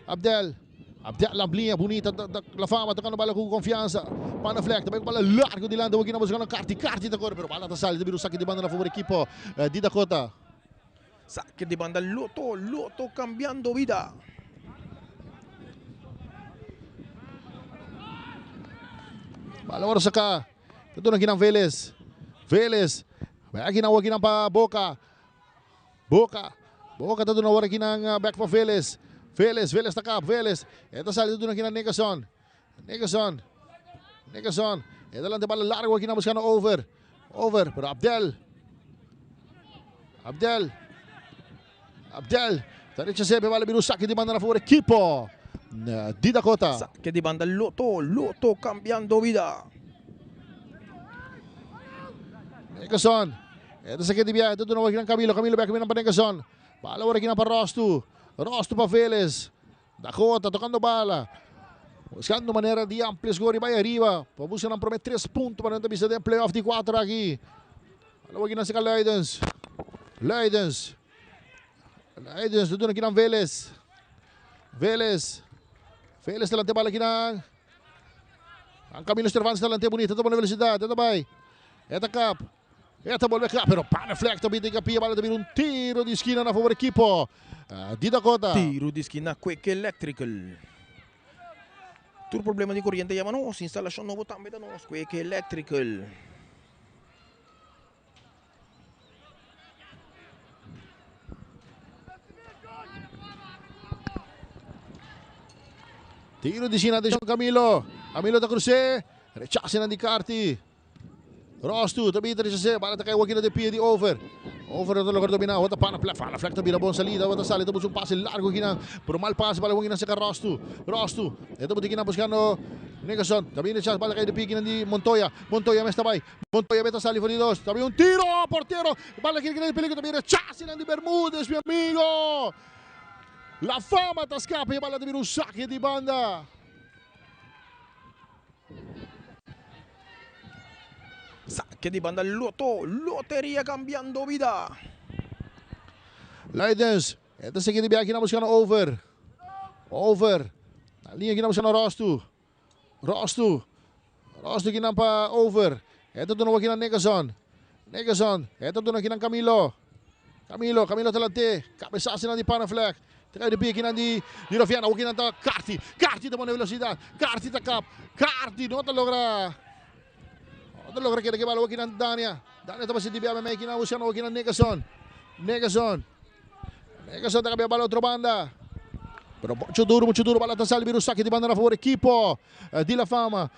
Abdel. Abdel la bliña bunita La Fama tokando bala ku konfiansa. Panda Fleck ta bai ku bala largo dilanti awor kinan buskando Carty. Carty ta kore pero bala ta sali ta bira un saki di banda na favor ekipo di Dakota. Saki di banda Lotto. Lotto cambiando vida. Bala ora saka. Ta duna kinan Velez. Velez. Bai akinan awor kinan pa Boca. Boca. Boca ta duna awor akinan bek pa Velez. Velez, Velez ta kap, Velez. E ta sali ta duna akinan Nickerson. Nickerson. Nickerson. E ta lanta bala largo akinan buskando over. Over, pero Abdel. Abdel. Abdel. Ta rechasé pe bala bira un sake di banda na favor ekipo di Dakota. Sake di banda Lotto, Lotto cambiando vida. Nickerson. E ta sake di biahe, ta duna awor kinan Camilo, Camilo bek minan pa Nickerson. Bala awor kinan pa Rostu. Rostu pa Velez. Dakota tocando bala. Buscando manera di amplia score y bay ariba. Pa busca nan prome 3 punto pa nan ta bisa den playoff di 4 aki. Bala awor kinan saka Luidens. Luidens. Luidens ta duna kinan Velez. Velez. Velez ta lanta bala kinan. An Camilo Cervantes ta lanta bonita, ta pone velocidad, ta bay. E ta kap. E ta bolbe kap, pero Panneflek ta bin den kapia, bala ta bira un tiro di skina na favor ekipo di Dakota. Tiro di skina Quick Electrical. Tur problema di koriente yama nos, instalashon nobo tambe ta nos, Quick Electrical. Tiro di skina atenshon Camilo. Camilo ta krus'é, rechase nan di Carty. Rostu ta bita rechas'é, bala ta kai wakina den pia di Over. Over no ta logra domina. Awor ta Panaflek. Panaflek ta bira bon salida. Awor ta sali ta busca un pase largo akinan. Pero mal pase bala hunga serka Rostu. Rostu. E ta buti akinan buscando Nickerson. Ta bini chance bala kai di pie akinan di Montoya. Montoya mes ta bai. Montoya mes ta sali for di dos. Ta bini un tiro. Portero. Bala aki den peligro. Ta bini rechase nan di Bermudez mi amigo. La Fama ta scapa e bala ta bini un sake di banda. Sake di banda Lotto, Loteria cambiando vida. Luidens, e ta sigui di biaha na buscando over. Over. Na linea aki na buscando Rostu. Rostu. Rostu aki nan pa over. E ta duna aki na Nickerson. Nickerson. E ta duna aki na Camilo. Camilo, Camilo ta lant'é. Cabesazo nan di Panaflek. Ta kai di pie kinan di di Rafiana. Awor kinan ta Carty. Carty ta pone velocidad. Carty ta kap. Carty no ta logra. No ta logra keda ke bala. Awor kinan Dania. Dania ta basi di bia mei kinan buscando awor kinan Nickerson. Nickerson. Nickerson ta kabia bala otro banda. Pero mucho duro, mucho duro. Bala ta sali bira un saki di banda na favor ekipo di La Fama.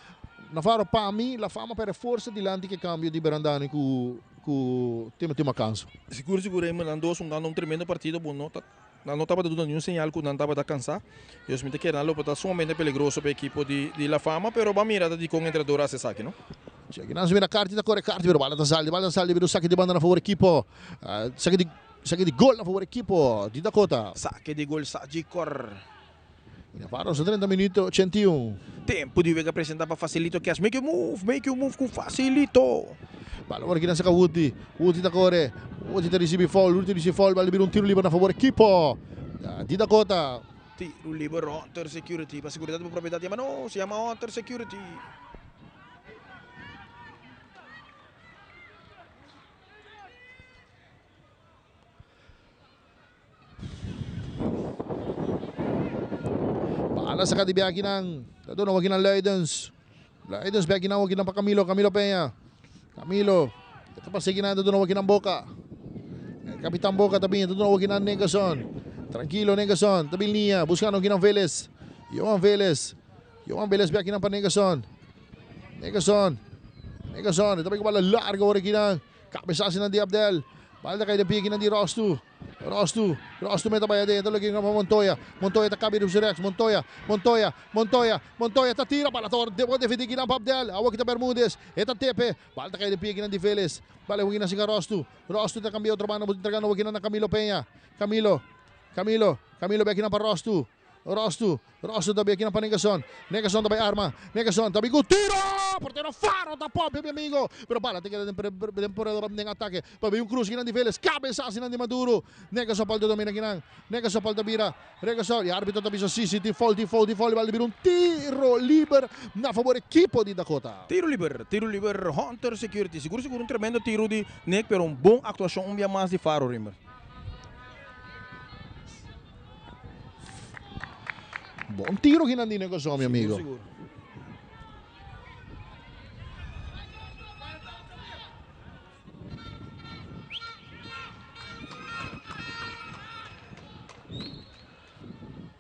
Navarro pa mi La Fama perde forsa dilanti ke cambio di Berandani ku ku Timothy Macanso. Sigur sigur Raymond nan dos hungando un tremendo partido bo no ta nan no tabata duna niun señal ku nan tabata kansa Dios mi ta kere nan lo por ta sumamente peligroso pa e ekipo di di La Fama pero ban mira ta dikon entrenador a hasi esaki no. Si aki nan mira Carty ta kore Carty pero bala ta sali bala ta sali bira un saki di banda na favor ekipo saki di saki di gol na favor ekipo di Dakota. Saki di gol Sajikor. Navarro su 30 minuto 81. Tempo di wega presenta pa Facilito Cash. Make your move, make your move ku Facilito. Bala ora kinan saka Woody. Woody ta kore. Woody ta risibi foul. Woody ta risibi foul. Bala bira un tiro liber na favor ekipo di Dakota. Tiro liber Hunter Security. Pa seguridad di bo propiedad yama nos. Yama Hunter Security. Bala saka di biakinan. Ta duna wakinan Luidens. Luidens biakinan wakinan pa Camilo. Camilo Peña. Camilo. Ta pa seguinan ta duna wakinan Boca. El Capitan Boca ta bin. Ta duna wakinan Nickerson. Tranquilo Nickerson. Ta bin liña. Buscando wakinan Vélez. Johan Vélez. Johan Vélez biakinan pa Nickerson. Nickerson. Nickerson. Ta bin ku bala largo ora kinan. Cabesazo nan di Abdel. Bala ta kai den pie kinan di Rostu. Rostu, Rostu meta bai aden, ta loke pa Montoya. Montoya ta kabi riba su rechts. Montoya, Montoya, Montoya, Montoya ta tira. Bala ta wòrdu defendí kinan pa Abdel. Awor kita Bermudez. E ta tepe. Bala ta kai den pie kinan di Vélez. Bala e kinan singa Rostu. Rostu ta kambia otro banda. Entregando awor kinan na Camilo Peña. Camilo, Camilo, Camilo bai kinan pa Rostu. Rostu, Rostu ta bin aki na pa Negerson. Negerson ta bai arma. Negerson ta bin ku tiro! Portero Faro ta popia mi amigo. Pero bala ta keda den den poredor den atake. Pa bin un cruz kinan di Vélez. Cabeza asinan di Maduro. Negerson pal ta domina kinan. Negerson pal ta bira. Negerson y arbitro ta bisa si si tin foul tin foul tin foul y bala ta bira un tiro liber na fabor ekipo di Dakota. Tiro liber, tiro liber Hunter Security. Sigur sigur un tremendo tiro di Nick pero un bon actuacion un bia mas di Faro Rimmer. Bon tiro kinan di Negoson, mi amigo. Sigur, sigur.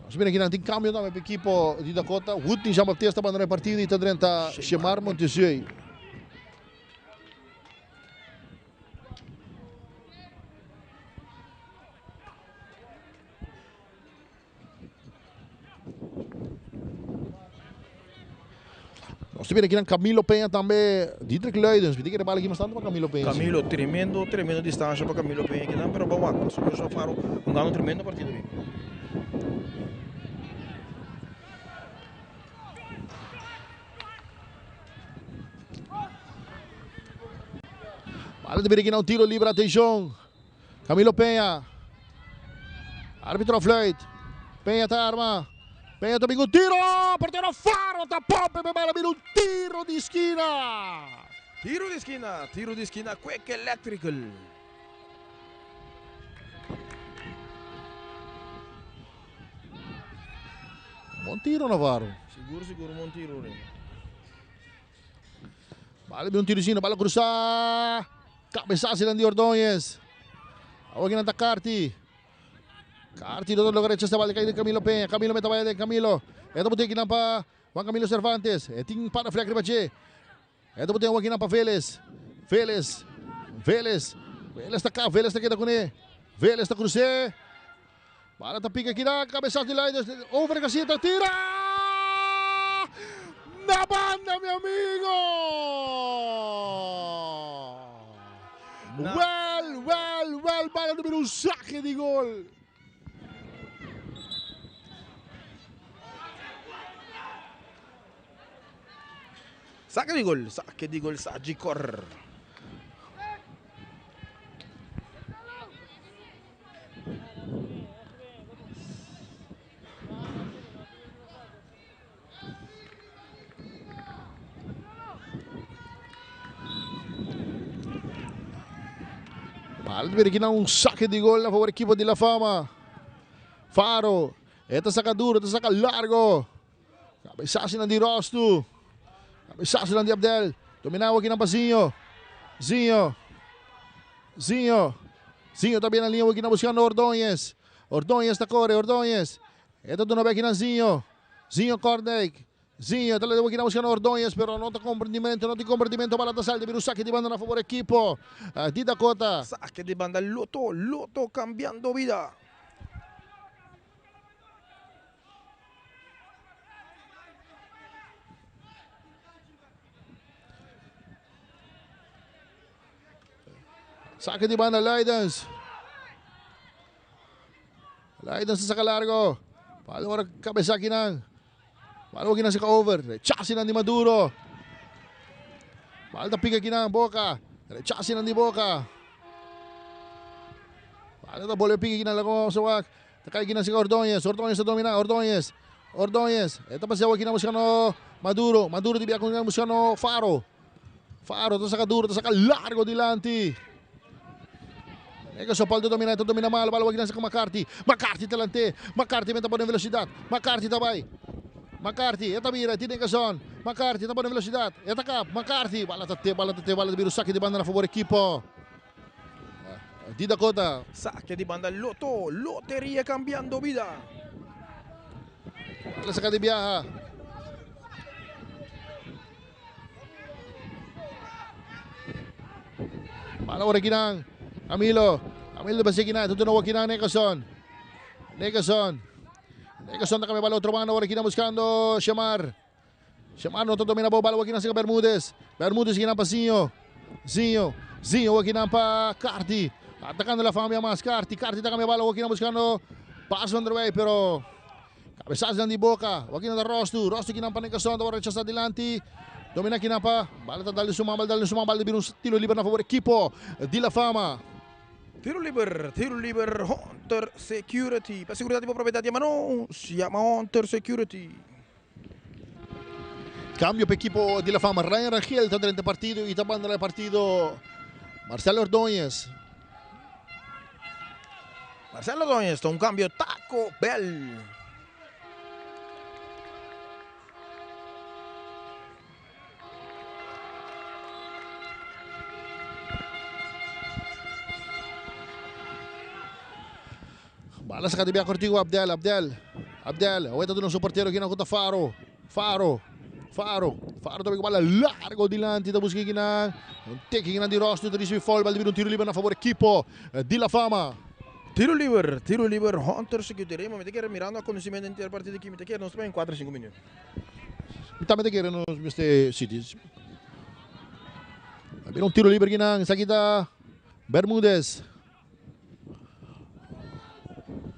Nos mira kinan tin cambio tambe pa equipo di Dakota. Woodney Jean Baptiste ta bandona e partido y ta drenta Shemar Monteseuil. Nos ta mira akinan Camilo Peña tambe, Dietrich Luidens. Mi ta kere bala aki bastante pa Camilo Peña. Camilo, tremendo, tremendo distancia pa Camilo Peña akinan, pero bo wak, pasobra Joshua Faro hungando un tremendo partido bin. Bala ta bira akinan un tiro libre, atencion. Camilo Peña. Arbitro fluit. Peña ta arma. Peña ta bin ku tiro. Portero Faro ta pompe pe bala bira un tiro di skina. Tiro di skina, tiro di skina Quick Electrical. Bon tiro Navarro. Sigur sigur un bon tiro. Bala bin un tiro di skina, bala krusa. Cabesazo di Ordóñez. Awor kinan ta Carty. Carty no ta logra rechasa bal di Camilo Peña. Camilo meta bai aden. Camilo. E ta bote kinan pa Juan Camilo Cervantes. E tin para flek riba dje. E ta bote awor kinan pa Vélez. Vélez. Vélez. Vélez ta kap, Vélez ta keda kuné. Vélez ta krus'é. Bala ta pika kida, kabesas di Leiders. Over Garcia ta tira! Na banda mi amigo! Wel, wel, wel, bala ta bira un sake di gol. Sake di gol, sake di gol Sagicor. Bala ta bira un sake di gol a favor ekipo di La Fama. Faro, e ta saka duro, e ta saka largo. Cabezazo di Rostu. Cabezazo di Abdel. Dominado aki pa Zinho. Zinho. Zinho. Zinho ta na liña aki buscando Ordóñez. Ordóñez ta core, Ordóñez. E ta duna aki na Zinho. Zinho Kordijk. Zinho ta aki buscando Ordóñez, pero no ta comprendimento, no tin comprendimento. Bala ta sali, ta bira un saque di banda na favor equipo di Dakota. Saque di banda Lotto, Lotto cambiando bida. Saque di banda Leidens. Leidens ta saca largo. Palo ora cabeza aki nan. Palo aki nan saca over. Rechace nan di Maduro. Bal ta pica aki nan Boca. Rechace nan di Boca. Bal ta bolbe pica aki nan lago sawak. Ta kai kinan siga Ordóñez. Ordóñez ta dominá. Ordóñez. Ordóñez. E ta pasea kinan buskando Maduro. Maduro di bia ku kinan buskando Faro. Faro ta saka duro, ta saka largo dilanti. Nega Sopal ta dominá, ta dominá malo. Bala kinan saka McCarthy. McCarthy ta lant'é. McCarthy meta pone velosidat. McCarthy ta bai. McCarthy, e ta bira, e tin Negason. McCarthy ta pone velosidat. E ta kap. McCarthy. Bala ta te, bala ta te, bala ta bira un saki di banda na fabor ekipo. Di Dakota. Saque di banda Lotto, Loteria cambiando bida. Bala saca di biaha. Bala ora kinan. Camilo. Camilo ta basi kinan. Tutu na kinan Nicholson. Nicholson. Nicholson ta cambia bala otro banda ora kinan buscando Shamar. Shamar no ta domina bo bala wakinan sika Bermudez. Bermudez kinan pa Zinho. Zinho. Zinho wakinan pa Carty. Atacando la fama mas Carty. Carty ta cambia bala wakinan buscando Bas van der Wey pero cabezazo dan di boca. Wakinan ta Rostu. Rostu kinan pa Nicholson ta rechasa dilanti. Domina kinan pa bala ta dal di su man bala dal di su man bala ta bira un tiro liber na favor equipo di La Fama. Tiro liber, tiro liber Hunter Security. Pa seguridad di bo propiedad yama nos, yama Hunter Security. Cambio pa equipo di La Fama. Ryan Rangel ta drenta partido y ta bandona e partido Marcelo Ordóñez. Marcelo Ordóñez ta un cambio Taco Bell. Bala saca di bia cortico Abdel, Abdel, Abdel. Aweta duna su portero kina ku ta Faro, Faro, Faro. Faro ta bala largo dilanti ta busca kina. Un teki kina di rostro ta ricibi foul, bal di bira un tiro liber na favor equipo di La Fama. Tiro liber, tiro liber, Hunter Security. Mi ta kere mirando acontecimiento den partido aki, mi ta kere nos ta bay en cuatro cinco minuut. Mi tambe ta kere nos mester City. A bira un tiro liber kinan, esaki ta Bermudez.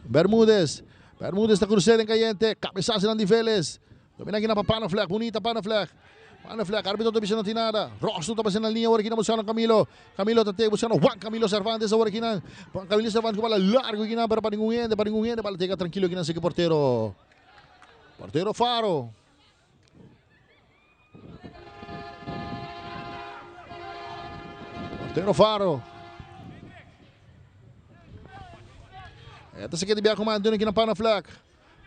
Bermudez. Bermudez ta crucé den cayente. Cabezazo nan di Vélez. Domina aquí na pa Panafleg. Bonita Panafleg. Panafleg. Arbitro ta bisa no tin nada. Rosto ta pasa na linea awor aquí na buscando Camilo. Camilo ta te buscando Juan Camilo Cervantes awor aquí nan. Juan Camilo Cervantes cu bala largo aquí nan pero pa ningun hende, pa ningun hende. Bala tega tranquilo aquí nan siki portero. Portero Faro. Portero Faro. Esta se queda bem com Antonio aqui na Panaflek.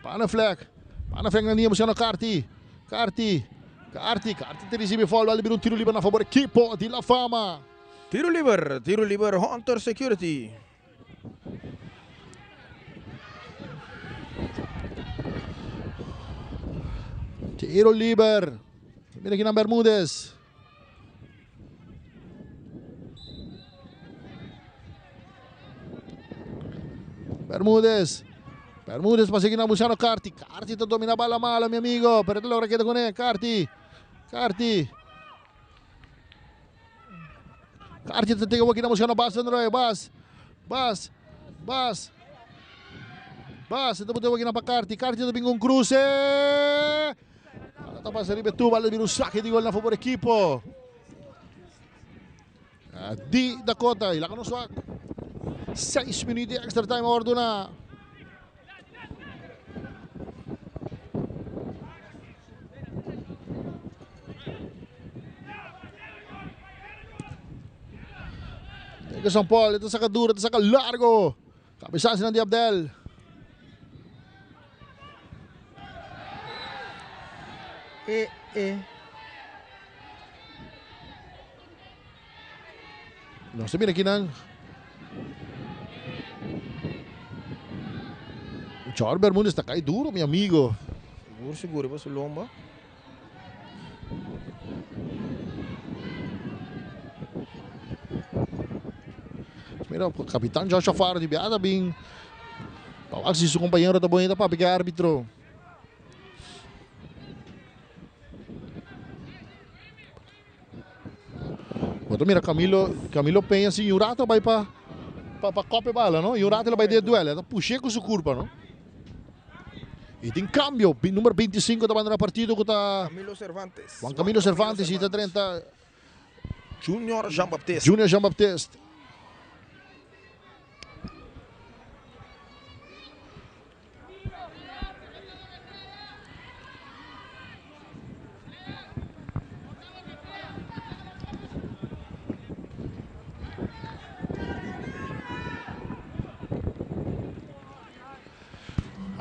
Panaflek. Panaflek na linha buscando Carti. Carti. Carti. Carti te recibe foul. Vale un tiro libre na favor equipo de La Fama. Tiro libre. Tiro libre Hunter Security. Tiro liber. Mira aki na Bermudez. Bermudez. Bermudez pa sigui na Luciano Carti. Carti ta domina bala malo, mi amigo. Pero ta logra keda kuné. Carti. Carti. Carti ta tega waki na buscando Bas van der Roy. Bas. Bas. Bas. Bas. Ta bota waki na pa Carti. Carti ta bin con cruce. Bala ta pasa riba e tubo. Bala ta bira un saque di gol na favor equipo. Di Dakota. Y laga nos wak. 6 minuut di extra time a orduna. San Paul, ta saca duro, ta saca largo. Cabezazo di Abdel. E, e. Nos ta mira kinan. Chor Bermudez ta kai duro, mi amigo. Sigur, sigur, riba su lomba. Mira, kapitan Joshua Faro di biaha ta bin pa wak si su kompañero ta bon ta papia ku e arbitro. Bo ta mira Camilo, Camilo Peña si un rato a bai pa pa pa kop e bala no, y un rato el a bai den e duel, el ta push'é ku su kurpa no. Y tin cambio, numero 25 ta bandona partido ku ta Camilo Cervantes. Juan Camilo Cervantes y ta drenta Junior Jean Baptiste. Junior Jean Baptiste.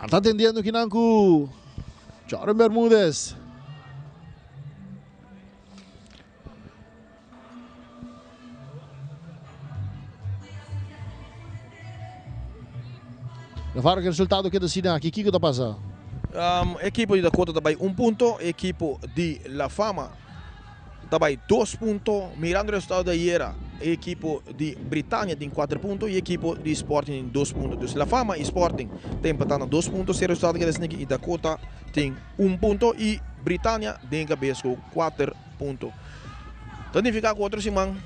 Ta atendiendo kinan ku Jordan Bermudez. Navarro, ki resultado keda asina aki? Kiko ta pasa? Ekipo di Dakota ta bai un punto, ekipo di La Fama ta bai dos punto. Mirando e resultado di ayera, e ekipo di Britania tin kuater punto i ekipo di Sporting tin dos punto. Dus La Fama i Sporting ta empatá na dos punto, si e resultado keda asina aki i Dakota tin un punto i Britania den kabes ku kuater Punto. Ta nifiká ku otro siman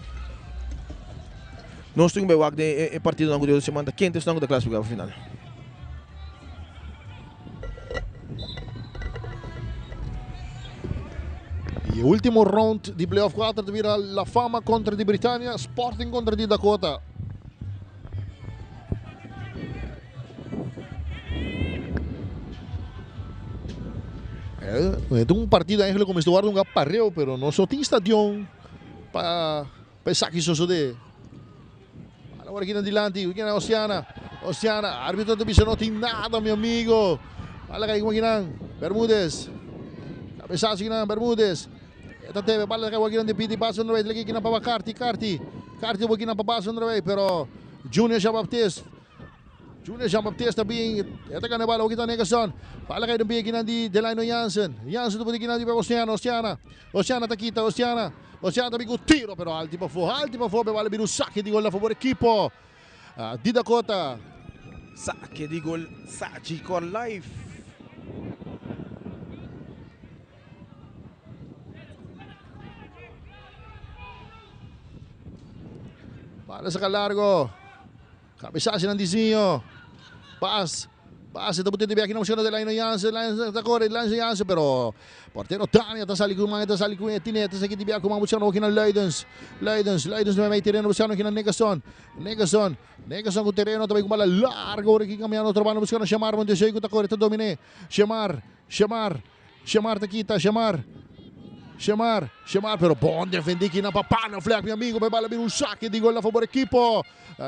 nos tin ku bai wak den e partidonan ku di otro siman ta kende esnan ku ta klasifiká pa final. E ultimo round di playoff 4 ta bira La Fama kontra di Britania, Sporting kontra di Dakota. Eh, un partido eigenlijk como estuvo un pareo, pero no so tin stadion pa pa esaki sosode. Ahora aquí adelante, aquí na Oceana. Oceana, árbitro te bisa no tin nada, mi amigo. Bala kai como kinan, Bermúdez. Cabezazo kinan, Bermúdez. Esta teve bala kai kinan de piti paso otra vez, le kinan pa Carti, Carti. Carti kinan pa paso otra vez, pero Junior Jean Baptiste Junior Jean Baptiste ta bin e ta gana e bala kita Negerson. Bala kai den pie kinan di Delano Jansen. Jansen ta pudi kinan di Oceana, Oceana. Oceana ta kita, Oceana. Oceana ta bin ku tiro pero alti pafó, alti pafó. Be bala bira un sake di gol na fabor ekipo di Dakota. Sake di gol Sagicor Life. Bala saka largo. Cabezazo nan Dizinho. Pas. Pas. Ta bot'e di bek na buscando Delano Jansen. Delano ta corre. Delano Jansen. Pero portero Tania ta sali cu man. Ta sali cu e tine. Ta saki di bek cu man buscando aki na Luidens. Luidens. Luidens na mei tereno buscando aki na Negerson. Negerson. Negerson cu tereno ta bay cu bala largo. Ora ki cambiando otro banda buscando Shamar Montesey cu ta corre. Ta domine. Shamar. Shamar. Shamar ta kita, Shamar. Shamar, Shamar, pero bon defendi ki na pa Panaflek, mi amigo, pe bala bira un saque di gol na favor equipo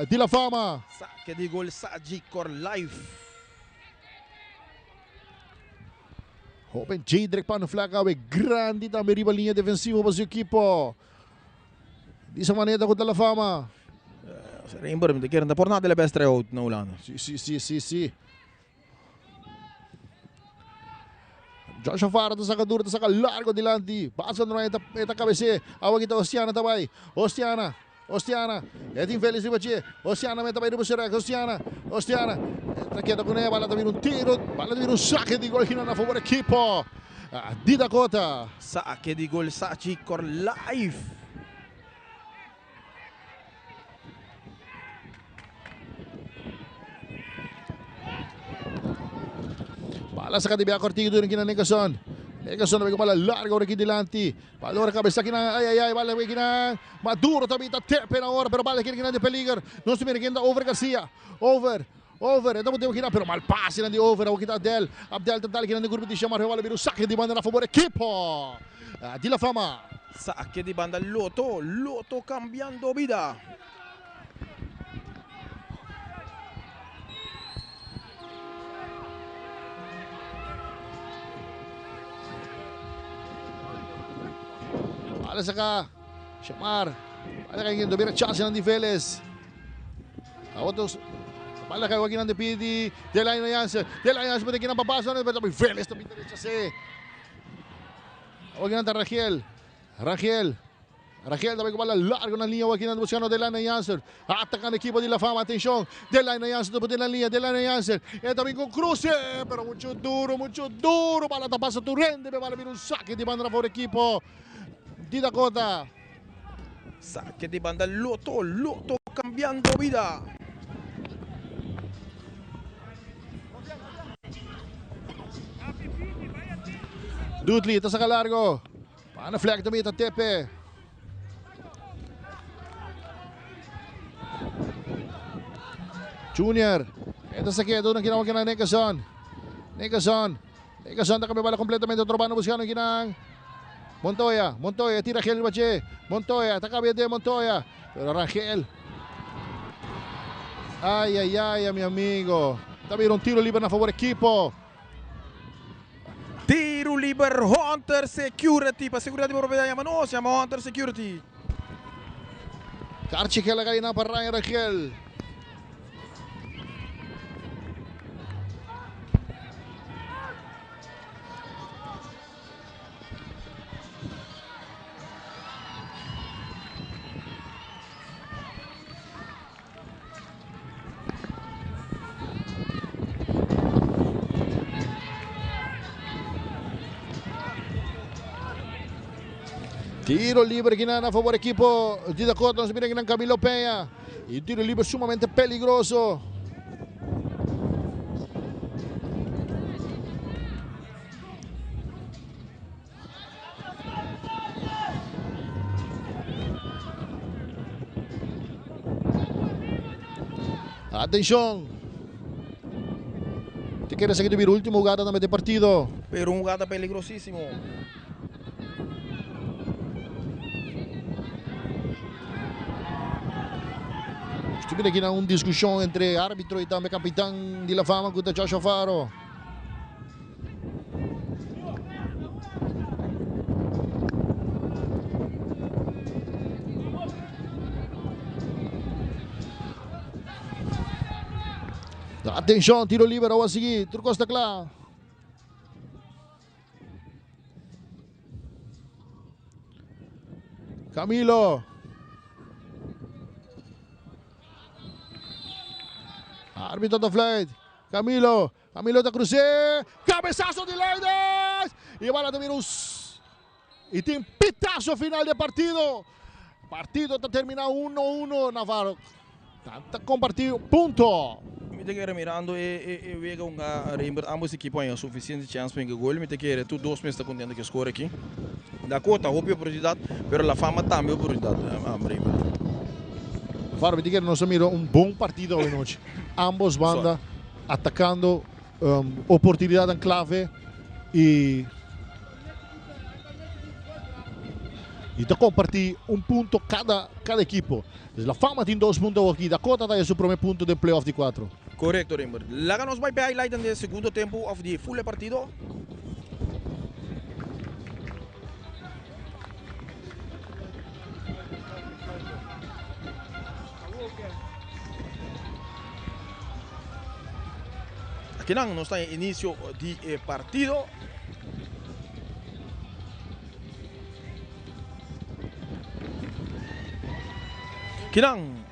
di La Fama. Saque di gol Sagicor Life. Hoben Jadrick Panaflek awe grandi tambe riba linea defensivo pa su equipo. Di esa manera ku ta La Fama. Rainbow, mi ta kere ta por nada el best try-out na Hulanda. Si, si, si, si, si. Joshua Farah ta saka duro, ta saka largo dilanti. Bas van der Weijden e ta cabecee. Awa kita Oceana ta bai. Oceana. Ostiana, e tin Vélez riba dje. Ostiana meta bai riba su rek. Ostiana, Ostiana, ta keda kuné. Bala ta bira un tiro, bala ta bira un sake di gol kinan na fabor ekipo di Dakota. Sake di gol Sachi Corlife. Bala saka di bia kortigo duro kina Nickerson. Nickerson ta bala largo ora ki dilanti. Bala ora kabesa kina ay ay ay bala kina Maduro ta bita tepe na ora pero bala kina kina de peliger. Nos mira kina over Garcia. Over Over, e tabata kina pero mal pase di over, awor kita Abdel. Abdel ta dal kina den grupo di Shamar bala bira un sake di banda na fabor ekipo di La Fama. Sake di banda Lotto, Lotto cambiando bida. Bala saka Shamar, bala kaya kina bira chance di Velez. Awor bala kaya kina de pidi Delano Jansen, Delano Jansen pwede kina papasa, pero Velez también rechazé. Awor kina Rangel, Rangel. Rangel también con bala larga na linha aqui buscando Delano Jansen. Atacando equipo de La Fama, atención. Delano Jansen después de la línea, Delano Jansen. E también con cruce, pero mucho duro, mucho duro. Bala pasa Turende, bala viene un saque de banda por equipo de Dakota. Saque de banda Lotto, Lotto cambiando vida. Dudley, está saca largo. Pana flag también está Tepe. Junior. Esta se queda una quina quina Nickerson. Nickerson. Nickerson está cambiando completamente otro bando buscando quina Montoya, Montoya, tira Gel Bache. Montoya, está cambiando de Montoya. Pero Rangel. Ay, ay, ay, mi amigo. También un tiro libre a favor equipo. Tiro libre Hunter Security. Para seguridad de propiedad llama no, se llama Hunter Security. Karchi que la gallina para Ryan Rangel. Tiro libre que a favor equipo de Dakota. Nos miren que Camilo Peña. Y tiro libre sumamente peligroso. Atención. Te quiere seguir el último jugada de partido. Pero un jugada peligrosísimo. Estuve aqui na uma discussão entre árbitro e também capitão de La Fama, com o Joshua Faro. Atenção, tiro livre ao seguir, Turco está claro. Camilo. Árbitro da flight. Camilo. Camilo da Cruze. Cabezazo de Leides. E bala también un... E tem pitazo final de partido. Partido está terminado 1-1, Navarro. Tanta compartido. Punto. Mi te quere mirando e wega un Rembert ambos equipo hay suficiente chance para gol. Mi te quere tu dos meses está contento que score aqui. Dakota hope oportunidade, pero La Fama também oportunidade. Rembert. Navarro, mi te quere nos mira un bom partido hoy noche. Ambos bandas atacando oportunidad en clave y te compartir un punto cada equipo. La Fama tiene 2 puntos aquí, Dakota está en su primer punto de playoff de 4. Correcto, Rembert. Láganos by highlight en el segundo tiempo of the full partido. Aqui não, está em início de partido. Kinan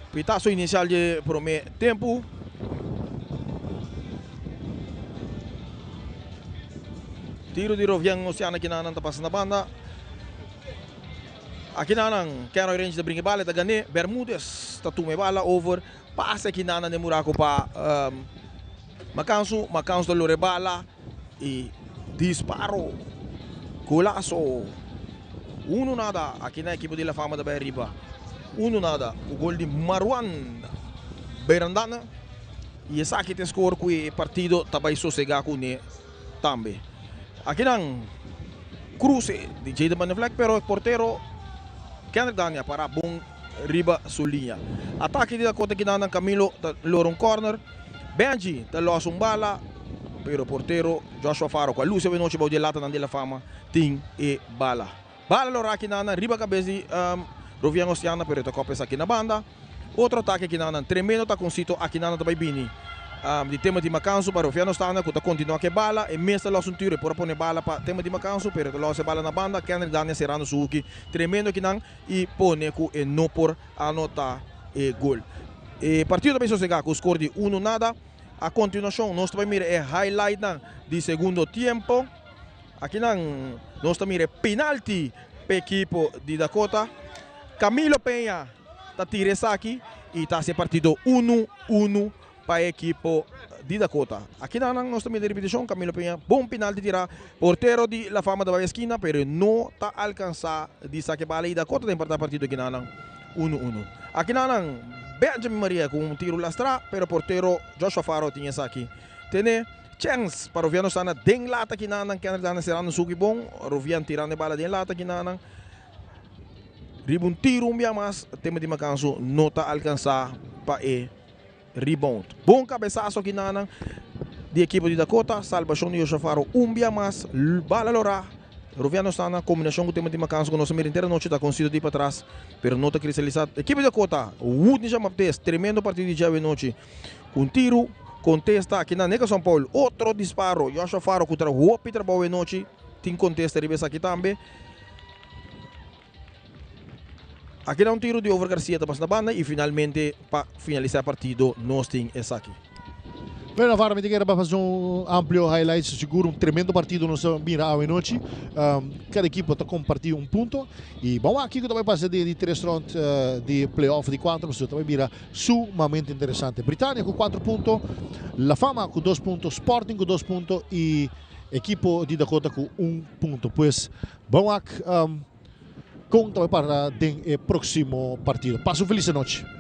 pitazo inicial di prome tempo. Tiro di Rovian Oceana kinan ta pasa na banda. Aki nan Kenroy Range ta bringa e bala, e ta gané. Bermudez ta tuma e bala over. Pasa aki nan den buraco pa Macansu. Macansu ta lora e bala y disparo. Golazo. Uno nada. Aki nan ekipo di La Fama ta bay ariba. Uno nada. Cu gol di Marwan Berandana. Y esaki ta e score cu e partido ta bay sosega cune tambe. Aki nan cruce di Jayden van der Vlek pero e portero Kendrick Dania para bon riba su liña. Atake di Dakota kinan Camilo ta lora un corner. Benji ta los un bala pero portero Joshua Faro cu a luci awe nochi bou di e latanan di La Fama tin e bala. Bala lora kinan riba cabes di Rovian Ostiana pero e ta cop esaki na banda. Otro atake kinan tremendo taconcito akinan ta bay bini di Timothy Macansu pa Roviano Stana cu ta continua cu e bala. E mes ta los un tiro e por a pone bala pa Timothy Macansu pero e ta los e bala na banda. Kendrick Daniel cerrando su huki tremendo kinan y pone cu e no por anota e gol. E partido ta bay sosega cu score di uno nada. A continuacion nos ta bay mira e highlightnan di segundo tiempo. Akinan nos ta mira e penalti pa e ekipo di Dakota. Camilo Peña ta tira esaki y ta haci e partido uno uno pa e ekipo di Dakota. Akinan nos ta mira e repeticion, Camilo Peña bon penalti tira, portero di La Fama ta bay esquina pero e no ta alcansa di saca e bala y Dakota ta emparta e partido akinan uno uno. Akinan Benjamin Maria cu un tiro lastra pero portero Joshua Faro tin esaki tene. Chens pa Roviano sta na den lata akinan, Kendrick Dana cerrando su bon, Rovian tirando e bala den lata akinan. Riba un tiro un bia mas, Timothy Macanso no ta alcansa pa e rebound. Bon cabesazo aki nanan di ekipo di Dakota. Salvacion di Joshua Faro un bia mas. Bala lora. Roviano sta na combinacion cu Timothy Macanso cu nos a mira henter anochi ta consido di patras, pero no ta cristaliza. Ekipo di Dakota, Woodney Jean Baptiste, tremendo partido di djawe anochi. Cu un tiro contesta aki na Nickerson Paul. Otro disparo, Joshua Faro cu tra hopi trabou e nochi tin contesta riba esaki tambe. Aki na un tiro di Over Garcia ta pasa na banda y finalmente pa finalisa e partido nos tin esaki. Bueno Navarro, mi ta kere pa fasi un amplio highlights, sigur un tremendo partido nos a mira awe nochi. Cada ekipo ta comparti un punto y ban wak kico ta bay pasa den di tres round di playoff di cuatro pasobra ta bay bira sumamente interesante. Britannia cu cuatro punto, La Fama cu dos punto, Sporting cu dos punto y ekipo di Dakota cu un punto. Pues Ban wak kon ta bai para den e próksimo partido. Pasa un felis anochi.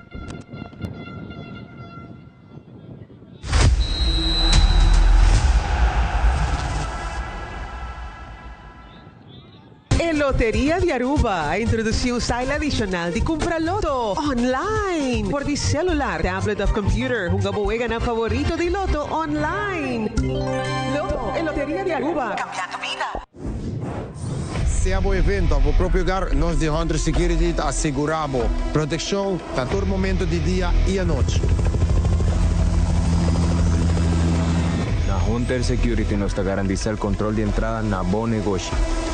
E Loteria di Aruba a introduci un style adicional di cumpra loto online for di celular, tablet of computer. Hunga bo weganan favorito di loto online. Loto, e Loteria di Aruba, cambiando bida. Sea bo evento of bo propio hogar, nos di Hunter Security ta asegura bo proteccion na tur momento di dia y anochi. Na Hunter Security nos ta garantisa el control di entrada na bo negoshi.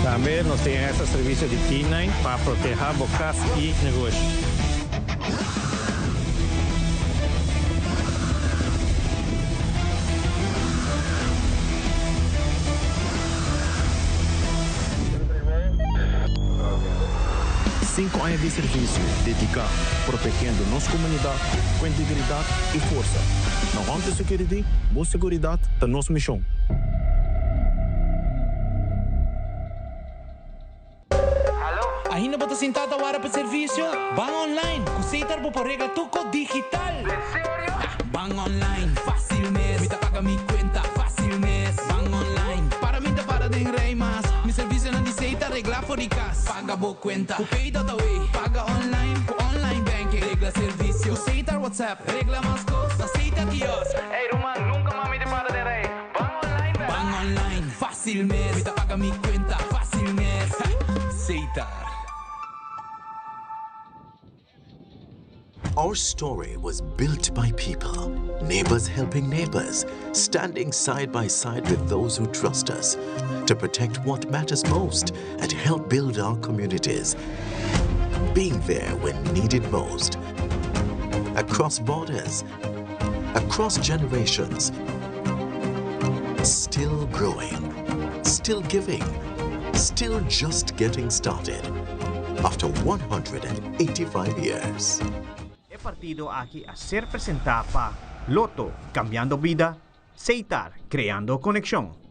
Tambe nos tin extra servicio di K-nine pa proteha bo cas y negoshi. Cinco aña di servicio dedica protegiendo nos comunidad cu integridad y forsa. Na Hunter Security, bo seguridad ta nos mision. Ainda bo ta sintá ta wara pa servisio? Ban online! Ku Setar bo por regla tur kos digital! Ban online, fásil mes! Mi ta paga mi kuenta, fásil mes! Ban online, para mi ta para den rei mas! Mi servisionan di Setar reglá for di kas! Paga bo kuenta ku Pay.awe! Paga online ku online banking! Regla servisio ku Setar WhatsApp! Regla mas kos na Setar kiosk! Ey ruman, nunka mas mi ta para den rei! Ban online bek! Ban online, fásil mes! Mi ta paga mi kuenta, fásil mes! Setar. Our story was built by people, neighbors helping neighbors, standing side by side with those who trust us to protect what matters most and help build our communities. Being there when needed most. Across borders, across generations, still growing, still giving, still just getting started. After 185 years. E partido aki a ser presentá pa Lotto, Cambiando Bida, Setar, Creando Conexion.